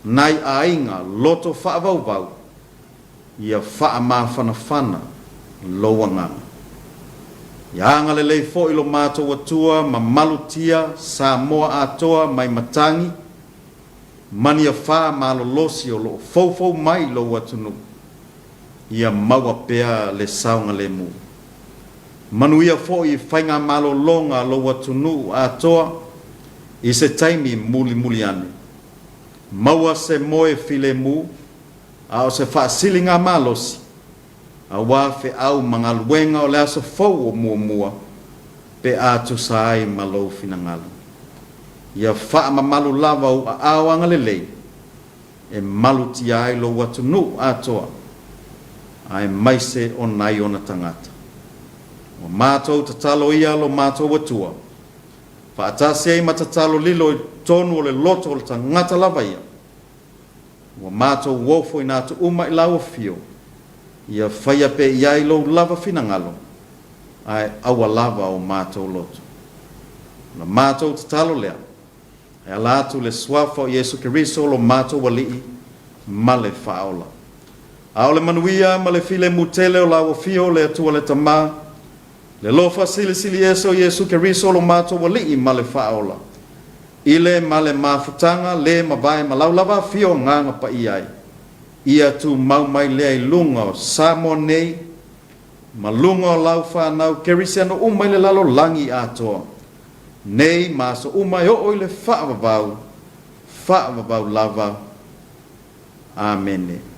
nai aiga loto faavauvau ia faamafanafana lou agaga. Ia agalelei foi lo matou Atua ma malutia Samoa atoa mai matagi Maniafa malolosi o lo o foufou mai lou atunuu, ia maua pea le saogalemu. Manuia foi i faigamalologa a lou atunuu atoa i se taimi mulimuli ane. Maua se moe filemu, a o se faasiligamalosi, aua feau ma galuega o le aso fou o muamua pe a tusa ai ma lou finagalo. Ia faamamalu lava ou aao agalelei e malutia ai lou atunuu atoa, aemaise o nai ona tagata. Ua matou tatalo ia lo matou Atua, faatasi ai ma tatalo lilo i totonu o le loto o le tagata lava ia, Ua matou ofoina atu uma i lau afio, ia faia pea i ai lou lava finagalo, ae aua lava o matou loto. O la matou tatalo lea, e ala atu le Suafa o Iesu Keriso lo matou Alii ma le Faaola. A o le manuia ma le filemu tele o lau afio le Atua le Tama, le alofa silisili ese o Iesu Keriso lo matou Alii ma le Faaola, I le ma le mafutaga le mavae ma lau lava afio agaga paia ai, ia tumau mai lea i luga o Samoa nei ma luga o lau fanau kerisiano uma i le lalolagi atoa, nei ma aso uma e oo i le faavavau, faavavau lava. Amene.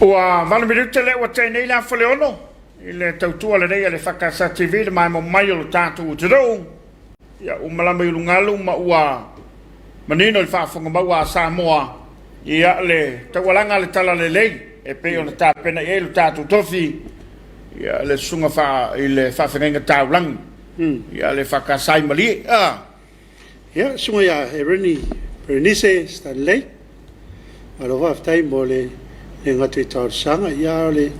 Ua valuminute lea ua tea nei le afa le ono i le tautua lenei a le EFKS TV le maemo mai o lo tatou atunuu. Ia ua malama i ulugalu ma ua manino i le faafofoga maua a Samoa ia le taualaga a le Talalelei e pei ona tapena i ai lo tatou tofi ia le susuga faa, i le faafeagaiga taulagi ia le EFKS i Malie. Ah. Ia, susuga ia Ereni Berenice Stanley, malo faafetai mo le le gata i talosaga, ia a o le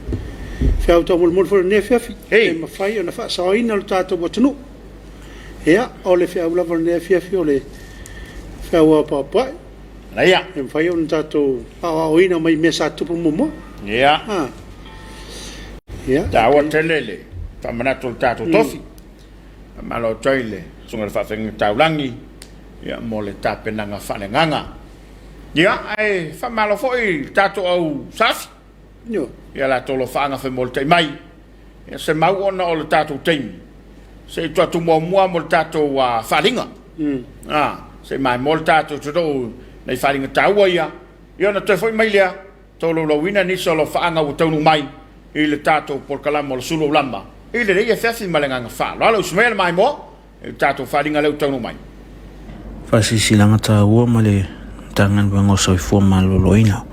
feau taumolimoli foi o lenei afiafi, e mafai ona faasaoina lo tatou atunuu. Ia, o le feau lava o lenei afiafi o le feau apaopae. Ia. E mafai ona tatou aoaoina mai mea sa tutupu muamua. Ia. Ah. Ia. Taua tele le faamanatu o le tatou tofi. Faamalo atu ai i le Susuga i le Faafeagaiga Taulagi ia, mo le tapenaga faaleagaga. Ia, ae faamalo foi i le tatou au safi. Ia latou alofaaga femolitai mai. Ia, se mau ona o le tatou taimi, se i tuu atu muamua mo le tatou faaaliga. Se i maimoa le tatou atunuu nai faaaliga taua ia, ia ona toe foi mai lea tolaulauina nisi o alofaaga ua taunuu mai i le tatou polokalama o le Sulu Aulama i lenei afiafi ma le agaga faaaloalo. Usu maia le maimoa i le tatou faaaliga lea ua taunuu mai. Faasilasilaga taua ma le Matagaluega o Soifua Maloloina.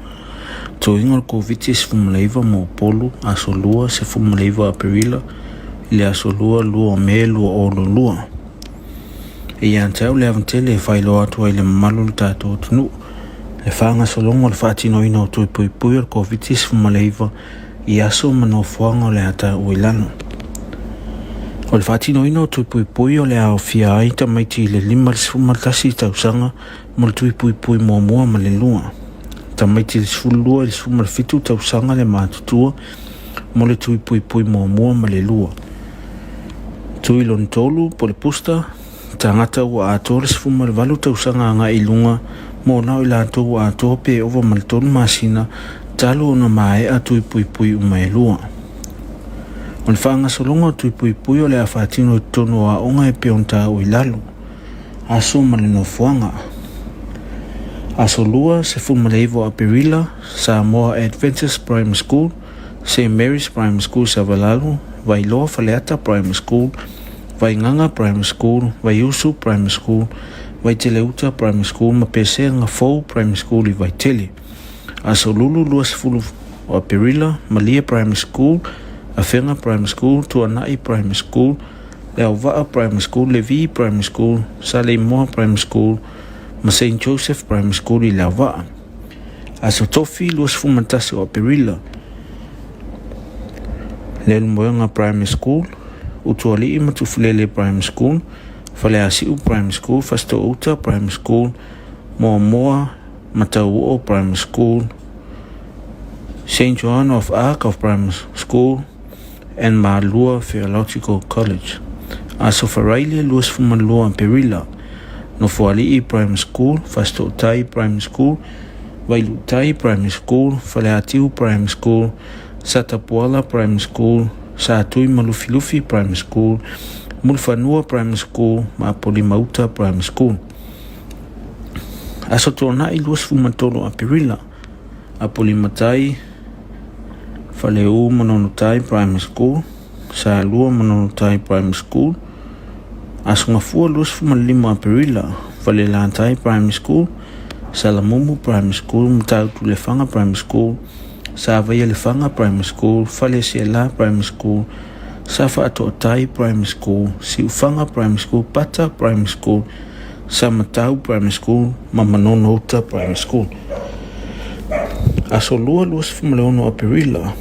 Tuiga o le Koviti-19 mo Upolu, Aso Lua, 19 Aperila i le Aso Lua, 2 o Me 2022. E ia te au le ava tele e faailoa atu ai i le mamalu o le tatou atunuu le faagasologa o le faatinoina o tui puipui o le Koviti-19 i aso ma nofoaga o le a taua i lalo. O le faatinoina o tui puipui o le a aofia ai tamaiti i le 5 i le 11 tausaga mo le tui puipui muamua ma le lua, tamaiti i le 12 i le 17 tausaga le matutua mo le tui puipui muamua ma le lua. Tui lona tolu po o le booster, tagata ua atoa le 18 tausaga agai i luga mo na o i latou ua atoa pe ova ma le tolu masina talu ona maea tui puipui uma e lua. O le faagasologa o tui puipui o le a faatino i totonu o aoga e pei ona taua i lalo. Aso ma le nofoaga. Aso Lua, 19 o Aperila, Samoa Adventist Primary School, St Mary's Primary School Savalalo, Vailoa Faleata Primary School, Vaigaga Primary School, Vaiusu Primary School, Vaiteleuta Primary School ma Pesega Fou Primary School i Vaitele. Aso Lulu 20 o Aperila, Malie Primary School, Afega Primary School, Tuanai Primary School, Leauvaa Primary School, Levi Primary School, Saleimoa Primary School ma Saint Joseph Primary School i Leauvaa. Aso Tofi 21 o Aperila, Leulumoega Primary School, Utualii ma Tufulele Primary School, Faleasiu Primary School, Fasitoouta Primary School, Moamoa ma Tauoo Primary School, Saint Joan of Arc of Primary School and Malua Theological College. Aso Faraile 22 Aperila, Nofoalii Primary School, Fasitootai Primary School, Vailuutai Primary School, Faleatiu Primary School, Satapuala Primary School, Satui ma Lufilufi Primary School, Mulifanua Primary School ma Apolimauta Primary School. Aso Tuanai 23 Aperila, Apolimatai, Faleu Manonotai Primary School, Salua Manonotai Primary School, Aso Gafua 25 Aperila, Falelatai Primary School, Salamumu Primary School, Matautulefaga Primary School, Savaialefaga Primary School, Faleasiela Primary School, Safaatoatai Primary School, Siufaga Primary School, Pata Primary School, Samatau Primary School ma Manonouta Primary School. Aso Lua 26 Aperila,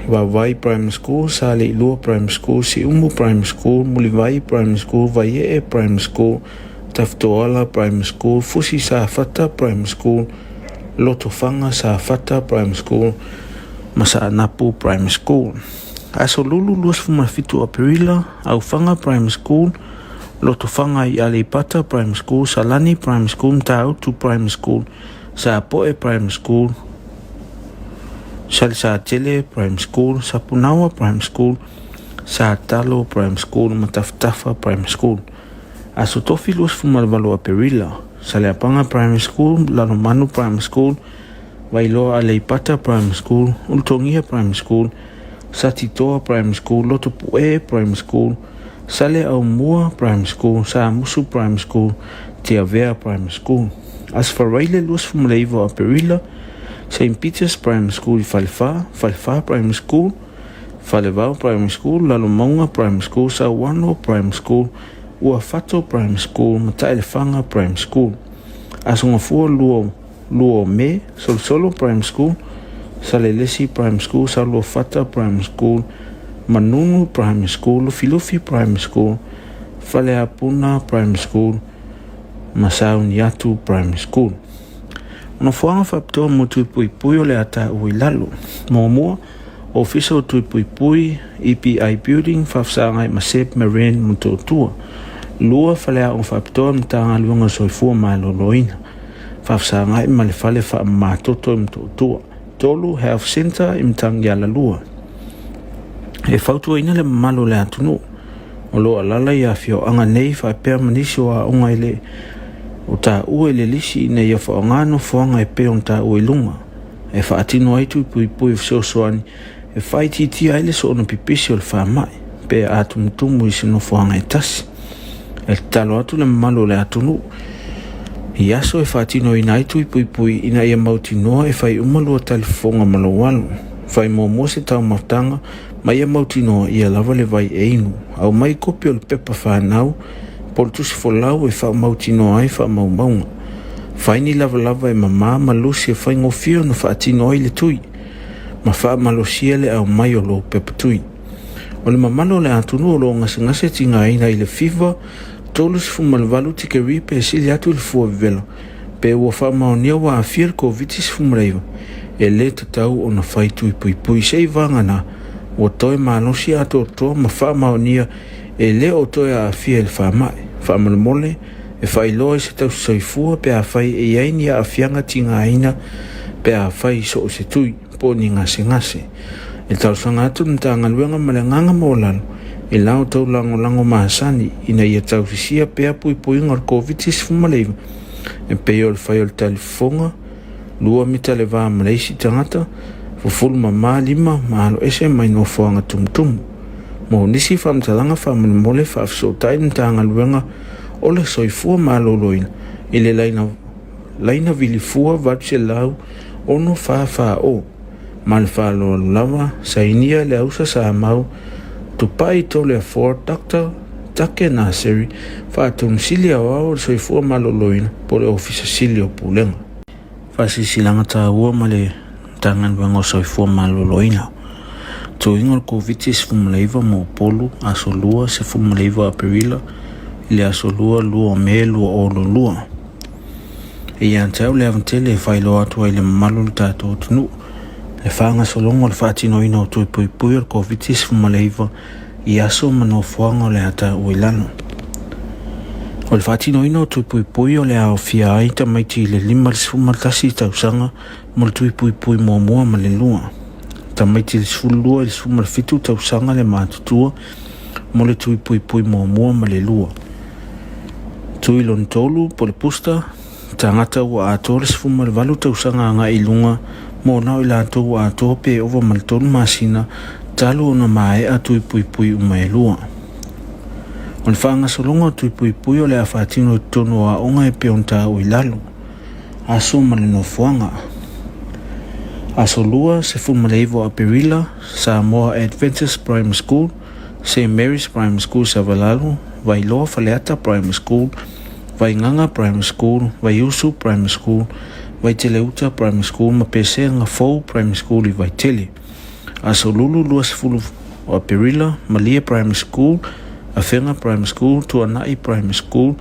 Vaovai Primary School, Saleilua Primary School, Siumu Primary School, Mulivai Primary School, Vaiee Primary School, Tafitoala Primary School, Fusi Safata Primary School, Lotofaga Safata Primary School ma Saanapu Primary School. Aso Lulu 27 Aperila, Aufaga Primary School, Lotofaga i Aleipata Primary School, Salani Primary School, Matautu Primary School, Sapoe Primary School, Salesatele Primary School, Sapunaoa Primary School, Satalo Primary School ma Tafatafa Primary School. Aso Tofi 28 Aperila, Saleapaga Primary School, Lalomanu Primary School, Vailoa Aleipata Primary School, Ulutogia Primary School, Satitoa Primary School, Lotopue Primary School, Saleaaumua Primary School, Samusu Primary School, Tiavea Primary School. Aso Faraile 29 o Aperila, St Peters Primary School i Falefa, Falefa Primary School, Falevao Primary School, Lalomauga Primary School, Sauano Primary School, Uafato Primary School, Mataelefaga Primary School. Aso Gafua 2 o Me, Solosolo Primary School, Salelesi Primary School, Saluafata Primary School, Manunu Primary School, Lufilufi Primary School, Faleapuna Primary School ma Sauniatu Primary School. O nofoaga faapitoa mo Tui Puipui o le a taua i lalo. Muamua, Ofisa o Tui Puipui, EPI Building, Faafesagai ma Seb Marine Motootua. 2, Faleaoga Faapitoa Matagaluega o Soifua Maloloina. Faafesagai ma le Fale Faamamatoto i Motootua. 3, Health Centre i Matagialalua. E fautuaina le mamalu o le atunuu o lo o alaala i afioaga nei faapea ma nisi o aoga e le o taua i le lisi ina ia faaaoga nofoaga e pei ona taua i luga e faatino ai tui puipui fesoasoani e faaitiitia ai le soona pipisi o le faamai pe a tumutumu i se nofoaga e tasi. E tatalo atu le mamalu o le atunuu i aso e faatinoina ai tui puipui ina ia mautinoa e fai uma lua talifofoga ma lou alo. Fai muamua se taumafataga ma ia mautinoa ia lava le vai e inu. Aumai kopi o le pepa fanau po o le tusi folau e faamautinoa ai faamaumauga. Fai ni lavalava e mamā ma lusi e faigofie ona faatino ai le tui, ma faamalosia le aumai o lou pepa tui. O le mamalu o le atunuu o lo o gasegase tigaina i le fiva 38 tikeri pe sili atu i le fua vevela, pe ua faamaonia ua aafia le Koviti-19, e le tatau ona fai tui puipui seivaga ua toe malosi atoatoa ma faamaonia e le o toe aafia i le faamai. Faamolemole, e faailoa i se tausisoifua pe afai e i ai ni aafiaga tigaina pe afai i so o se tui po o ni gasegase. E talosaga atu le Matagaluega ma le agaga maualalo i la outou lagolago masani ina ia tausisia pea puipuiga o le Koviti-19 e pei o le fai o le talifofoga, 2 mita le va ma le isi tagata, fufulu mamā lima ma aloese mai nofoaga tumutumu. Mo nisi faamatalaga faamolemole faafesootai le Matagaluega o le Soifua Maloloina i le laina laina vilifua 800 644 O. Ma le faaaloalo lava, sainia le ausa Samau Tupai Toleafoa Doctor Take Naseri, Faatonu Sili Aoao o le Soifua Maloloina po o le Ofisa Sili o Pulega. Faasilasilaga taua ma le Matagaluega o Soifua Maloloina. Tuiga o le Koviti-19 mo Upolu, aso Lua, 19 Aperila i le aso Lua, 2 o Me 2022. E ia te au le ava tele e faailoa atu ai i le mamalu o le tatou atunuu le faagasologa o le faatinoina o tui puipui o le Koviti-19 i aso ma nofoaga o le a taua i lalo. O le faatinoina o tui puipui o le a aofia ai tamaiti i le 51 tausaga mo le tui puipui muamua ma le lua, tamaiti i le 12 i le 17 tausaga le matutua mo le tui puipui muamua ma le lua, tui lona tolu po o le booster, tagata ua atoa le 18 tausaga agai i luga mo na o i latou ua atoa pe ova ma le 3 masina talu ona maea tui puipui uma e lua. O le faagasologa o tui puipui o le a faatino i totonu o aoga e pei ona taua i lalo, aso ma le nofoaga. Aso Lua, 19 o Aperila, Samoa Adventist Primary School, St Mary's Primary School Savalalo, Vailoa Faleata Primary School, Vaigaga Primary School, Vaiusu Primary School, Vaiteleuta Primary School ma Pesega Fou Primary School i Vaitele. Aso Lulu 20 o Aperila, Malie Primary School, Afega Primary School, Tuanai Primary School,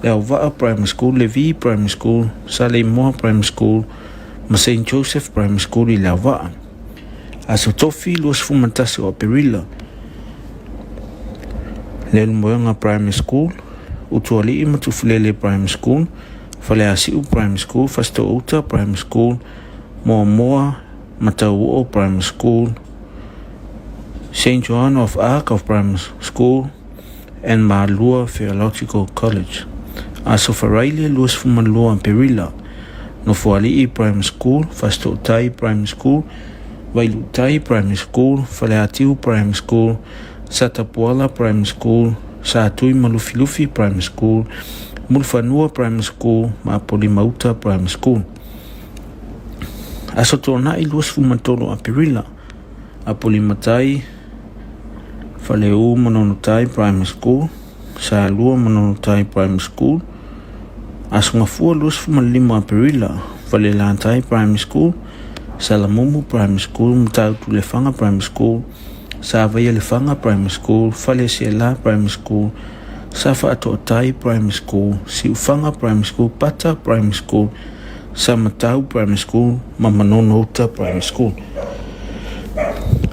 Leauvaa Primary School, Levi Primary School, Saleimoa Primary School ma St Joseph Primary School i Leauvaa. Aso Tofi 21 o Aperila, Leulumoega Primary School, Utualii ma Tufulele Primary School, Faleasiu Primary School, Fasitoouta Primary School, Moamoa ma Tauoo Primary School, St Joan of Arc of Primary School and Malua Theological College. Aso Faraile 22 Aperila, Nofoalii Primary School, Fasitootai Primary School, Vailuutai Primary School, Faleatiu Primary School, Satapuala Primary School, Satui ma Lufilufi Primary School, Mulufanua Primary School ma Apolimauta Primary School. Aso Toonai 23 Aperila, Apolimatai, Faleu Manonotai Primary School, Salua Manonotai Primary School, Aso Gafua 25 Aperila, Falelatai Primary School, Salamumu Primary School, Matautu-Lefaga Primary School, Savaia-Lefaga Primary School, Faleasiela Primary School, Safaatoatai Primary School, Siufaga Primary School, Pata Primary School, Samatau Primary School ma Manonouta Primary School.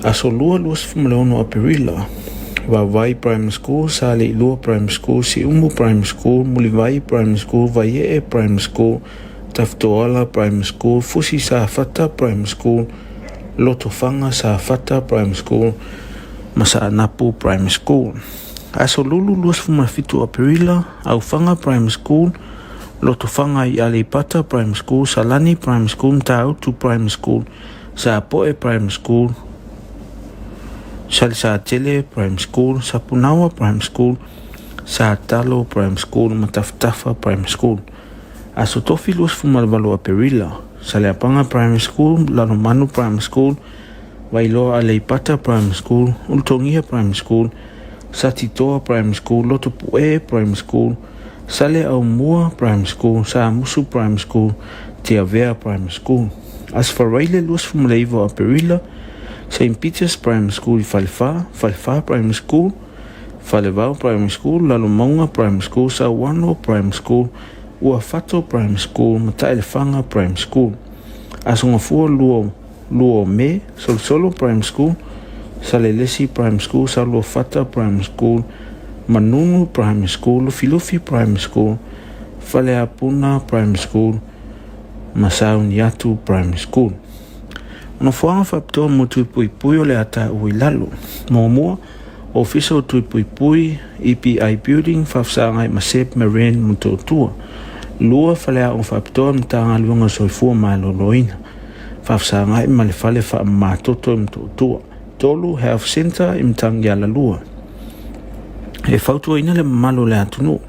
Aso Lua 26 Aperila, Vaovai Primary School, Saleilua Primary School, Siumu Primary School, Mulivai Primary School, Vaiee Primary School, Tafitoala Primary School, Fusi Safata Primary School, Lotofaga Safata Primary School ma Saanapu Primary School. Aso Lulu 27 Aperila, Aufaga Primary School, Lotofaga i Aleipata Primary School, Salani Primary School, Matautu Primary School, Sapoe Primary School, Salesatele Primary School, Sapunaoa Primary School, Satalo Primary School ma Tafatafa Primary School. Aso Tofi 28 Aperila, Saleapaga Primary School, Lalomanu Primary School, Vailoa Aleipata Primary School, Ulutogia Primary School, Satitoa Primary School, Lotopu'e Primary School, Saleaumua Primary School, Samusu Primary School, Tiavea Primary School. Aso Faraile 29 Aperila, St Peters Primary School i Falefa, Falefa Primary School, Falevao Primary School, Lalomauga Primary School, Sauano Primary School, Uafato Primary School ma Taelefaga Primary School. Aso Gafua 2 o Me, Solosolo Primary School, Salelesi Primary School, Saluafata Primary School, Manunu Primary School, Lufilufi Primary School, Faleapuna Primary School ma Sauniatu Primary School. O nofoaga faapitoa mo Tui Puipui o le a taua i lalo. Muamua, Ofisa o Tui Puipui, EPI Building, Faafesagai ma Seb Marin Motootua. 2, Faleaoga Faapitoa Matagaluega o Soifua Maloloina. Faafesagai ma le Fale Faamamatoto i Motootua. 3, Health Centre i Matagialalua. E fautuaina le mamalu o le atunuu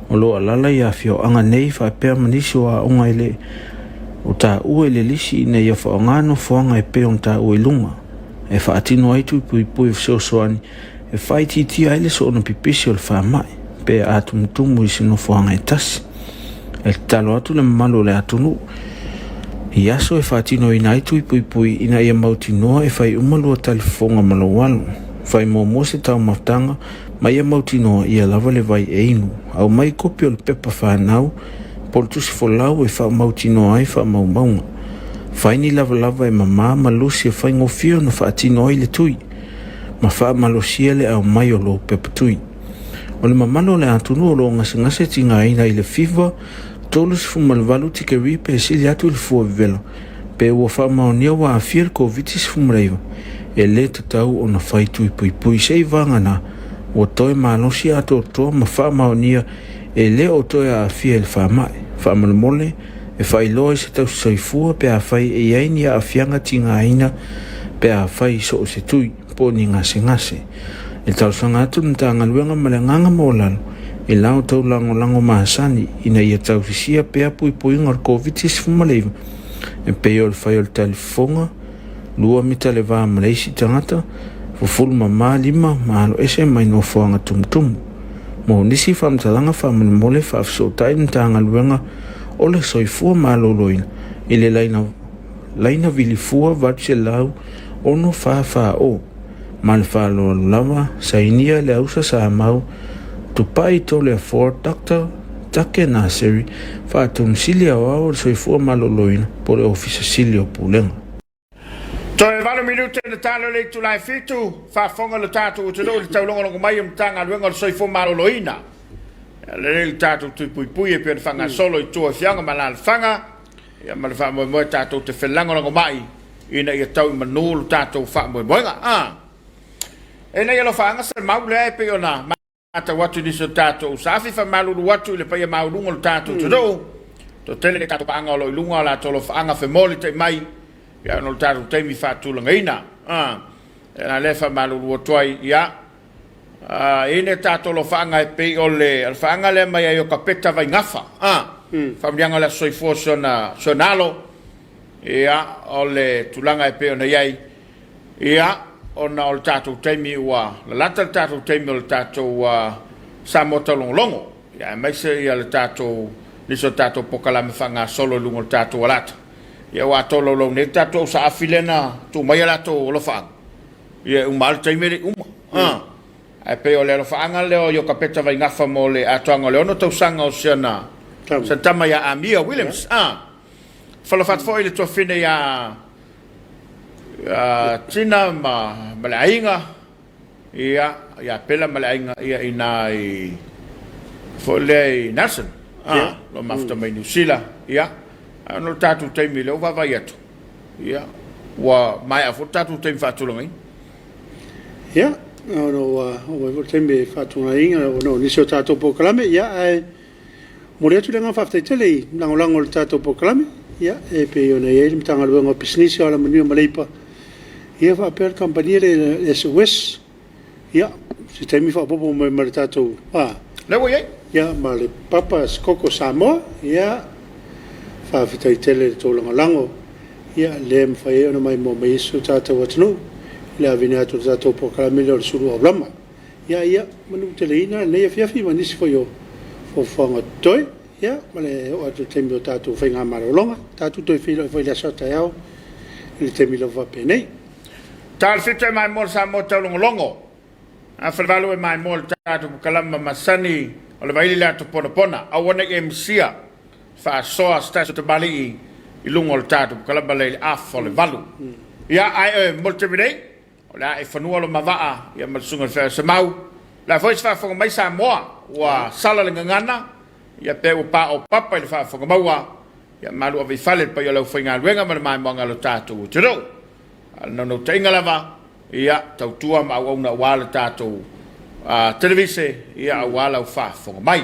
o lo o alala i afioaga nei faapea ma nisi o aoga i le o taua i le lisi ina ia faaaoga nofoaga e pei ona taua i luga e faatino ai tui puipui fesoasoani e faaitiitia ai le soona pipisi o le faamai pe a tumutumu i se nofoaga e tasi. E tatalo atu le mamalu o le atunuu i aso e faatinoina ai tui puipui ina ia mautinoa e fai uma lua talifofoga ma lou alo. Fai muamua se taumafataga ma ia mautinoa ia lava le vai e inu. Aumai kopi o le pepa fanau po o le tusi folau e faamautinoa ai faamaumauga. Fai ni lavalava e mamā ma lusi e faigofie ona faatino ai le tui, ma faamalosia le aumai o lou pepa tui. O le mamalu o le atunuu o lo o gasegase tigaina i le fiva 38 tikeri pe sili atu i le fua vevela, pe ua faamaonia ua aafia le Koviti-19, e le tatau ona fai tui puipui se i vagana ua toe malosi atoatoa ma faamaonia e le o toe aafia i le faamai. Faamolemole, e faailoa i se tausi soifua pe afai e i ai ni aafiaga tigaina pe afai i so o se tui po o ni gasegase. E talosaga atu le Matagaluega ma le agaga maualalo i la outou lagolago masani ina ia tausisia pea puipuiga o le Koviti-19 e pei o le fai o le talifofoga, 2 mita le va ma le isi tagata, fufulu mama lima ma aloese mai nofoaga tumutumu. Mo nisi faamatalaga faamolemole faafesootai le Matagaluega o le Soifua Maloloina i le laina laina vilifua 800 644 O. Ma le faaaloalo lava, sainia le ausa Samau Tupai Toleafoa Doctor Take Naseri, Faatonu Sili Aoao o le Soifua Maloloina po o le Ofisa Sili o Pulega. Toe 8 minute na talo le itula e 7, faafofoga lo tatou atunuu i le taulogologo mai o Matagaluega o le Soifua Maloloina. E lelei le tatou tui puipui e pei ona faagasolo i tua o afioaga ma alaalafaga, ia ma le faamoemoe tatou te felagolagomai ina ia tau i manu lo tatou faamoemoega. Ina ia alofaaga se mau lea e pei ona matau atu i nisi o tatou saafi, faamalulu atu i le paia maualuga o le tatou atunuu. Toatele le tatou paaga o lo o i luga o latou alofaaga femoli tai mai, ia ona o le tatou taimi faatulagaina. A, e la lea e faamalulu atu ai, ia, a, e i ai le tatou alofaaga e pei o le alofaaga lea mai ai o Kapeta Vaigafa, a, faamanuiaga o le Aso Soifua o si ona, si ona alo, ia, o le tulaga e pei ona i ai, ia, ona o le tatou taimi ua lalata le tatou taimi o le tatou Samoa Taulogologo, ia, aemaise ia le tatou, nisi o tatou polokalame faagasolo i luga o le tatou alata, ia ua tolaulau nei le tatou au saafi lea na tuu mai a latou alofaaga, ia e uma lava le taimi e le i uma. Ae pei o le alofaaga lea o Iokapeta Vaigafa mo le atoaga o le 6 tausaga o si ana tama ia Amia Williams. Falofa atu foi i le tuafine ia Tina ma le aiga, ia, ia Pela ma le aiga, ia i ina i, foi lea i Nelson, a, lo mafuta mai Niu Sila, ia, ae ona o le tatou taimi lea ua vaavaai atu, ia, ua maea foi le tatou taimi faatulagaina. Ia, ona ua oo mai foi le taimi faatulagaina ona o nisi o tatou polokalame, ia, ae Momoli atu le agaga faafetai tele i lagolago o le tatou polokalame, ia, e pei ona i ai le Matagaluega o Pisinisi, o Alamanuia ma Leipa, ia faapea le kamupani lea le SOS. Ia, se taimi faaopoopo mai ma le tatou, a, Lea ua i ai. Ia, ma le Papa's Koko Samoa, ia, faafetai tele i le tou lagolago, ia, lea e mafai ai ona maimoa mai ai si o tatou atunuu i le aveina atu o le tatou polokalame lea o le Sulu Aulama. Ia, ia manuteleina lenei afiafi ma nisi foi o fuafuaga totoe, ia, ma le oo atu i le taimi o tatou faigamalologa. Tatou toe feiloai foi i le aso a taeao i le taimi lava faapenei. Ta le 7 e maimoa le Samoa taulogologo. A falevalu e maimoa le tatou polokalama masani o le vaili le ato ponapona. Aua ne i e misia faasoa se tasi o tamalii i luga o le tatou polokalama lea i le afa o le 8. Ia, ae mo le taimi nei, O le a e fanua loma vaa ia ma le susuga i le Feao Semau. O le a foi se faafofoga mai Samoa, ua sala le gagana, ia pe ua paopapa i le faafofoga maua, ia malu ave i fale le paia o le aufaigaluega ma le maimoaga a lo tatou atunuu. A o le naunautaiga lava, ia tautua ma auauna aua le tatou televise, ia aua lau faafofoga mai.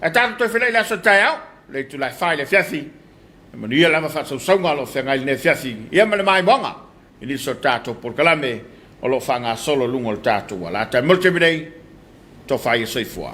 Ae tatou toe feiloai i le aso taeao, le itula e 4 i le afiafi, e manuia lava faasausauga o lo o feagai i lenei afiafi, ia ma le maimoaga. I nisi o tatou polokalame o lo o faagasolo i luga o le tatou alata. Mo le taimi nei, tofa ia soifua.